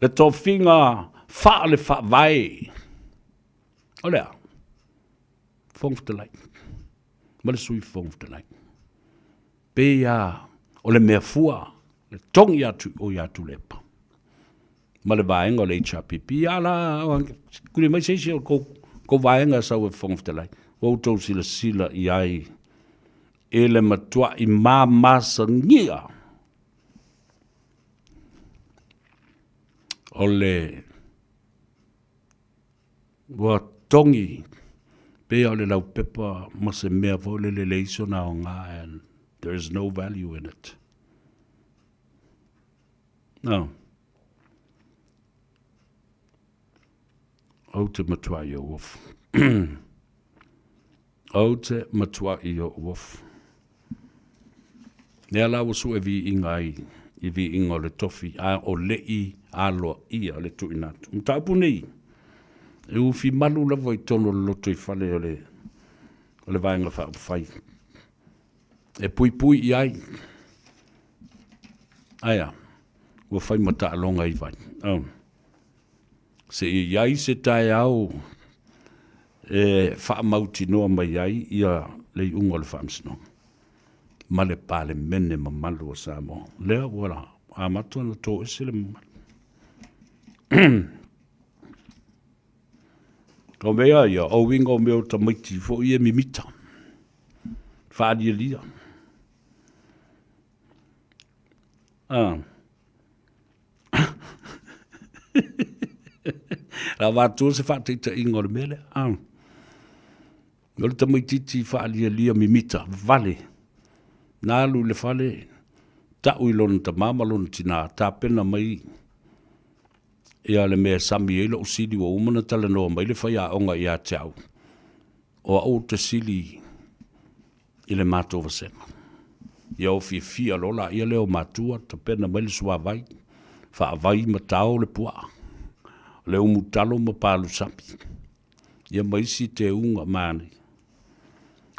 le tofiga faale-Faavae, o le a? Fofoga Fetalai, ma le Sui Fofoga Fetalai. Pei a o le mea fua, le togi atu i o ia Tuilaepa, ma le vaega o le HRPP. A la, kuli mai se isi o kou, kou vaega e sau e Fofoga Fetalai, ua outou silasila i ai i le matuai mamasagia o le ua togi pei o le laupepa ma se mea foi lele leai sona aoga and there is no value in it. No. Ou te matua i ou ofu. Ou te matua i ou ofu. Lea la ua sue viiga ai i viiga o le tofi, a o leʻi aloaia le tuuina atu. Mataupu nei, e ufi malu lava i totonu o le lotoifale o le, o le Vaega Faaupufai. E puipui i ai. Ae a? Ua fai ma taaloga i vai. Oh. Se i i ai se taeao e faamautinoa mai ai ia le iuga o le Faamasinoga ma le Palemene mamalu o Samoa. Lea ua amata ona toese le mamalu. O mea ia, o uiga o mea o tamaiti foi e mimita, faalialia. Ah. La avatua se faataitaiga o le mea lea. Ah. O le tamaitiiti faalialia mimita, vale. Na alu i le fale, tau i lona tamā ma lona tinā, tapena mai ia le mea e sami ai lou sili ua uma ona talanoa mai le faiaoga ia te au, o au ou te sili i le matou vasega. Ia o fiafia loa laia lea o matua, tapena mai le suavai, faavai ma tao le puaa, le umu talo ma palusami, ia ma isi teuga manaia.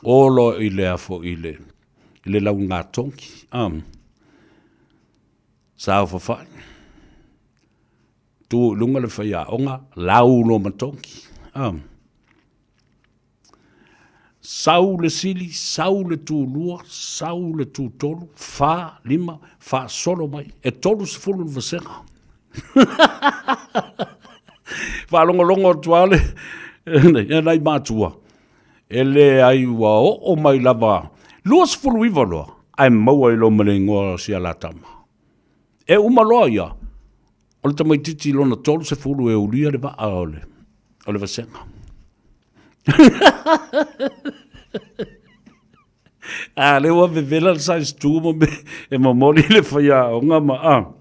O loa i le afo i le, i le laugatogi, um, saofafai, tu i luga le faiaoga, lau loa ma togi, um, Sau le sili, sau le tulua, sau le tutolu, fa, lima, faasolo mai. E 30 le vasega. Faalogologo atu lava le, e nai matua, e leai ua oo mai lava 29 loa, ae maua ai loa ma le igoa o si alatama. E uma loa ia, o le tamaitiiti lona 30 e ulia le vaa o le, o le vasega. A lea ua vevela le size 2 ma me e momoli le faiaoga ma a.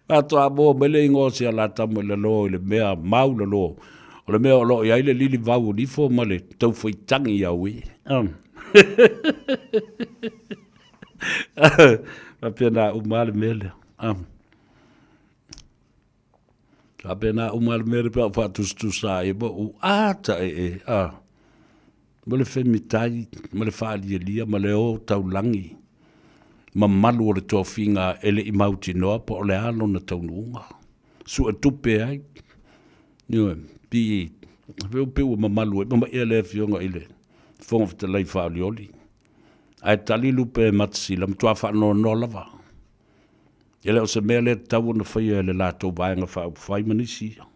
Faatoa maua mai le igoa o si Alatamu i lalo i le mea mau lalo. O le mea o lo o i ai le lilivau o nifo ma le taufaitagi ia uē. Faapena uma lava le mea lea. Faapena uma le mea lea pe a ou faatusatusa ai ma ou ata ee, a, ma le femitai, ma le faalialia, ma le o taulagi, mamalu o le tofiga e le i mautinoa po o le a lona taunuuga. Suetupe ai, ioe, pi, pe ua mamalu ai, mamaia le Afioga i le Fofoga Fetalai faaolioli, ae tali lupe e matasila, matua faanoanoa lava. E le o se mea lea e tatau ona faia e le latou Vaega Faaupufai ma nisi ia,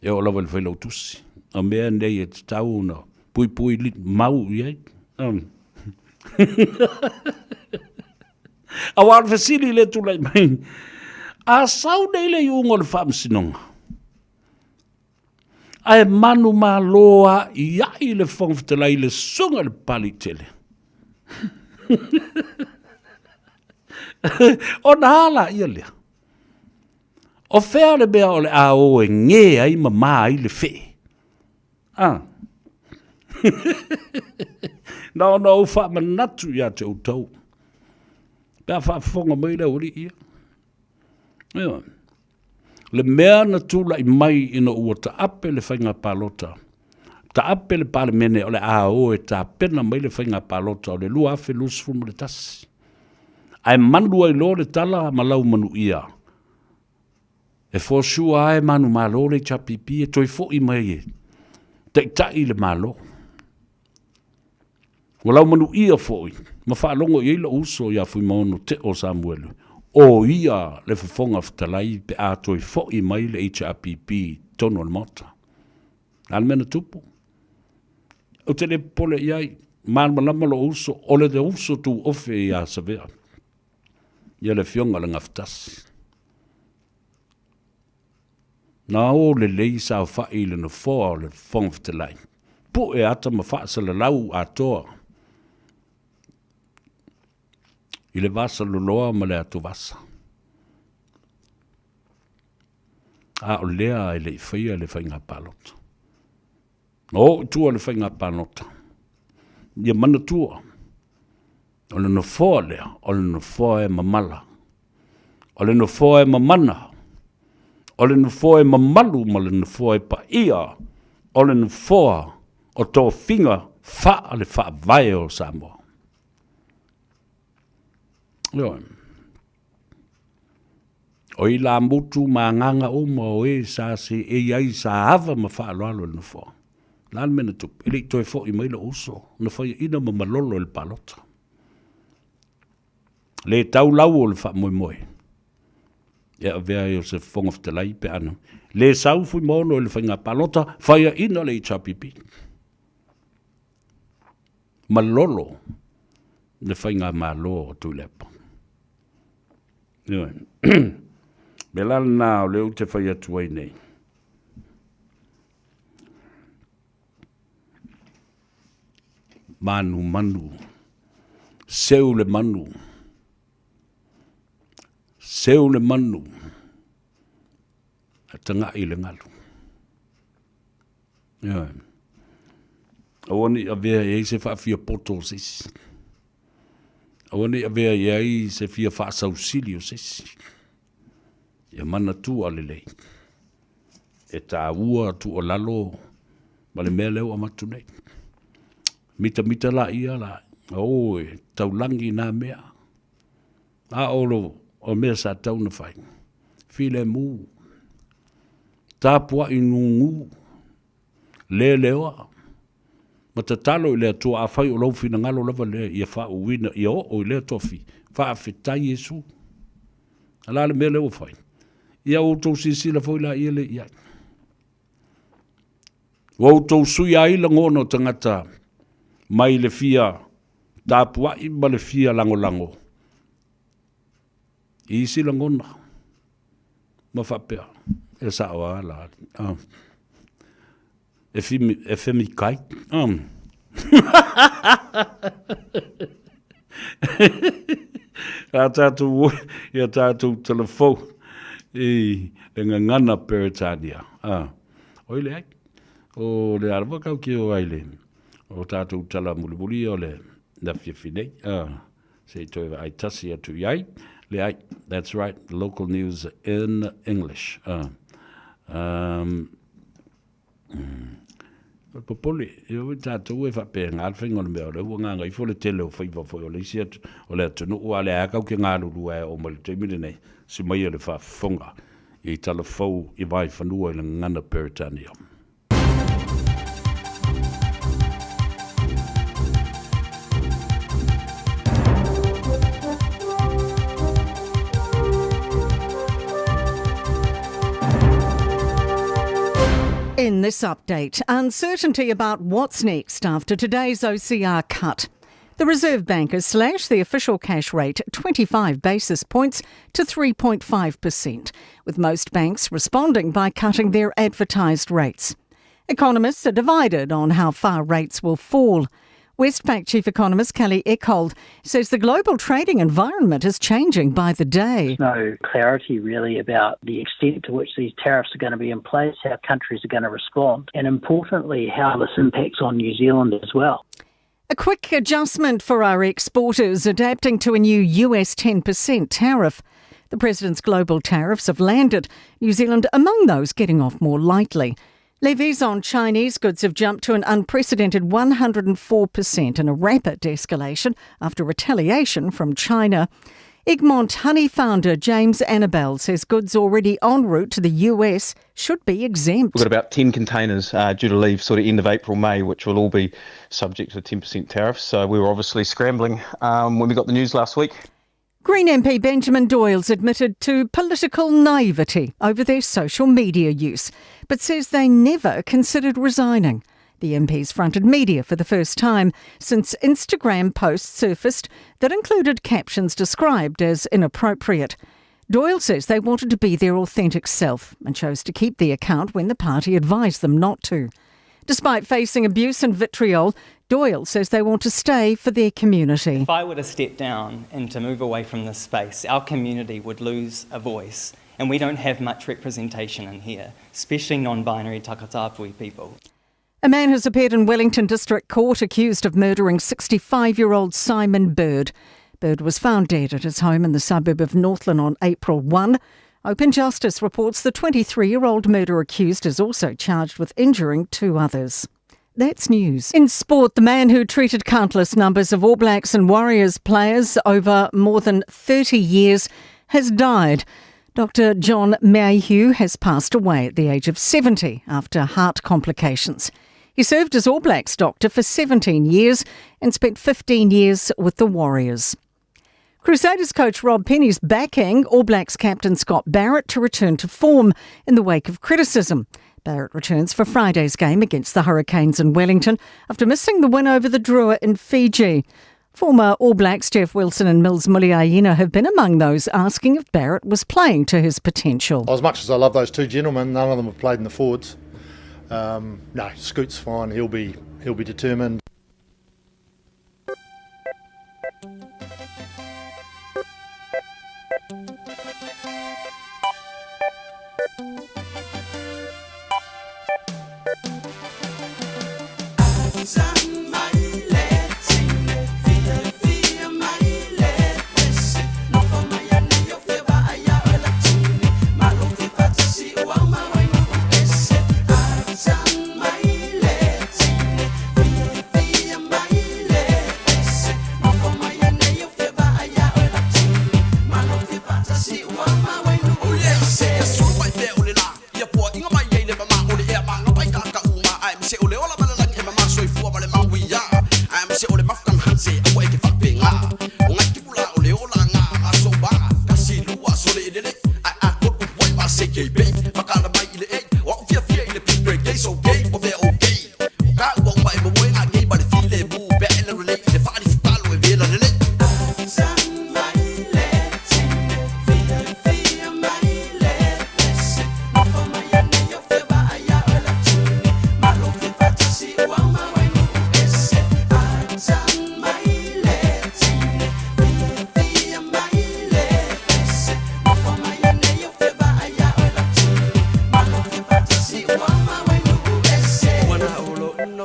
e oo lava i le Failautusi. O mea nei e tatau ona puipui mau i ai. Aua o le fesili lea e tulai mai, a sau nei le iuga o le Faamasinoga, ae manumalo a'ia'i le Fofoga Fetalai i le susuga i le Papaliitele. Ona a laia lea? O fea le mea o le a o e gē ai ma mā ai le fee? A. Na ona ou faamanatu ia te outou, pe a faafofoga mai le aualii ia. Ioe. Le mea na tulai mai ina ua taape le faiga palota, taape le Palemene o le a o e tapena mai le faiga palota o le 2021. Ae manu ai loa le tala ma lau manuia, e for sure lava e manumalo le HRPP e toe foi mai e taitai le Malo. Ua laumanuia foi ma faalogo i ai lou uso ia Fuimaono Teo Samuelu, o ia le Fofoga Fetalai pe a toe foi mai le HRPP i totonu o le Maota. O le a le mea na tupu? Ou te le popole i ai, malamalama lou uso, o le uso tuofe ia Savea, ia le Afioga i le Gafatasi. Na o lelei saofai i le nofoa o le Fofoga Fetalai, pue ata ma faasalalau atoa i le vasaloloa ma le atuvasa. A o lea e le i faia le faiga palota. Na oo i tua le faiga palota, ia manatua, o le nofoa lea, o le nofoa e mamala, o le nofoa e mamana, o le nofoa e mamalu ma le nofoa e paia, o le nofoa o tofiga faa le faavae o Samoa. Ioe. O ilamutu ma agaga uma o e sa seei ai sa ava ma faaaloalo i le nofoa. O le a le mea na tupu? E le i toe foi mai lou uso, na faiaina ma malolo i le palota. Le tau lau o le faamoemoe e avea ai o se Fofoga Fetalai pe a na le sau Fuimaono i le faiga palota, faiaina le HRPP. Malolo le faigamalo a Tuilaepa. Ioe. Mea la lena o lea ou te fai atu ai nei. Manumanu, seu le manu, seu le manu, a taga'i le galu. Ioe. Aua ne i avea i ai se faafiapoto o se isi. Aua ne i avea i ai se fia faasausili o se isi. Ia manatua lelei, e taua tuualalo ma le mea lea ua avatu nei. Mitamita laia la, o e taulagi na mea. A o lo o mea sa tatau ona fai, filemu, tapuai gugu, leleoa, ma tatalo i le Atua, afai o lou finagalo lava lea ia faauuina, ia oo i lea tofi, faafetai Iesu. A o le a le mea lea ua fai? Ia outou silasila foi laia lea i ai. Ua outou suia ai lagona o tagata mai le fia tapuai ma le fia lagolago i isi lagona ma faapea, e sao lava la alii. E femikai. A tātou o i a tātou telefou i le gagana Peretania. A, oi leai, o le a lava kau ke o ai le, o tātou tala mulimuli o le afiafi nei. A, se i toe vaai tasi atu i ai. Leai, that's right, local news in English. A, um, O le popole, e oi tātou e faapena le faiga o le mea o lea ua gaga ifo le tele o faiva foi o le isi atu, o le atunuu a o lea lava kau ke galulue e oo mai le taimi lenei, si mai o le faafofoga i tala fou i Vaefanua i le gagana Peretania. In this update, uncertainty about what's next after today's OCR cut. The Reserve Bank has slashed the official cash rate 25 basis points to 3.5%, with most banks responding by cutting their advertised rates. Economists are divided on how far rates will fall. Westpac Chief Economist Kelly Eckhold says the global trading environment is changing by the day. There's no clarity really about the extent to which these tariffs are going to be in place, how countries are going to respond, and importantly, how this impacts on New Zealand as well. A quick adjustment for our exporters adapting to a new US 10% tariff. The president's global tariffs have landed New Zealand among those getting off more lightly. Levies on Chinese goods have jumped to an unprecedented 104% in a rapid escalation after retaliation from China. Egmont Honey founder James Annabel says goods already en route to the US should be exempt. We've got about 10 containers due to leave sort of end of April, May, which will all be subject to 10% tariffs. So we were obviously scrambling when we got the news last week. Green MP Benjamin Doyle's admitted to political naivety over their social media use, but says they never considered resigning. The MPs fronted media for the first time since Instagram posts surfaced that included captions described as inappropriate. Doyle says they wanted to be their authentic self and chose to keep the account when the party advised them not to. Despite facing abuse and vitriol, Doyle says they want to stay for their community. If I were to step down and to move away from this space, our community would lose a voice, and we don't have much representation in here, especially non-binary takatapui people. A man has appeared in Wellington District Court accused of murdering 65-year-old Simon Bird. Bird was found dead at his home in the suburb of Northland on April 1. Open Justice reports the 23-year-old murder accused is also charged with injuring two others. That's news. In sport, the man who treated countless numbers of All Blacks and Warriors players over more than 30 years has died. Dr. John Mayhew has passed away at the age of 70 after heart complications. He served as All Blacks doctor for 17 years and spent 15 years with the Warriors. Crusaders coach Rob Penny's backing All Blacks captain Scott Barrett to return to form in the wake of criticism. Barrett returns for Friday's game against the Hurricanes in Wellington after missing the win over the Drua in Fiji. Former All Blacks Jeff Wilson and Mils Muliaina have been among those asking if Barrett was playing to his potential. As much as I love those two gentlemen, none of them have played in the forwards. No, Scoot's fine. He'll be determined.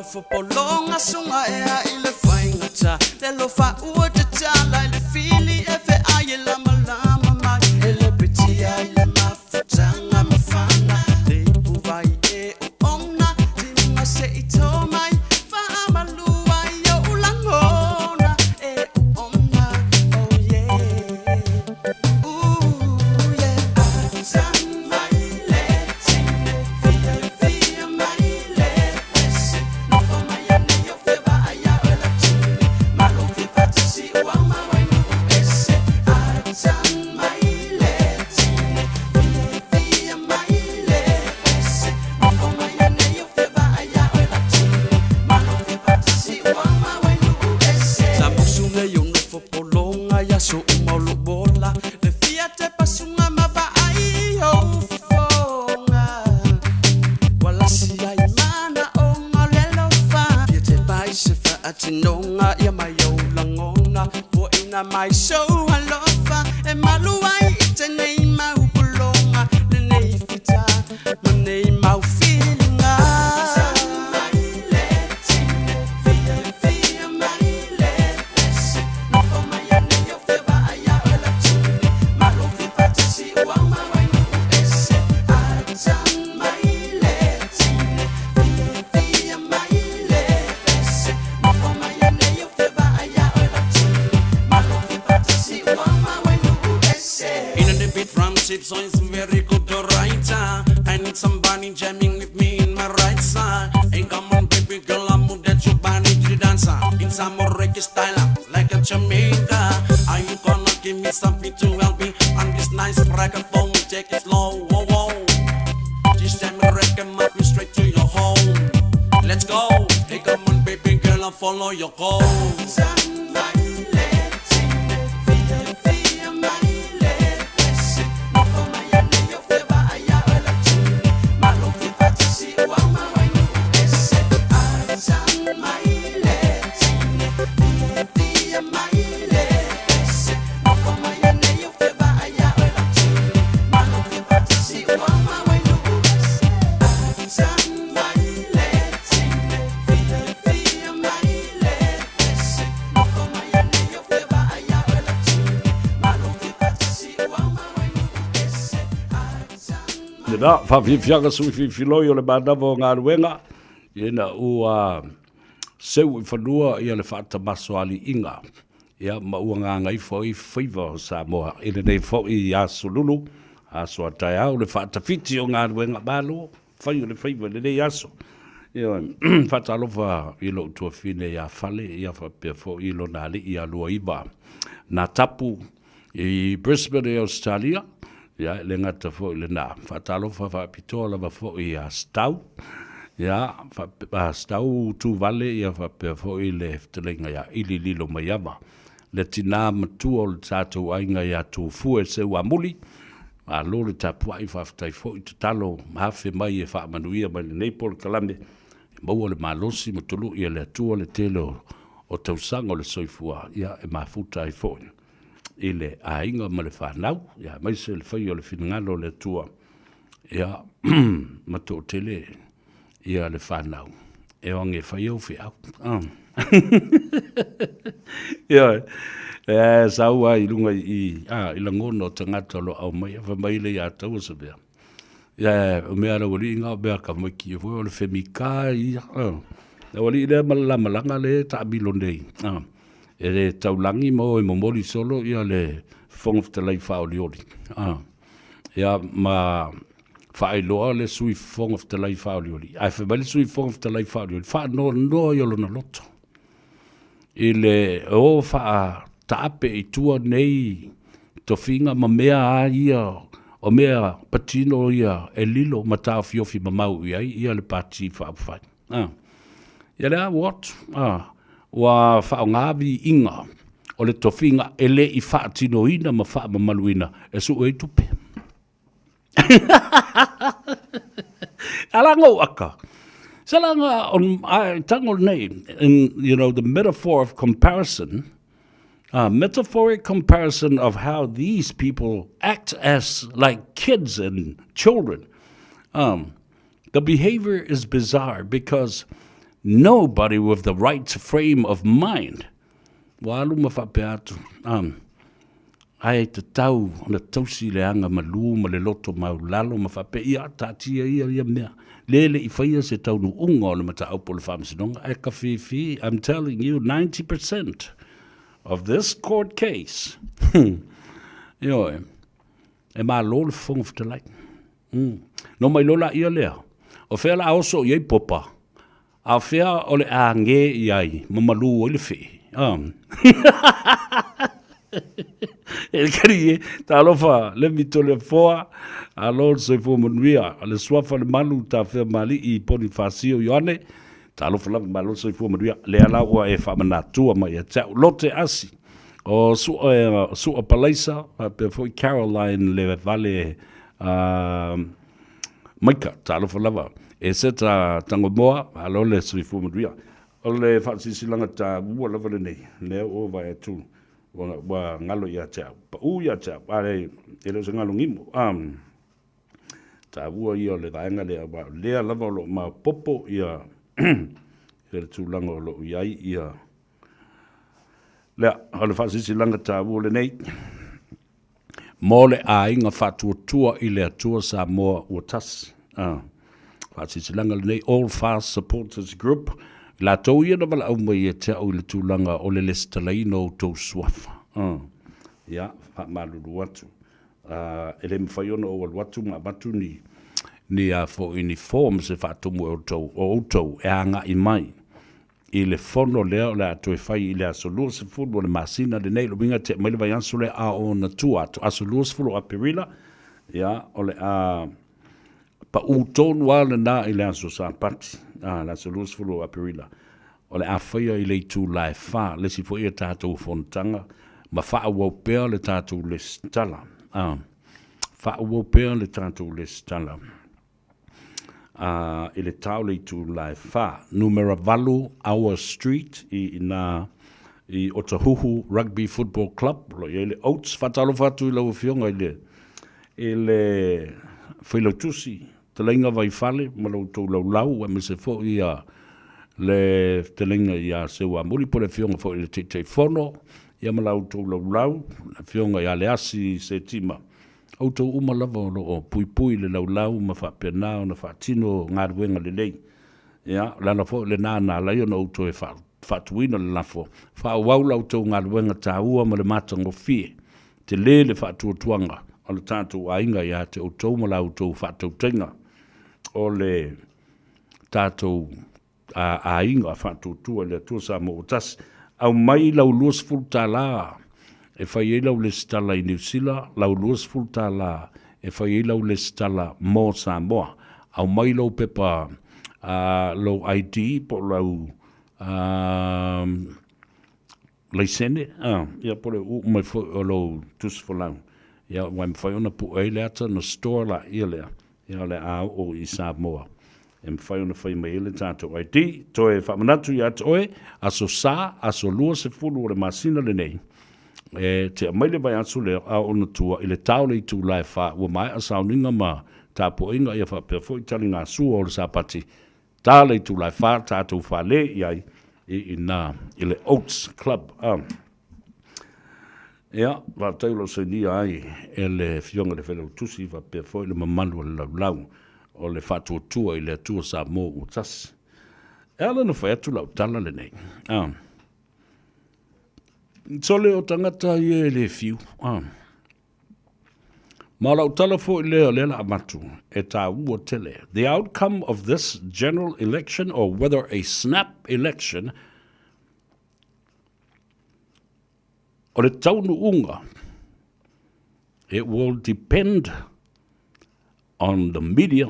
nofo polonga sunga ea i le faigata le lofa ua tatala i le fili e feai e lamalama mai e le petia i le mafutaga mafana le ipuvai e o ona timuga seʻi to mai faamalua i oʻu lagona e o ona oh yeah ooh yeah ata mai le tine fiafia mai le ese nofo mai ane o fevaai a oe latini malo fifatasi ua mawai nuu ese ata mai le tine fiafia mai le ese nofo mai ane o fevaai a oe latini malo fifatasi ua mawai nuu ese sa musu le yo nofo polonga ia so uma o lou bola le fia te pasuga ma vaai ou fofoga ua lasi ai mana oga o le alofa fia te pai se faatinoga ia mai ou lagona poina mai sou alofa e malu ai i tenei mau pologa lenei fita ma nei mau filiga mai le tine fiafia mai le ese nofo mai ane o fevaai a oe latini malo fifatasi ua mawai nuu ese ata mai le tine fiafia mai le ese nofo mai ane o fevaai a oe latini malo fifatasi ua mawai nuu ese In the beat from chips, so it's very good to writer. I need somebody jamming with me in my right side. Hey, come on, baby girl, I move that your body to the dancer. In some reggae style, like a Jamaica. Are you gonna give me something to help me on this nice reggaeton? Take it slow, whoa, whoa. This time reggae must be straight to your home. Let's go. Hey, come on, baby girl, I follow your call. mai le tine fiafia mai le ese nofo mai ane o fevaai a oe latini malo fifatasi ua mawai nuu ese ata mai le tine fiafia mai le ese nofo mai ane o fevaai a oe latini malo fifatasi ua mawai nuu ese ata mai le tine fiafia mai le ese nofo mai ane o fevaai a oe latini malo fifatasi ua mawai nuu ese ata Lena, faafiafiaga suifilifiloi o le manava o galuega, ina ua seu i fanua ia le faatamasoaliiga, ia ma ua gagaifo ai faiva o Samoa i lenei foʻi aso lulu, aso a taeao le faatafiti o galuega malo, fai o le faiva i lenei aso. Ioe, faatalofa i lou tuafine ia Fale, ia faapea foʻi lona alii ia Luaiva Natapu i Brisbane i Ausetalia, ia e le gata foi lena. Faatalofa faapitoa lava foi ia Stau, ia faapea Stau Tuvale, ia faapea foi le fetalaiga ia Ili Lilo Maiava, le tinā matua o le tatou aiga ia Tufue Seuamuli. Malo le tapuai, faafetai foi tatalo ma afe mai e faamanuia mai lenei polokalame, e maua le malosi ma tului e le Atua le tele o tausaga o le soifua, ia e mafuta ai foi i le aiga ma le fanau, ia aemaise le faia o le finagalo o le Atua, ia ma toatele ia le fanau e o age fai au feau. Ioe, e sau ai i luga i, a, i lagona o tagata o lo o aumai, fai mai le ia taua se mea. Ia, o mea a le aualii na, o mea a tamaiti foi, o le femika ia. Le aualii lea ma le lamalaga le taamilo nei. E le taulagi ma o e momoli solo ia le Fofoga Fetalai faaolioli. Ia, ma faailoa le Sui Fofoga Fetalai faaolioli. Ae fai mai le Sui Fofoga Fetalai faaolioli, faanoanoa i lona loto i le o faataape i tua nei tofiga ma mea a ia o mea patino ia e lilo ma taofiofi mamau i ai ia le Pati Faaupufai. Ia le a ua atu, ua faaaoga viiga o le tofiga e le i faatinoina ma faamamaluina e sue ai tupe. Ala ngou aka. Salanga on I tango nei in you know the metaphor of comparison, metaphoric comparison of how these people act as like kids and children. The behavior is bizarre because Nobody with the right frame of mind. Ua alu ma faapea atu, um, ae tatau ona tausi le aga malū ma le loto maulalo ma faapea, ia, taatia ia ia mea. Le le i faia se taunuuga o le mataupu o le Faamasinoga, ae kafifi, I'm telling you, 90% of this court case, ioe, e malo le Fofoga Fetalai. Mm. No mai loa laia lea, o fea la oso i ai popa, a o fea o le a ge i ai ma malū ai le fee. Um. E kari e, talofa, le mito le foa, a lo le soifua manuia, a le suafa le malu, ta fea mali i poni fasio Ioane, talofa lava malo le soifua manuia, le ala ua e faamanatua mai ia te au, lote asi, o sua, e, sua palaisa, faapea foi Caroline le vale uh, Maika, talofa lava. E se ta tangomoa, alo le soifua manuia. O le faasilasilaga taua lava lenei, lea ua ou vaai atu ua, ua galo ia te au, paʻu ia te au, a e le o se galo gimo. Um, taua ia o le vaega lea, aua o lea lava o lo o maopoopo ia, ia le tulaga o lo o i ai ia lea, o le faasilasilaga taua lenei mo le aiga faatuatua i le Atua Samoa ua tasi. Ah, faasilasilaga lenei All Fast Supporters Group, i latou ia na valaau mai ia te au i le tulaga o le lesitalaina o outou suafa. Ah, ia, faamalulu atu. Ah, e le mafai ona ou alu atu ma avatu ni ni a foi ni forms e faatumu e outou, o outou e agai mai i le fono lea o le a toe fai i le aso 20 o le masina lenei, le uiga tea mai le vaiaso lea a o ona tua atu, aso 20 o Aperila, ia, o le a paʻu tonu lava lena i le aso Sapati, a, le aso 20 o Aperila, o le a faia i le itula e 4, le isi foi a tatou fonotaga, ma faaauau pea le tatou lesitala, a, faaauau pea le tatou lesitala. a, i le ta o le itula e 4, numera 8 Aua Street i ina i Otahuhu Rugby Football Club, o lo o i ai le Oates. Faatalofa atu i lau Afioga i le, i le Failautusi, Fetalaiga Vaifale ma lo outou laulau, aemaise foi ia le fetalaiga ia Seuamuli po o le Afioga foi i le Taitaifono, ia ma la outou laulau, le Afioga ia Leasi Setima. Outou uma lava o lo o puipui i le laulau ma faapena ona faatino galuega lelei. Ia, o le ala foi lena na ala ai ona ou toe faatuina le lafo, faaauau la outou galuega taua ma le matagofie. Tele le faatuatuaga o le tatou aiga ia te outou ma la outou faatautaiga o le tatou a aiga faatuatua i le Atua Samoa ua tasi. Aumai lau 20 tala e fai ai lau lesitala i Niu Sila, lau 20 tala e fai ai lau lesitala mo Samoa. Aumai lou pepa, lou ID po o lau laisene, ia po o le uu mai foi o lou tusi folau. Ia, ua e mafai ona pue ai le ata ona store laia lea, ia o le a oo i Samoa. E mafai ona fai mai ai le tatou ID. Toe faamanatu ia te oe, aso Sa, aso 20 o le masina lenei, e tea mai le vaiaso lea a oo ona tua i le ta o le itula e 4, ua maea sauniga ma tapuaiga ia faapea foi taligasua o le Sapati, ta le itula e 4 tatou fale i ai i ina i le Oats Club. Ah. Ia, faafetai o lo o sainia ai e le Afioga i le Failautusi faapea foi le mamalu o le laulau o le Faatuatua i le Atua Samoa ua tasi. E ala ona fai atu lau tala lenei. Ah. Sole o tagata ia e le fiu. Ah. Ma o lau tala foi lea o lea la avatu e tāua tele. The outcome of this general election or whether a snap election o le taunuuga it will depend on the media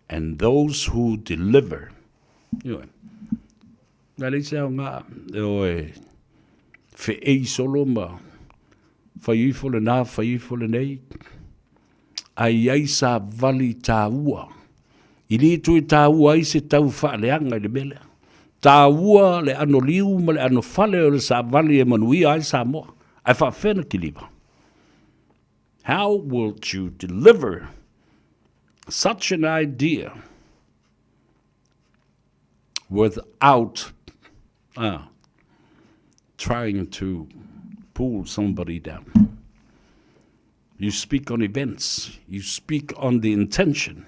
and those who deliver. Ioe. Na leai se aoga e o e feei solo ma fai ifo lenā, fai ifo lenei, a i ai savali taua. I le toe taua ai se tau faaleaga i le mea lea. Taua le ano liu ma le ano fale o le savali e manuia ai Samoa. Ae faafefea ona kiliva? How will you deliver such an idea? without uh, trying to pull somebody down. You speak on events. You speak on the intention.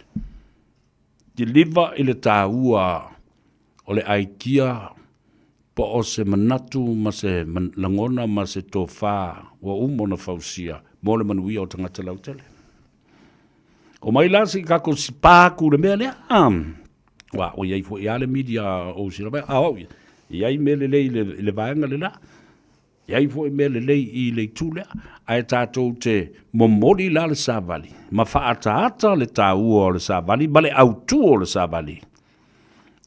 Deliver i le tāua o le aikia po o se manatu ma se lagona ma se tofā ua uma ona fausia mo le manuia o tagata lautele. O mai la se i kākou sipā aku le mea lea, ua o iai foi a le media o sila mai, a o i ai mea lelei i le, i le vaega le la. E ai foi mea lelei i le itu lea, ae tatou te momoli la le savali ma faaataata le taua o le savali ma le autu o le savali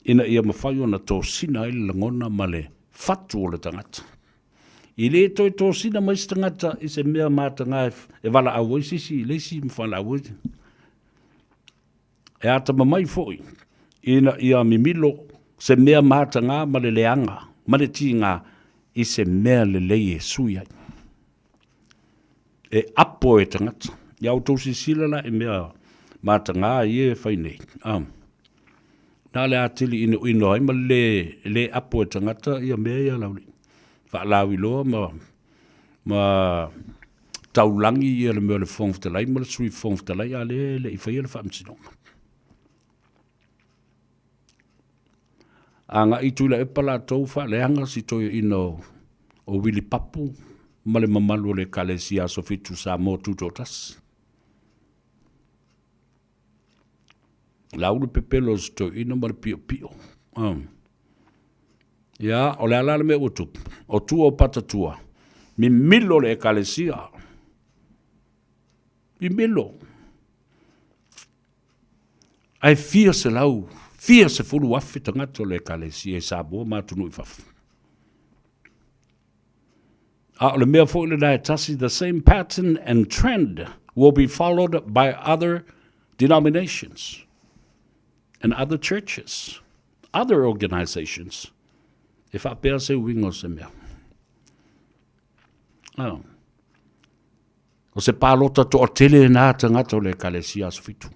ina ia mafai ona tosina ai le lagona ma le fatu o le tagata. I le toe tosina mai se tagata i se mea mataga e valaau ai se isi i le isi ma valaau ai. E atamamai foi ina ia mimilo se mea mataga ma le leaga ma le tiga i se mea lelei e sui ai. E apo e tagata. Ia outou silasila la i mea mataga ia e fai nei. Ah. Na le atili inoino ai ma le, le apo e tagata ia mea ia lauli. Faalauiloa ma ma taulagi ia le mea o le Fofoga Fetalai ma le Sui Fofoga Fetalai, a lea e le i faia le faamasinoga. Agai Tuilaepa latou faaleaga si toeaina o, o Wili Papu ma le mamalu o le Ekalesia Aso Fitu Samoa Tutoatasi. Lau le pepelo o si toeaina ma le piopio. Um. Ia, o le a la le mea ua tupu? O tua o Patatua, mimilo le Ekalesia. Mimilo. Ae fia selau, fia 10,000 tagata o le Ekalesia i Samoa ma atunuu i fafo. A o le mea foi lena e tasi, the same pattern and trend will be followed by other denominations and other churches, other organizations. E faapea se uiga o se mea. Oh. O se palota toatele nā tagata o le Ekalesia Aso Fitu.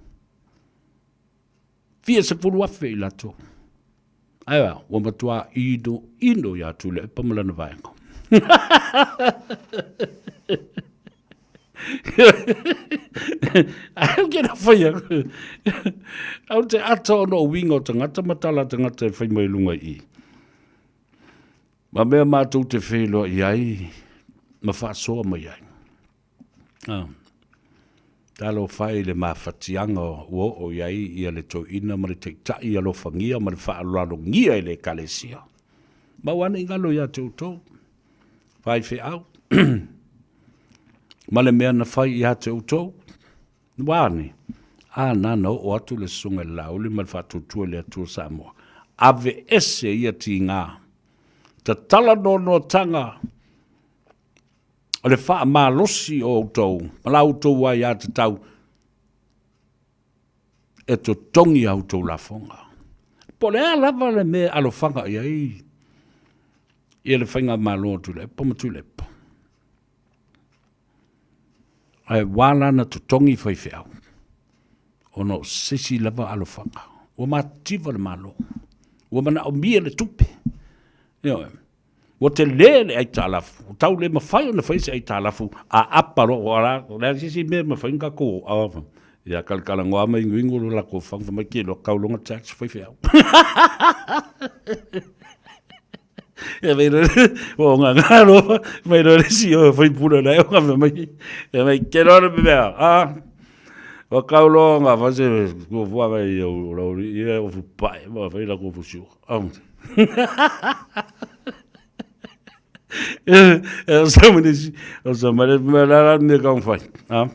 Fia 10,000 i latou. Ae a, ua matua ino, ino iā Tuilaepa ma lana vaega. Ai ke na whai aku. Au te ata ona o winga o tangata ma tala tangata e whai mai lunga i. Ma mea mātou te whēloa i ai, ma whaasoa mai ai. Ah. Talofa e i le mafatiaga ua oo i ai ia le toeaina ma le taitai alofagia ma le faaaloalogia e le Ekalesia. Ma ua ane i galo ia te outou, faifeau, ma le mea na fai ia te outou, ua ane, a na na oo atu le Susuga i le Laauli ma le Faatuatua i le Atua Samoa, aveese ia tiga, tatala noanoataga, o le faamalosi o outou ma la outou aiatatau e totogi a outou lafoga. Po o le a lava le mea e alofaga i ai ia le faigamalo a Tuilaepa ma Tuilaepa. Ae ua la na totogi faifeau ona o se isi lava alofaga. Ua mativa le Malo, ua manaomia le tupe. Ioe. Ua tele le aitalafu, ua tau le mafai ona fai se aitalafu a apa loa, ua la, o le a se isi mea e mafai ona tatou o, ia kalakalanoa ma inuinu lo latou fana fai mai ke loa kau longa tax faifeau. Ia mai loa, ua o ngā loa, mai loa le si o fai pula na e o ngā mai, ia mai ke loa le mea, a, ua kau loa ngā fase, kua fuanga i au, o lau, ia o fupae, ma fai la kua fusiua. E sa mane si, o sa mane me la la me ka fai. Ha.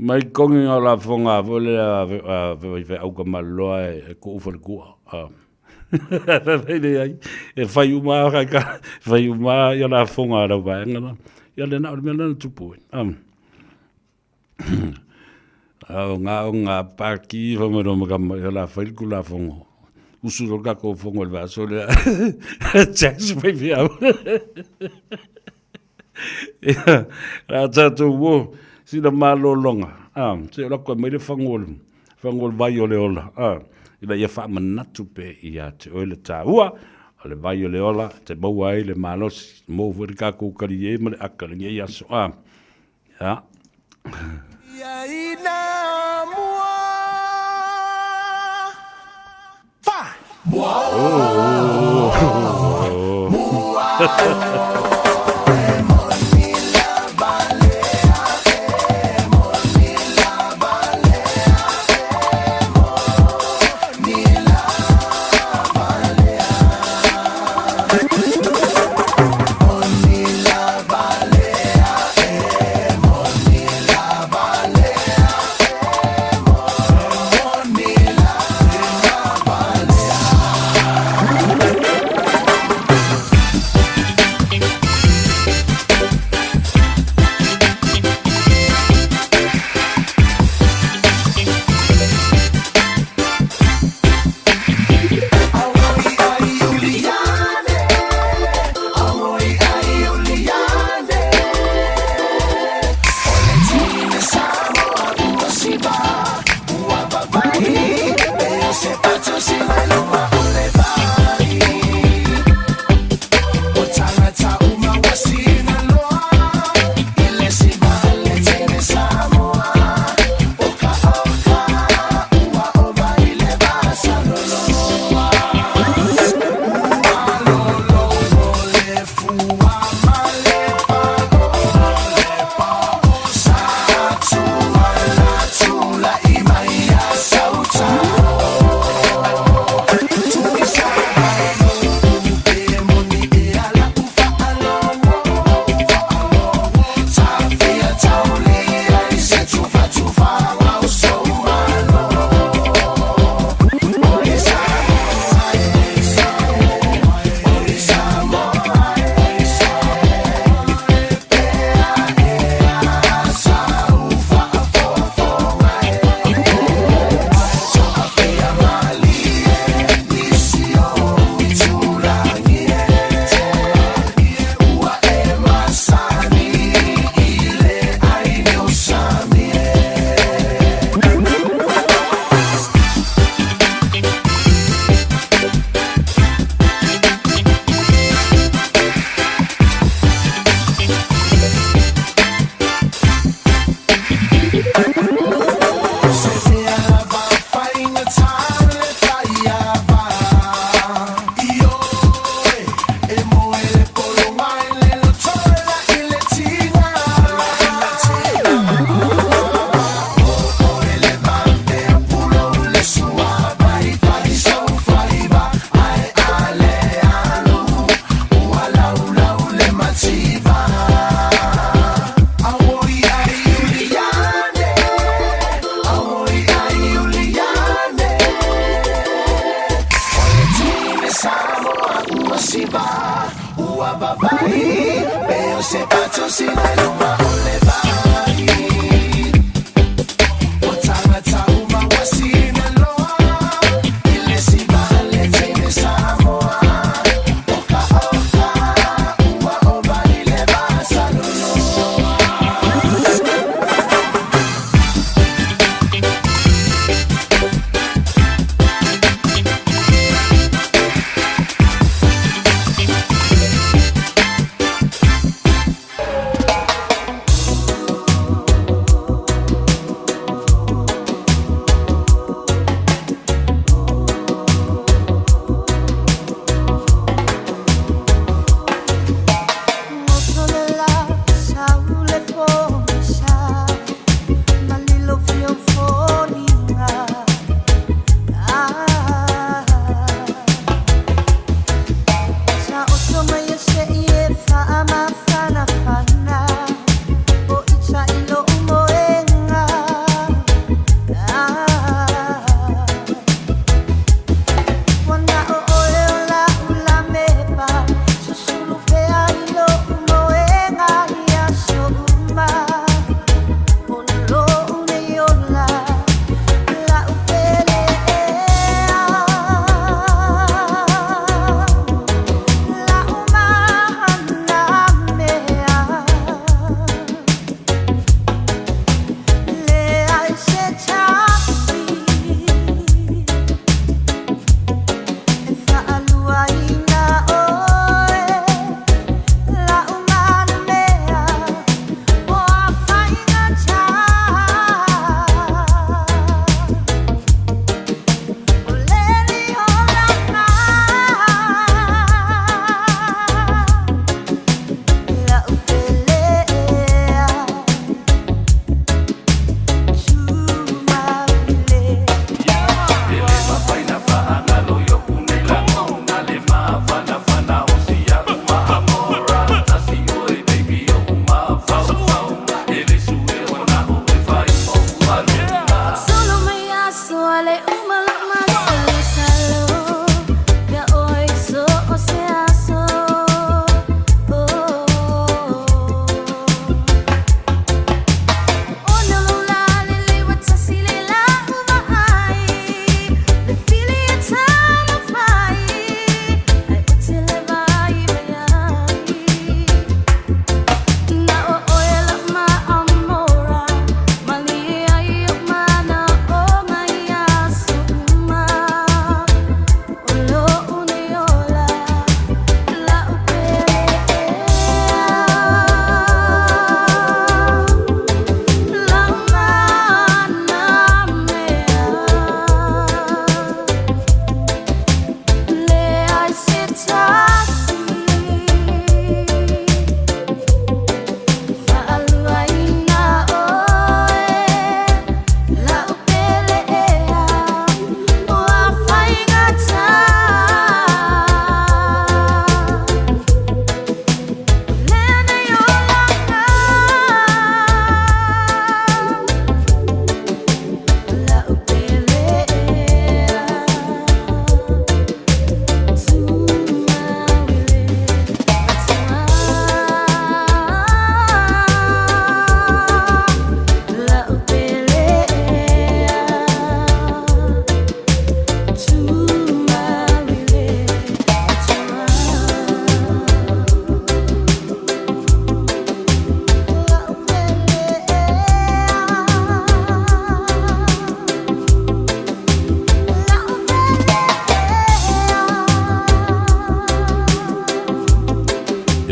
Mai kongi ngā la fonga fo le a fe fe au ka maloa e ko ufa le kua. Ha. Fai le ai. E fai uma ka ka fai uma ia la fonga la vaenga na. Ia le na o le mea na tupu. Ha. A o ngā o ngā pāki fa mai roma ka mai la fai ku la fongo. Usu ro ka ko fongo le vaso le. Tax fai fi au. Ia, ra tātou wo, sina malolonga. Ah, se ora koe mai le fango le. Fagu o le vai o le ola, a, ina ia faamanatu pea ia te oe le taua o le vai o le ola te maua ai le malosi, maua foi le tatou kaliē ma le aka i lenei aso, a. Ia. Oh.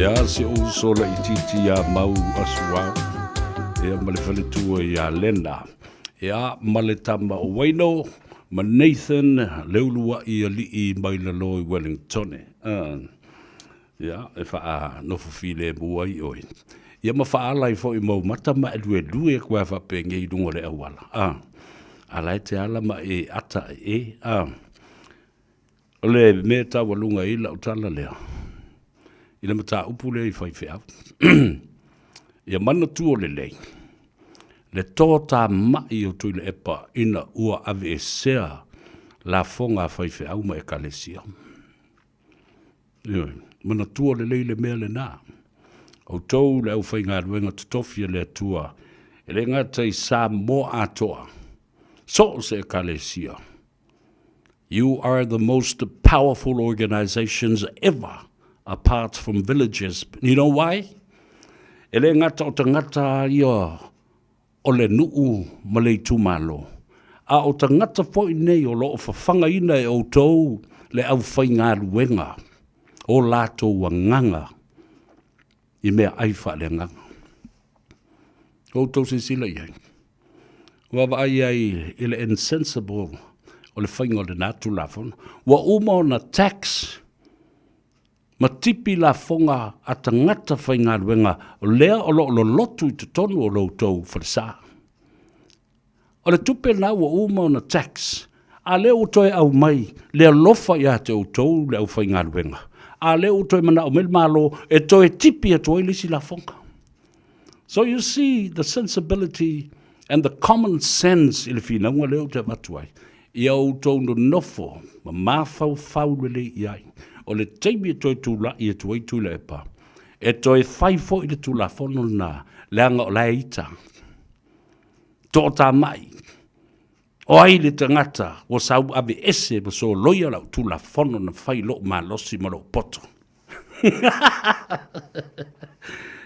Ia si ou uso laitiiti ia Mau Asuau, ia ma le faletua ia Lena, ia ma le tama o Waino ma Nathan Leulua'i alii mai lalo i Wellingtone. Ia, e faanofo filemu ai oe. Ia ma faaala ai foi mau mata ma e luelue atu ai faapenei i luga o le auala. A, a la e te ala ma e ata e, a. O le mea e taualuga ai lau tala lea, i le mataupu lea i faifeau. Ia manatua lelei, le totamai o Tuilaepa ina ua aveesea lafoga a faifeau ma ekalesia. Ioe, manatua lelei le mea lena. Outou le aufaigaluega totofi a le Atua, e le gata i Samoa atoa, so o se ekalesia. You are the most powerful organizations ever apart from villages. You know why? E le gata o tagata ia o le nuu ma le itumalo, a o tagata foi nei o lo o fafagaina e outou le aufaigaluega o latou agaga i meaai faaleagaga. Ua outou silasila i ai? Ua vaai ai i le insensible o le faiga o lena Tulafono. Ua uma ona tax ma tipi lafoga a tagata faigaluega lea o lo o lolotu i totonu o lo outou falesa. O le tupe lena ua uma ona tax, a lea ua toe aumai le alofa ia te outou le aufaigaluega, a lea ua toe manao mai le Malo e toe tipi atu ai le isi lafoga. So you see the sensibility and the common sense i le finauga lea ou te avatu ai, ia outou nonofo ma mafaufau lelei i ai. O le taimi e toe tulai atu ai Tuilaepa, e toe fai foi le Tulafono lena, leaga o la e ita. Toatamai, o ai le tagata ua sau aveese ma soloia lau Tulafono na fai i lou malosi ma lou poto?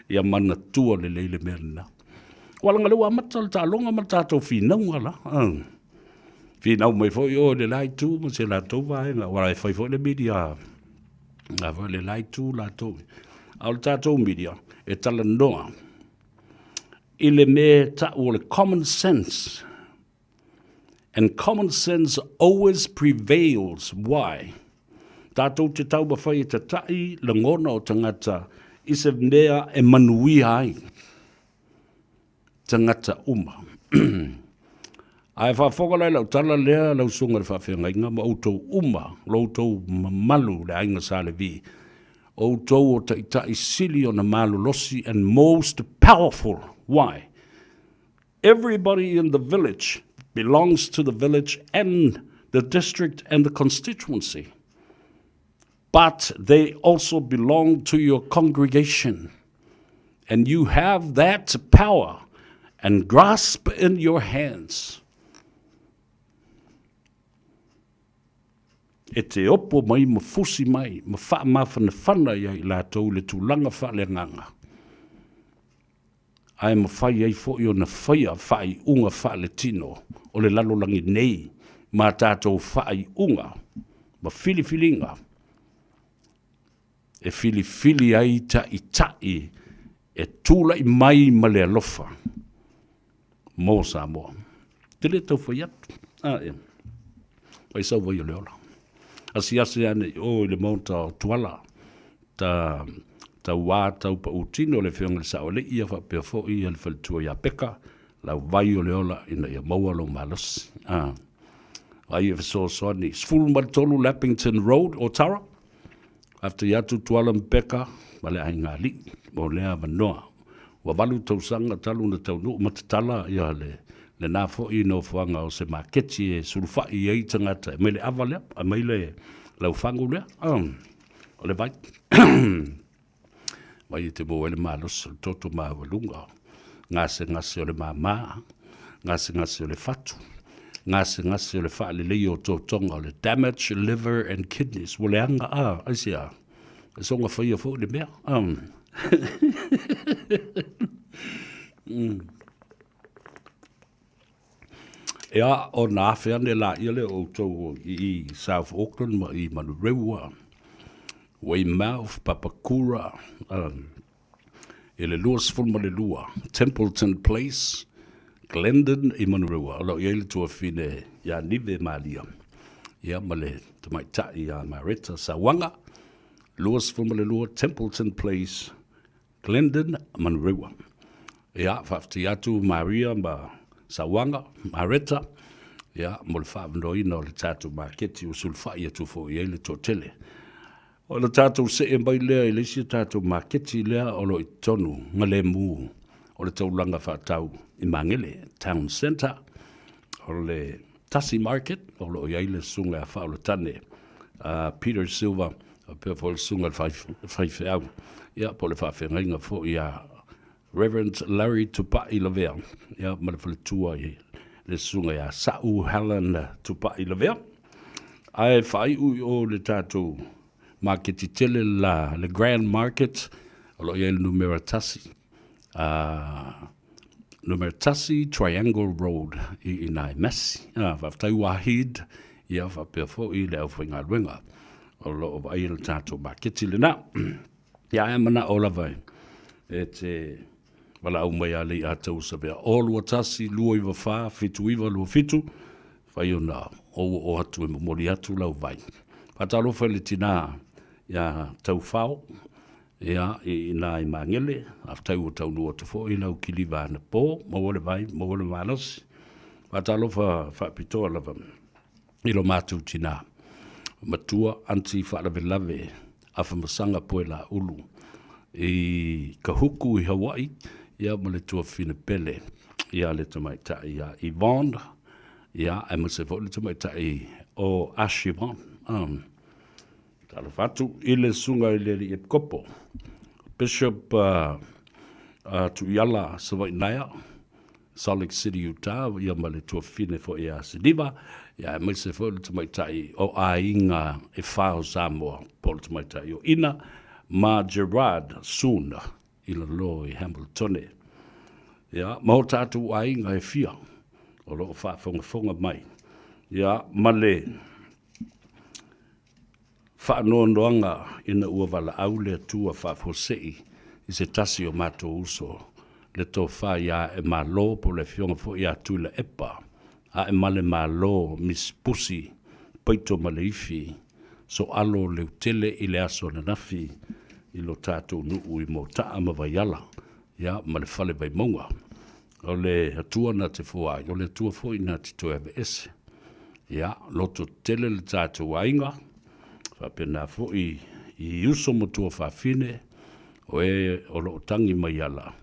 Ia manatua lelei le mea lena. Ua leaga lea ua amata le taaloga ma le tatou finauga la. Finau mai foi oe i le la itu ma se latou vaega, aua e fai foi le media a foi le la itu latou. A o le tatou media e talanoa i le mea e tau o le common sense. And common sense always prevails. Why? Tātou te taumawhai e tataʻi lagona o tagata i se mea e manuia ai tagata uma. Ae faafofoga la i lau tala lea lau susuga i le faafeagaiga ma outou uma, lo outou mamalu le aiga Sa Levi, outou o taitai sili ona malolosi and most powerful. Why? Everybody in the village. belongs to the village and the district and the constituency. But they also belong to your congregation. And you have that power and grasp in your hands. E te opo mai ma fusi mai ma whaamafanafana ia i latou le tulaga faaleagaga. Ae mafai ai foi ona faia faaiuga faaletino o le lalolagi nei ma tatou faaiuga ma filifiliga e filifili ai taitai e tulai mai ma le alofa mo Samoa. Te le tau fai atu. A ea. Mai sau vai o le ola. Asiasi ane i o i le maota o Tuala. Ta tauā tau pautino le Afioga i le Sao Alii ia faapea foi ia le faletua ia Peka, lau vai o le ola ina ia maua lou malosi. A. Ai e fesoasoani. 13 Lappington Road, Otara. Faafetai atu Tuala ma Peka ma le aiga alii mo lea avanoa. Ua valu tausaga talu ona taunuu ma tatala ia le lena foi nofoaga o se maketi e sulufai ai tagata e mai le ava lea, e mai le laufagu lea, o le vai. Vai e te maua ai le malosi o le toto maualuga, gasegase o le māmā, gasegase o le fatu, gasegase o le faaleleia o totoga o le damage liver and kidneys. Ua leaga a, aisea? E soona faia foi le mea. Ea, ona afe ane laia lea o outou i South Auckland ma i Manurewa, Weymouth, Papakura, i le 22 Templeton Place, Glendon i Manurewa. O lo o i ai le tuafine ia Nive Malia, ia ma le tamaitai ia Mareta Sauaga, 22 Templeton Place, Glendon Manurewa. Ia, faafetai atu Maria ma Sauaga, Mareta, ia, mo le faavanoaina o le tatou maketi ua sulufai atu foi i ai le toatele. Ona tatou see mai lea i le isi tatou maketi lea o lo o i totonu galemu o le taulaga faatau i Magele Town Centre, o le Tasi Market o lo o i ai le susuga ia Faaulutane Peter Silva faapea foi le susuga i le faifeau, ia po o le faafeagaiga foi ia Reverend Larry Tupai Lavea, ia ma le faletua i le susuga ia Sa'u Helen Tupai Lavea. Ae faaiu i o le tatou maketi tele la, le Grand Market, o lo o i ai le numera 1, numera 1 Triangle Road i ina i Massey. Faafetai Wahid, ia faapea foi le aufaigaluega o lo o vaaia le tatou maketi lena. Ia ae manao lava e te valaau mai a lei a tau savea o 21 294 7927 fai ona ou oo atu e momoli atu lau vai. Faatalofa i le tinā ia Taufao ia i ina i Magele, faafetai ua taunuu atu foi lau kiliva anapo, maua le vai, maua le malosi. Faatalofa faapitoa lava i lo matou tinā matua aunty faalavelave Afamasaga Poelaulu i Kahuku i Hawaii ia ma le tuafafine pele ia le tamaitai ia Yvonne ia aemaise foi le tamaitai o Ashivon. Talofa atu i le susuga i le Alii Epikopo Bishop Tuiala Savainaea Salt Lake City, Utah, ia ma le tuafafine foi ia Siniva, ia aemaise foi le tamaitai o aiga e fa o Samoa, po o le tamaitai o Ina ma Gerard Soon i lalo i Hamiltone. Ia, ma o tatou aiga e fia o lo o faafogafoga mai, ia, ma le Faanoanoaga ina ua valaau le Atua faafuasei i se tasi o matou uso, le Tofa ia Aemalo po o le Afioga foi ia Tuilaepa Aemalemalo Miss Pusi Paito Maleifi Soalo Leutele i le aso ananafi i lo tatou nuu i Motaa ma Vaiala ia ma le Fale Vaimauga. O le Atua na te foai, o le Atua foi na te toe aveese. Ia, loto tele le tatou aiga, faapena foi i uso ma tuafafine, o e o lo o tagi mai ala,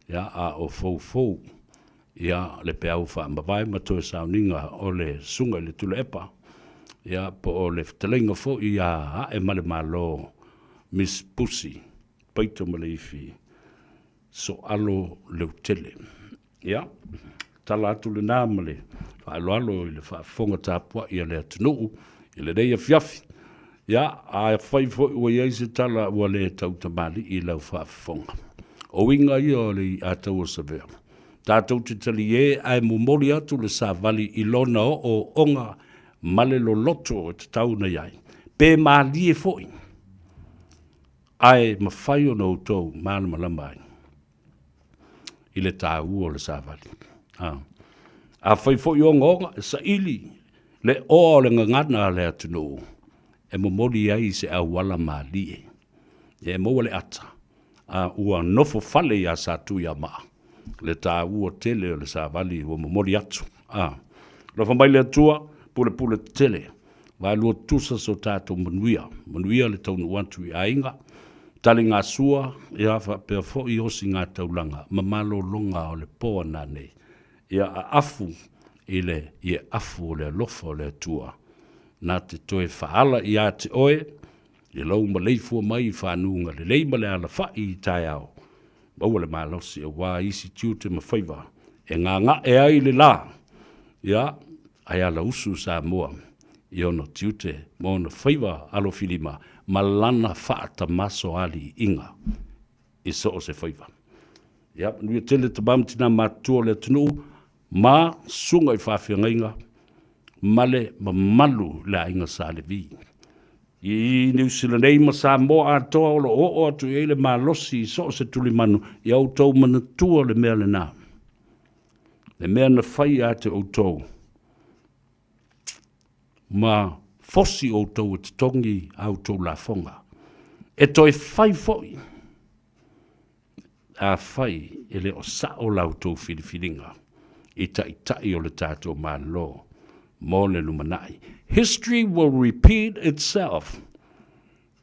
ia, a o foufou Ia, le peau faamavae ma toe sauniga o le Susuga i le Tuilaepa, ia, po o le fetalaiga foi ia Ae ma le Malo, Miss Pusi Paito Maleifi Soalo Leutele. Ia, tala atu lena ma le faaaloalo i le faafofoga tapuai a le atunuu i lenei afiafi. Ia, afai foi ua i ai se tala ua le tautamalii i lau faafofoga, o uiga ia o le iatau o Savea. Tatou te talie ae momoli atu le savali i lona ooooga ma le loloto e tatau ona i ai, pe malie foi, ae mafai ona outou malamalama ai i le taua o le savali. A. Afai foi ogaoga, e saili le oa o le gagana a le atunuu e momoli ai se auala malie. E maua le ata, a ua nofo fale iā Satuiamaa le taua tele o le savali ua momoli atu. A. Alofa mai le Atua, pulepule tetele, vaelua tutusa so tatou manuia, manuia le taunuu atu i aiga, taligasua, ia faapea foi osigataulaga ma malologa o le po a nanei. Ia aafu i le ieafu o le alofa o le Atua, na te toe faaala ia te oe i lou maleifua mai i fanuga lelei ma le alafai i taeao, maua le malosi aua isi tiute ma faiva e gaga'e ai le la, ia, ae alausu Samoa i ona tiute ma ona faiva alofilima ma lana faatamasoaliiga i so o se faiva. Ia, manuia tele tama ma tina matutua o le atunuu ma susuga i faafeagaiga ma le mamalu i le aiga Sa Levi. I Niu Sila nei ma Samoa atoa o lo o oo atu i ai le malosi i so o se tulimanu, ia outou manatua le mea lena. Le mea na fai ia te outou ma fosi outou e totogi a outou lafoga. E toe fai foi afai e le o sao la outou filifiliga i taitai o le tatou Malo mo le lumanai. History will repeat itself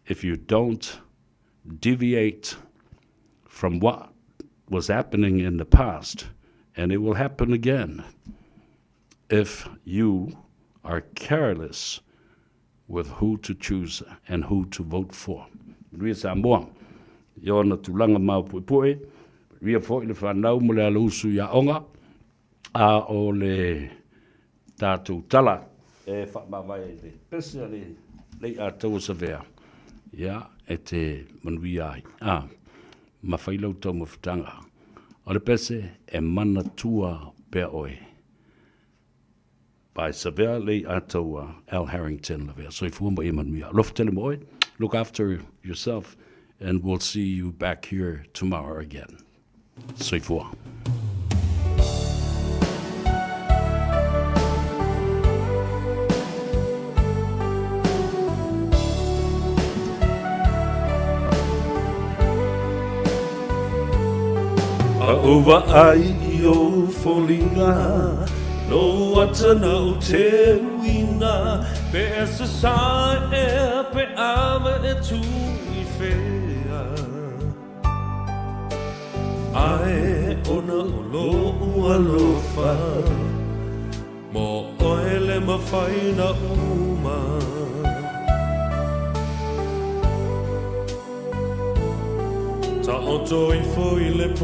if you don't deviate from what was happening in the past, and it will happen again if you are careless with who to choose and who to vote for. Manuia Samoa i ona tulaga maopuepue, manuia foi le fanau ma le alausu i aoga, a o le tatou tala e faamavae ai le pese a le Lei'ataua Savea, ia, e te manuia ai, a, ma fai lau taumafataga. O le pese e manatua pea oe. By Savea Lei'ataua Al Harrington Lavea. Soifua ma ia manuia. Alofa tele mo oe. Look after yourself and we'll see you back here tomorrow again. Soifua. A ou vaai i ou foliga, No ata na ou te uina, Pe e sasae ea, pe ava e tu i whea. Ae ona o lo'u alofa, Mo oe le mawhai na uma. Taoto ifo i le po.